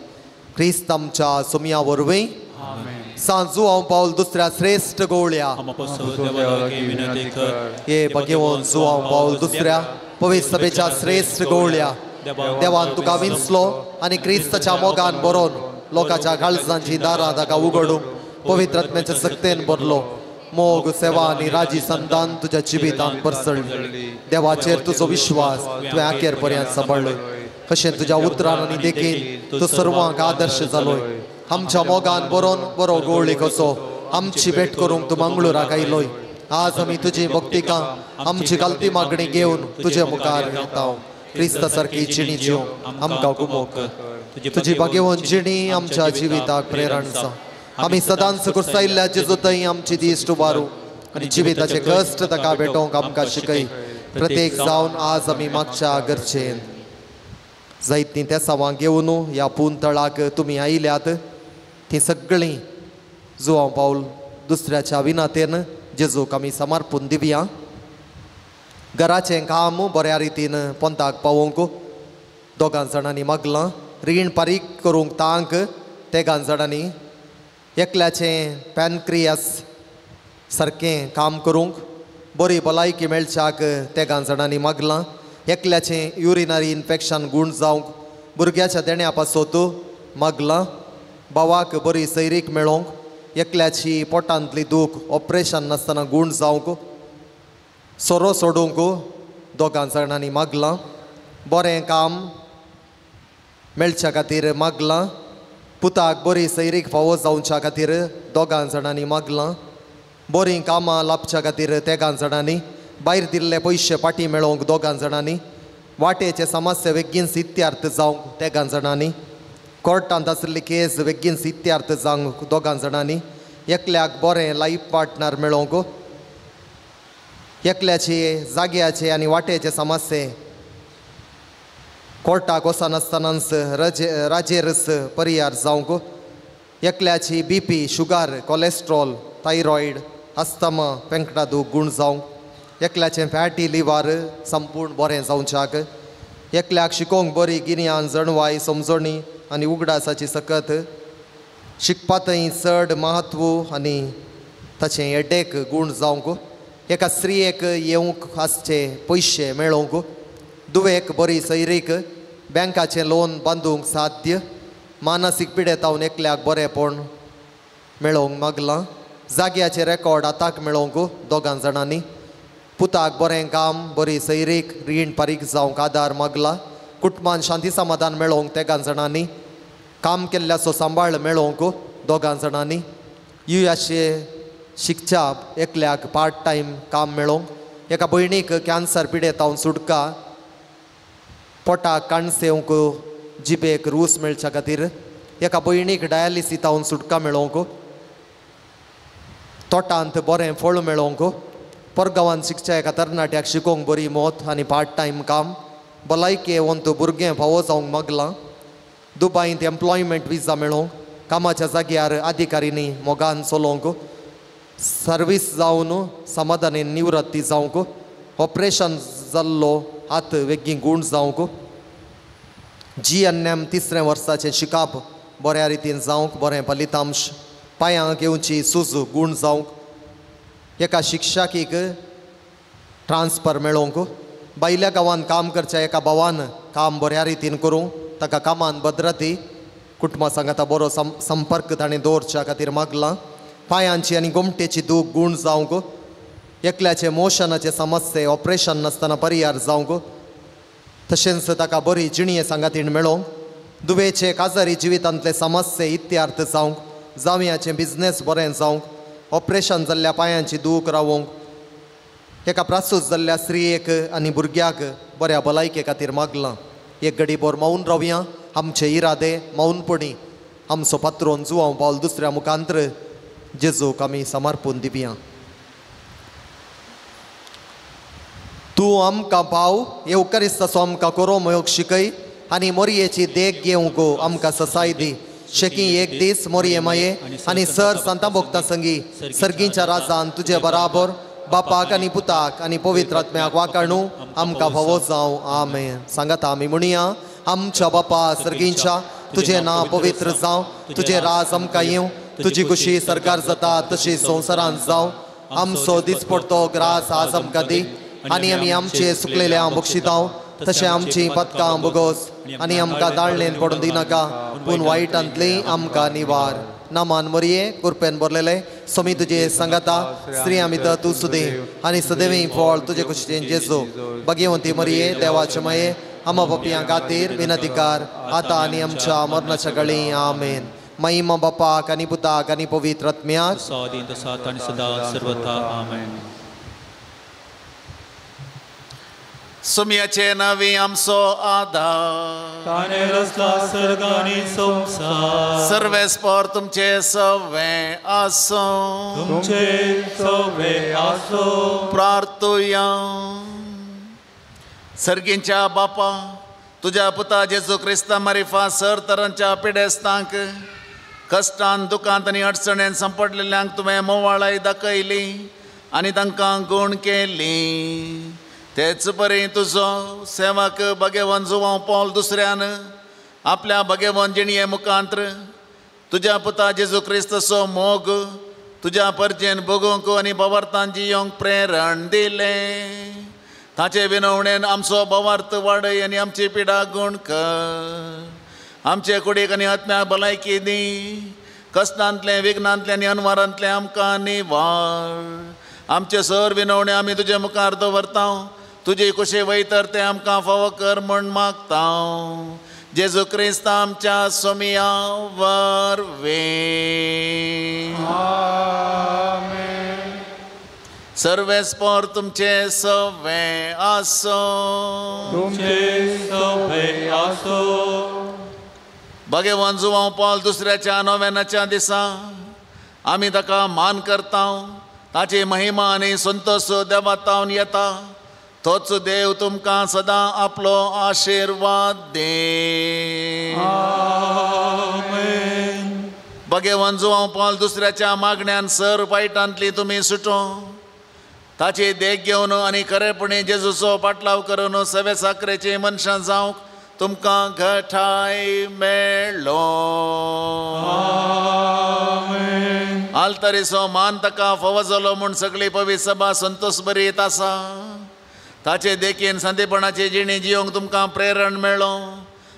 क्रिस्त आमच्या सोमया वरवीं. सांजू हांव पावल दुसऱ्या श्रेश्ठ गोवळ्या हे भगेवन जुवांव पावल दुसऱ्या पवित्र सभेच्या श्रेश्ठ गोवळ्या देवान तुका विंचलो आनी क्रिस्ताच्या मोगान बरोवन लोकांच्या काळजांची दारां ताका उगडूंक पवित्र आत्म्याच्या सक्तेन भरलो. मोग सेवा आनी राजी संतान तुज्या जिवितान परसळ्ळी. देवाचेर तुजो विश्वास तुवें आखेर पर्यंत सांबाळ्ळो. कशें तुज्या उतरान आनी देखीन तूं सर्वांक आदर्श जालोय. आमच्या मोगान बरोवन बरो गोवळी कसो आमची भेट करूंक तूं मंगळुराक आयलोय. आज आमी तुजी भक्तिका आमची गलती मागणी घेवन तुजे मुखार येता. क्रिस्ता सारकी जिणी जिवंक आमकां गुमोक. तुजी भाग्यवंत जिणी आमच्या जिविताक प्रेरण जावं. आमी सदांच कुर्सायिल्ल्या जेजू थंय आमची दिश्ट उबारू आनी जिविताचे कश्ट ताका भेटोवंक आमकां शिकय. प्रत्येक जावन आज आमी मागच्या गरजेन जायतीं तेसांवां घेवन ह्या पुंतळाक तुमी आयल्यात तीं सगळीं जुवांव पावल दुसऱ्याच्या विनातेन जेजूक आमी समर्पून दिवया. घराचें काम बऱ्या रितीन पोंताक पावोवंक दोगां जाणांनी मागलां. रीण फारीक करूंक तांक तेगां जाणांनी. एकल्याचें पॅनक्रियास सारकें काम करूंक बरी भलायकी मेळच्याक तेगां जाणांनी मागलां. एकल्याचें युरिनरी इन्फेक्शन गूण जावंक भुरग्याच्या देण्या पासत मागलां. भावाक बरी सैरीक मेळोवंक. एकल्याची पोटांतली दूख ऑपरेशन नासतना गूण जावंक सोरो सोडूंक दोगां जाणांनी मागलां. बरें काम मेळच्या खातीर मागलां. पुताक बरी सैरीक फावो जावच्या खातीर दोगां जाणांनी मागलां. बरीं कामां लाबच्या खातीर तेगां जाणांनी. भायर दिल्ले पयशे फाटीं मेळोवंक दोगां जाणांनी. वाटेचे समस्या बेगीन इत्यार्थ जावंक तेगां जाणांनी. कोर्टांत आशिल्ली केस बेगीन इत्यार्थ जावंक दोगां जाणांनी. एकल्याक बरें लायफ पार्टनर मेळोवंक. एकल्याचे जाग्याचे आनी वाटेचे समस्ये कोर्टाक वचनासतनाच राजेरच परियार जावंक. एकल्याची B P, sugar, cholesterol, thyroid, asthma, पेंकटा दूख गूण जावंक. एकल्याचें फॅटी लिवर संपूर्ण बरें जावच्याक. एकल्याक शिकोवंक बरी गिन्यान, जणवाय, समजणी आनी उगडासाची सकत. शिकपांतय चड म्हत्व आनी ताचें हेडेक गूण जावंक. एका स्त्रियेक येवंक आसचे पयशे मेळोवंक. दुवेक बरी सैरीक, बँकाचें लोन बांदूंक साध्य. मानसीक पिडेतावन एकल्याक बरेंपण मेळोवंक मागलां. जाग्याचें रेकॉर्ड हाताक मेळोवंक दोगां जाणांनी. पुताक बरें काम, बरी सैरीक, रीण फारीक जावंक आदार मागला. कुटुंबान शांती समाधान मेळोवंक तेगां जाणांनी. काम केल्ल्याचो सांबाळ मेळोवंक दोगां जाणांनी. युयाशे शिकच्या एकल्याक पार्ट टायम काम मेळोवंक. एका भयणीक कॅन्सर पिडेतावन सुटका. पोटाक काणसेवंक जिबेक रूस मेळच्या खातीर. एका भयणीक डायलिसितावन सुटका मेळोवंक. तोटांत बरें फळ मेळोवंक. परगांवांत शिकच्या एका तरणाट्याक शिकोवंक बरी मत आनी पार्ट टायम काम. भलायकेवंत भुरगें फावो जावंक मागलां. दुबायंत एम्प्लॉयमेंट विजा मेळोवंक. कामाच्या जाग्यार अधिकारींनी मोगान चलोवंक. सर्वीस जावन समाधानी निवृत्ती जावंक. ऑपरेशन जाल्लो हात बेगीन गूण जावंक. जी एन एम तिसरें वर्साचें शिकप बऱ्या रितीन जावंक बरें फलितांश. पांयांक येवची सुज गूण जावंक. एका शिक्षकीक ट्रान्सफर मेळोवंक. भायल्या गांवांत काम करच्या एका भावान काम बऱ्या रितीन करूंक ताका कामान भद्रती. कुटुंबा सांगाता बरो संपर्क ताणें दवरच्या खातीर मागलां. पांयांची आनी गोमटेची दूख गूण जावंक. एकल्याचे मोशनाचे समस्ये ऑपरेशन नासतना परियार जावंक. तशेंच ताका बरी जिणये सांगातीण मेळोवंक. दुवेचे काजारी जिवितांतले समस्ये इत्यार्थ जावंक. जावयाचें बिजनेस बरें जावंक. ऑपरेशन जाल्ल्या पांयांची दूख रावोवंक. एका प्रासूस जाल्ल्या स्त्रियेक आनी भुरग्याक बऱ्या भलायके खातीर मागलां. एक घडी भर मौन रावया. आमचे इरादे मौनपणी आमचो पात्रोन जुवांव पावल दुसऱ्या मुखांत्र जेजूक आमी समर्पून दिवया. तूं आमकां पाव येवकरिस्ताचो आमकां कोरोमयोग शिकय आनी मोरयेची देख घेवंक आमकां ससाय दी. शेकी एक दीस मोरये माये आनी सर सांता भोगता संगी सर्गींच्या राजान तुजे बराबर बापाक आनी पुताक आनी पवित्र आत्म्याक वाकाणू आमकां फावो जावं. आमेन. सांगाता आमी म्हणया. आमच्या बापा सर्गींच्या, तुजें नांव पवित्र जावं, तुजें राज आमकां येवं, तुजी खुशी सरकार जाता तशी संवसारांत जावं. आमचो दिसपडतो ग्रास आज आमकां दी आनी आमी आमचे सुकलेल्या बक्षितांव तशें आमची पदकां बोगोस आनी आमकां दाळणेन पडून दिनाका, पूण वायटांतली आमकां निवार. नामान मरये कुरपेन भरलेले सोमी तुजे सांगाता, स्त्री आमी तर तूं सुदेव आनी सदैवी फळ तुजे कुशीन जेजू. भगवंती मरये देवाचे माये, आमा पपयां खातीर विनतीकार आतां आनी आमच्या मरणाच्या गळी. आमेन. महिमा बापाक आनी पुताक आनी पवित्र आत्म्याक सदा सर्वथा. आमेन. सुमयाचे नावी आमचो आधार ताणे रचला सर्ग आनी संवसार सर्वेस्पर तुमचे सवे आसूं तुमचे सवे आसूं. प्रार्थुया. सर्गींच्या बापा तुज्या पुता जेजू क्रिस्ता मारिफा सर तरांच्या पिडेस्तांक कश्टान दुखांत आनी अडचणेन सांपडलेल्यांक तुवें मोवाळाय दाखयली आनी तांकां गूण केली. तेच परी तुजो सेवक भगेवन जुवांव पॉल दुसऱ्यान आपल्या भगेवन जिणये मुखांत्र तुज्या पुता जेजू क्रिस्ताचो मोग तुज्या परजेन भोगूंक आनी भवार्थान जियोंक प्रेरण दिलें. ताचे विनवणेन आमचो भवार्थ वाडय आनी आमची पिडा गूण कर. आमचे कुडीक आनी आत्म्याक भलायकी दी. कश्टांतलें विघ्नांतलें आनी अनवारांतलें आमकां निवार. आमचे सर विनवणे आमी तुजे मुखार दवरता. तुजी कुशी वयतर तें आमकां फावो कर म्हूण मागता. जेजू क्रिस्त आमच्या सोमिया वरवीं. सर्वेस्पर तुमचे सवे आसूं तुमचे सवे आसूं. भगवान जुवांव पॉल दुसऱ्याच्या नोवेनाच्या दिसा आमी ताका मान करता. ताची महिमा आनी संतोश देवा तावन येता. तोच देव तुमकां सदां आपलो आशिर्वाद दे. भगवान जुवांव पॉल दुसऱ्याच्या मागण्यान सर वायटांतली तुमी सुटो. ताची देख घेवन आनी खरेपणी जेजूचो पाटलाव करून सवे साकरेची मनशां जावंक तुमकां घटाय मेळ्ळो. आल्तारीचो मान ताका फावो जालो म्हूण सगळी पवित्र सभा संतोश बरीत आसा. ताचे देखीन सांतेपणाची जिणी जियोंक तुमकां प्रेरण मेळ्ळो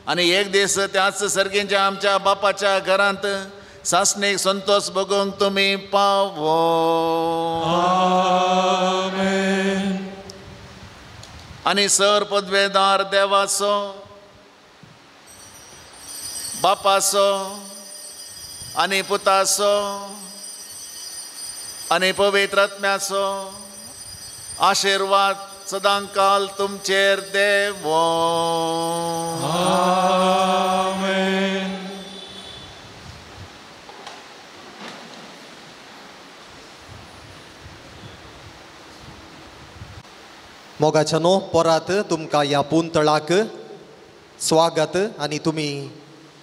आनी एक दीस त्याच सर्गींच्या आमच्या बापाच्या घरांत सासणीक संतोश भोगूंक तुमी पावो. आनी सर पदवेदार देवाचो बापाचो आनी पुताचो आनी पवित्र आत्म्याचो आशिर्वाद सदांकाल तुमचेर देवो. आमेन. मोगाच्यानो परत तुमकां ह्या पुंतळाक स्वागत आनी तुमी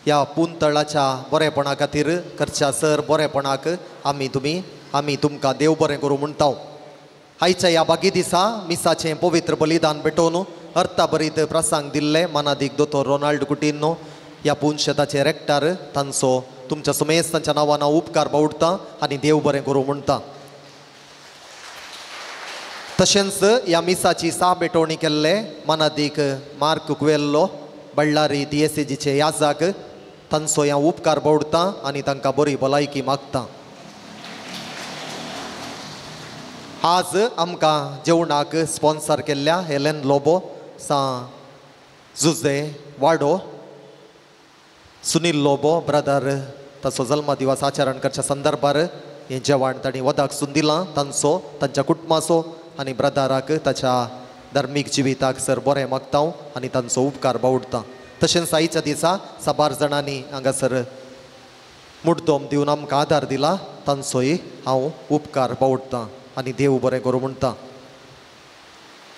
ह्या पुंतळाच्या बरेपणा खातीर करच्या सर बरेपणाक आमी तुमकां देव बरें करूं म्हणटा. आयच्या ह्या बागी दिसा मिसाचें पवित्र बलिदान भेटोवन अर्थाभरीत प्रसंग दिल्ले मानादीक दोतोर रोनाल्ड कुटिन्हो ह्या पुनशेताचे रेक्टर तांचो तुमच्या सुमेस तांच्या नांवान हांव उपकार बावडटा आनी देव बरें करूं म्हणटा. तशेंच ह्या मिसाची सा भेटवणी केल्ले मानादीक मार्क कुवेल्लो बळ्ळारी दियेसेजीचे याजाक तांचो ह्या उपकार बावडटा आनी तांकां बरी भलायकी मागता. आज आमकां जेवणाक स्पॉन्सर केल्ल्या हेलेन लोबो सां जुजे वाडो सुनील लोबो ब्रदर ताचो जल्मदिवस आचरण करच्या संदर्भार हें जेवण तांणी वदाक सून दिलां. तांचो तांच्या कुटुंबाचो आनी ब्रदराक ताच्या धार्मीक जिविताक सर बरें मागता आनी तांचो उपकार बावडटा. तशेंच आयच्या दिसा साबार जाणांनी हांगासर मुड्डोम दिवन आमकां आदार दिला तांचोय हांव उपकार बावडटा आनी देव बरें करूं म्हणटा.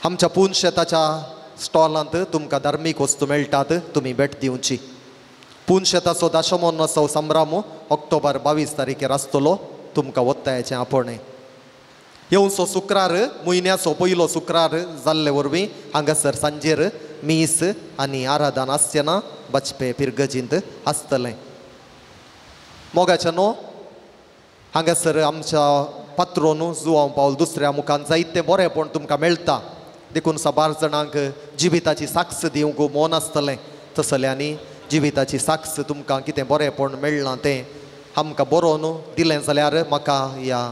आमच्या पुनशेताच्या स्टॉलांत तुमकां धार्मीक वस्तू मेळटात तुमी भेट दिवची. पुनशेताचो दशमोत्सव संभ्रम ऑक्टोबर 22 तारखेर आसतलो. तुमकां वत्तायाचें आपोवणें. येवचो शुक्रार म्हयन्याचो पयलो शुक्रार जाल्ले वरवीं हांगासर सांजेर मीस आनी आराधन आसचें ना बचपे पिरगजींत आसतलें. मोगाचें न्हू हांगासर आमच्या पात्रोन जुवांव पावल दुसऱ्या मुखान जायते बरेंपण तुमकां मेळटा. देखून साबार जाणांक जिविताची साक्ष दिवंक मन आसतलें. तसलें आनी जिविताची साक्ष तुमकां कितें बरेंपण मेळ्ळां तें आमकां बरोवन दिलें जाल्यार म्हाका ह्या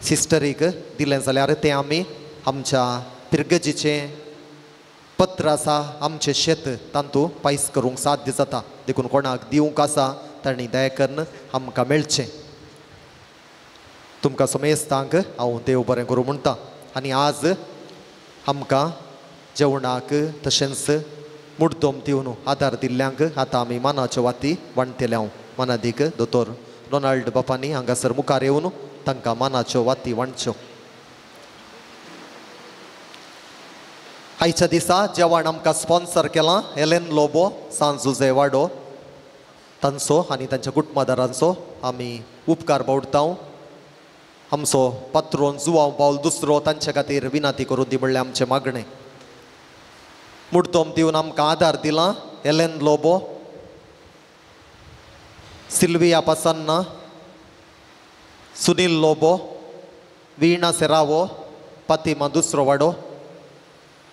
सिस्टरीक दिलें जाल्यार तें आमी आमच्या पिरगजीचें पत्र आसा आमचें शेत तातूंत पायस करूंक साध्य जाता. देखून कोणाक दिवंक आसा तांणी दया करून आमकां मेळचें. तुमकां समेस्तांक हांव देव बरें करूं म्हणटा. आनी आज आमकां जेवणाक तशेंच मुड्डोम दिवन आदार दिल्ल्यांक आतां आमी मानाच्यो वाती वांटतले. मानादीक दोतोर रोनाल्ड बापांनी हांगासर मुखार येवन तांकां मानाच्यो वाती वांटच्यो. आयच्या दिसा जेवण आमकां स्पॉन्सर केलां एलेन लोबो सांजुजे वाडो तांचो आनी तांच्या कुटुंबादारांचो आमी उपकार बावडटा. आमचो पात्रोन जुवांव पावल दुसरो तांचे खातीर विनंती करून दी म्हणल्यार आमचें मागणें. मुड्डोम दिवन आमकां आदार दिला एलेन लोबो, सिल्विया पासन्ना, सुनील लोबो, वीणा सेरावो, पातिमा दुसरो वाडो,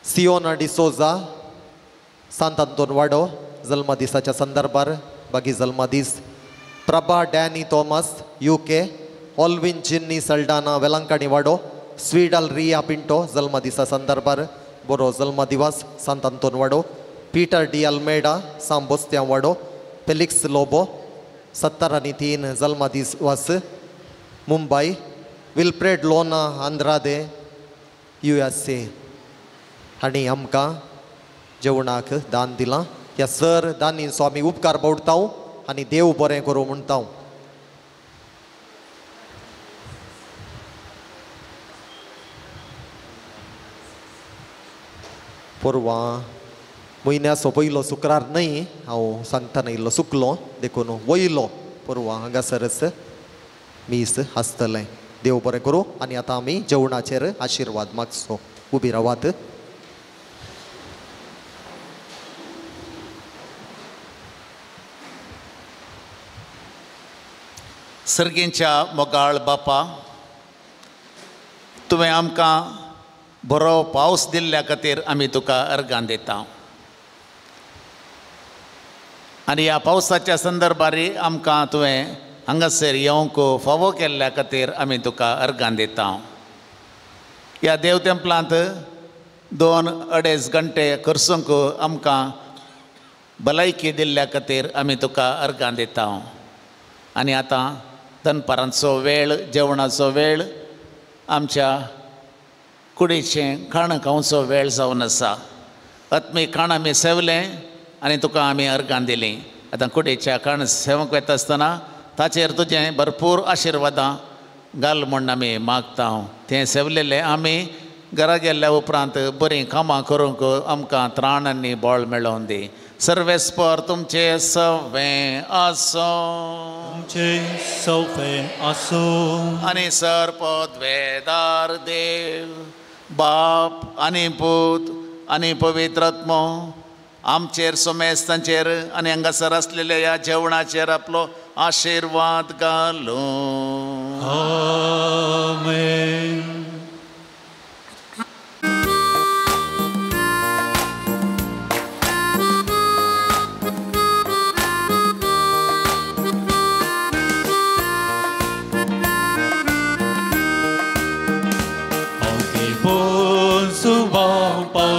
सियोना डिसोजा, सांत आंतोन वाडो जल्मदिसाच्या संदर्भार बागी जल्मदीस, Prabha Danny Thomas UK, Alvin Jinny Saldanha Velankanni वाडो, स्वीडल रिया पिंटो जल्मदिसा संदर्भार बरो जल्मदिवस सांत आंतोन वाडो, पीटर डी अल्मेडा सांबोस्त्यां वाडो, फेलिक्स लोबो 73 जल्मदिवस मुंबय, विल्फ्रेड लोना आंद्रादे USA हांणी आमकां जेवणाक दान दिलां. ह्या सर दानींचो आमी उपकार बावडटा आनी देव बरें करूं म्हणटा. परवां म्हयन्याचो पयलो शुक्रार न्हय, हांव सांगतना इल्लो चुकलो देखून वयलो परवां हांगासरच मीस आसतलें. देव बरें करूं आनी आतां आमी जेवणाचेर आशिर्वाद मागचो. उबी रावात. सर्गींच्या मोगाळ बापा, तुवें आमकां बरो पावस दिल्ल्या खातीर आमी तुका अर्गां दिता आनी ह्या पावसाच्या संदर्भार आमकां तुवें हांगासर येवंक फावो केल्ल्या खातीर आमी तुका अर्गां दिता. ह्या देव तेंपलांत 2-2.5 घंटे खर्चूंक आमकां भलायकी दिल्ल्या खातीर आमी तुका अर्गां दिता. आनी आतां दनपारांचो वेळ, जेवणाचो वेळ, आमच्या कुडीचें खाण खावचो वेळ जावन आसा. आत्मीक खाण आमी सेवलें आनी तुका आमी अर्गां दिलीं. आतां कुडीच्या खाण सेवंक वता आसतना ताचेर तुजें भरपूर आशिर्वादां घाल म्हूण आमी मागता. तें सेवलेलें आमी घरा गेल्ल्या उपरांत बरीं कामां करूंक आमकां त्राण आनी बळ मेळोवन दी. सर्वेस्पर तुमचे सवें आसूं, तुमचे सवें आसूं. आनी सर पदवेदार देव बाप आनी पूत आनी पवित्र आत्मो आमचेर सोमेस्तांचेर आनी हांगासर आसलेल्या ह्या जेवणाचेर आपलो आशिर्वाद घालूं. आमेन.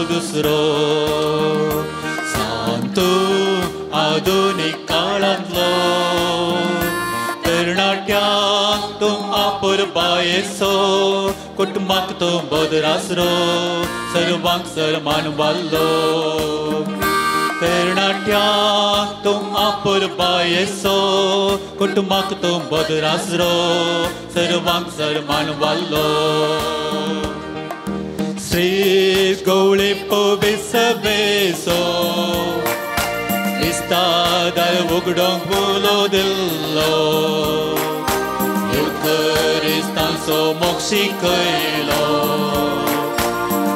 दुसरो सांतू आधुनीक काळांतलो तरणाट्यांक तूं आपुरबायेचो, कुटुंबाक तूं बदरासरो, सर्वांक सरमान वाडलो. तरणाट्यांक तूं आपुरबायेचो, कुटुंबाक तूं बदरासरो, सर्वांक सरमान वाडलो. श्री गवळी पविसबेसो क्रिस्तादार उगडोंक उलो दिल्लो, क्रिस्तांचो मोक्ष शिकयलो,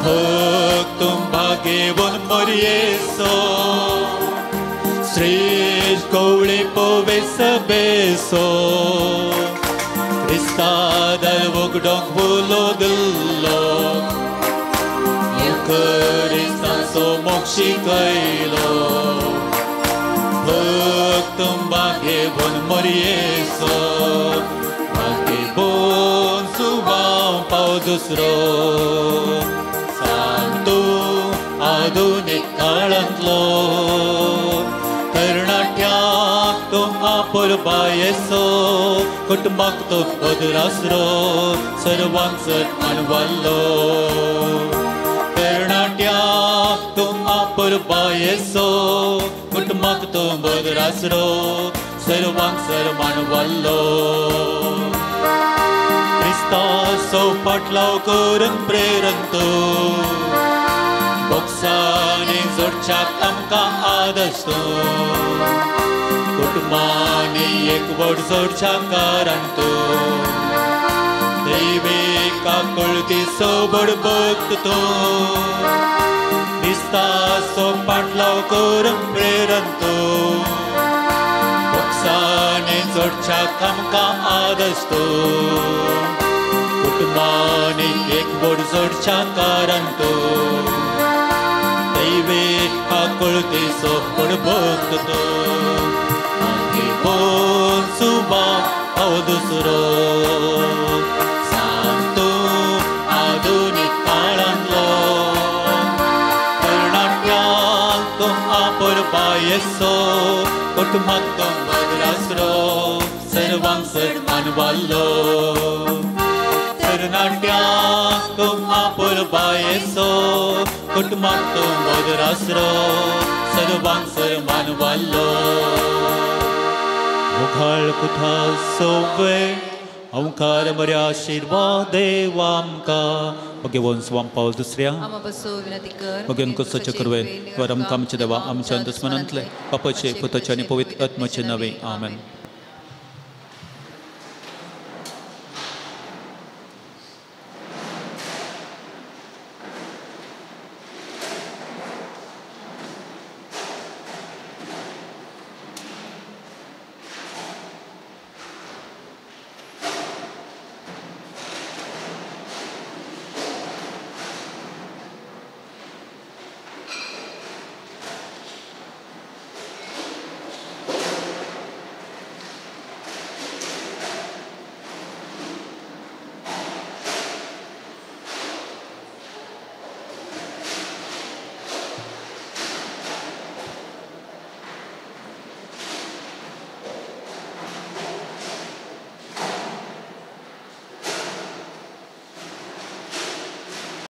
थक तुमकां घेवन मरयेसो. श्री गवळी पविसबेसो क्रिस्तादार उगडोंक उलो दिल्लो, क्रिस्तांचो मोक्ष शिकयलो, भक्त घेवन मरयेसो. भागेवन सुवाव पाव दुसरो सांतू आधुनीक काळांतलो तरणाट्यांक तूं आपुरबायेचो, कुटुंबाक तूं बदरासरो, सर्वांक सरमान वाडलो. तरणाट्यांक आपुरबायेचो कुटुंबाक तूं बदरासरो सर्वांक सर्मान वाल्लो क्रिस्ताचो फाटलाव करून प्रेरण तूं बोक्सांनी जोडच्याक आमकां आदर्श तूं कुटुंबांनी एकवट जोडच्या कारण तूं दैवी काकुळती सोबड भक्त तूं क्रिस्ताचो फाटलाव करून प्रेरण तूं बोक्सांनी जोडच्याक आमकां आदर्श तूं कुटुंबांनी एकवट जोडच्या कारण तूं दैवी काकुळती सोबड भक्त तूं मागे बोल सुबा हांव दुसरो सांग तूं आधुनीक काळांतलो तरणाट्यांक तूं आपुरबायेचो कुटुंबाक तूं बदरासरो सर्वांक सर्मान वाल्लो तरणाट्यांक तूं आपुरबायेचो कुटुंबाक तूं बदरासरो सर्वांक सर्मान वाल्लो मुखाळ कुथा सोवे ओंकार मर्या आशिर्वाद देव आमकां भगवंत स्वाम पावल दुसऱ्या भगवंत कोसोचे करवे वर आमकां आमचे देवा आमच्या दुस्मनांतले बापाचे पुताचे आनी पवित्र आत्माचे नावे आमेन.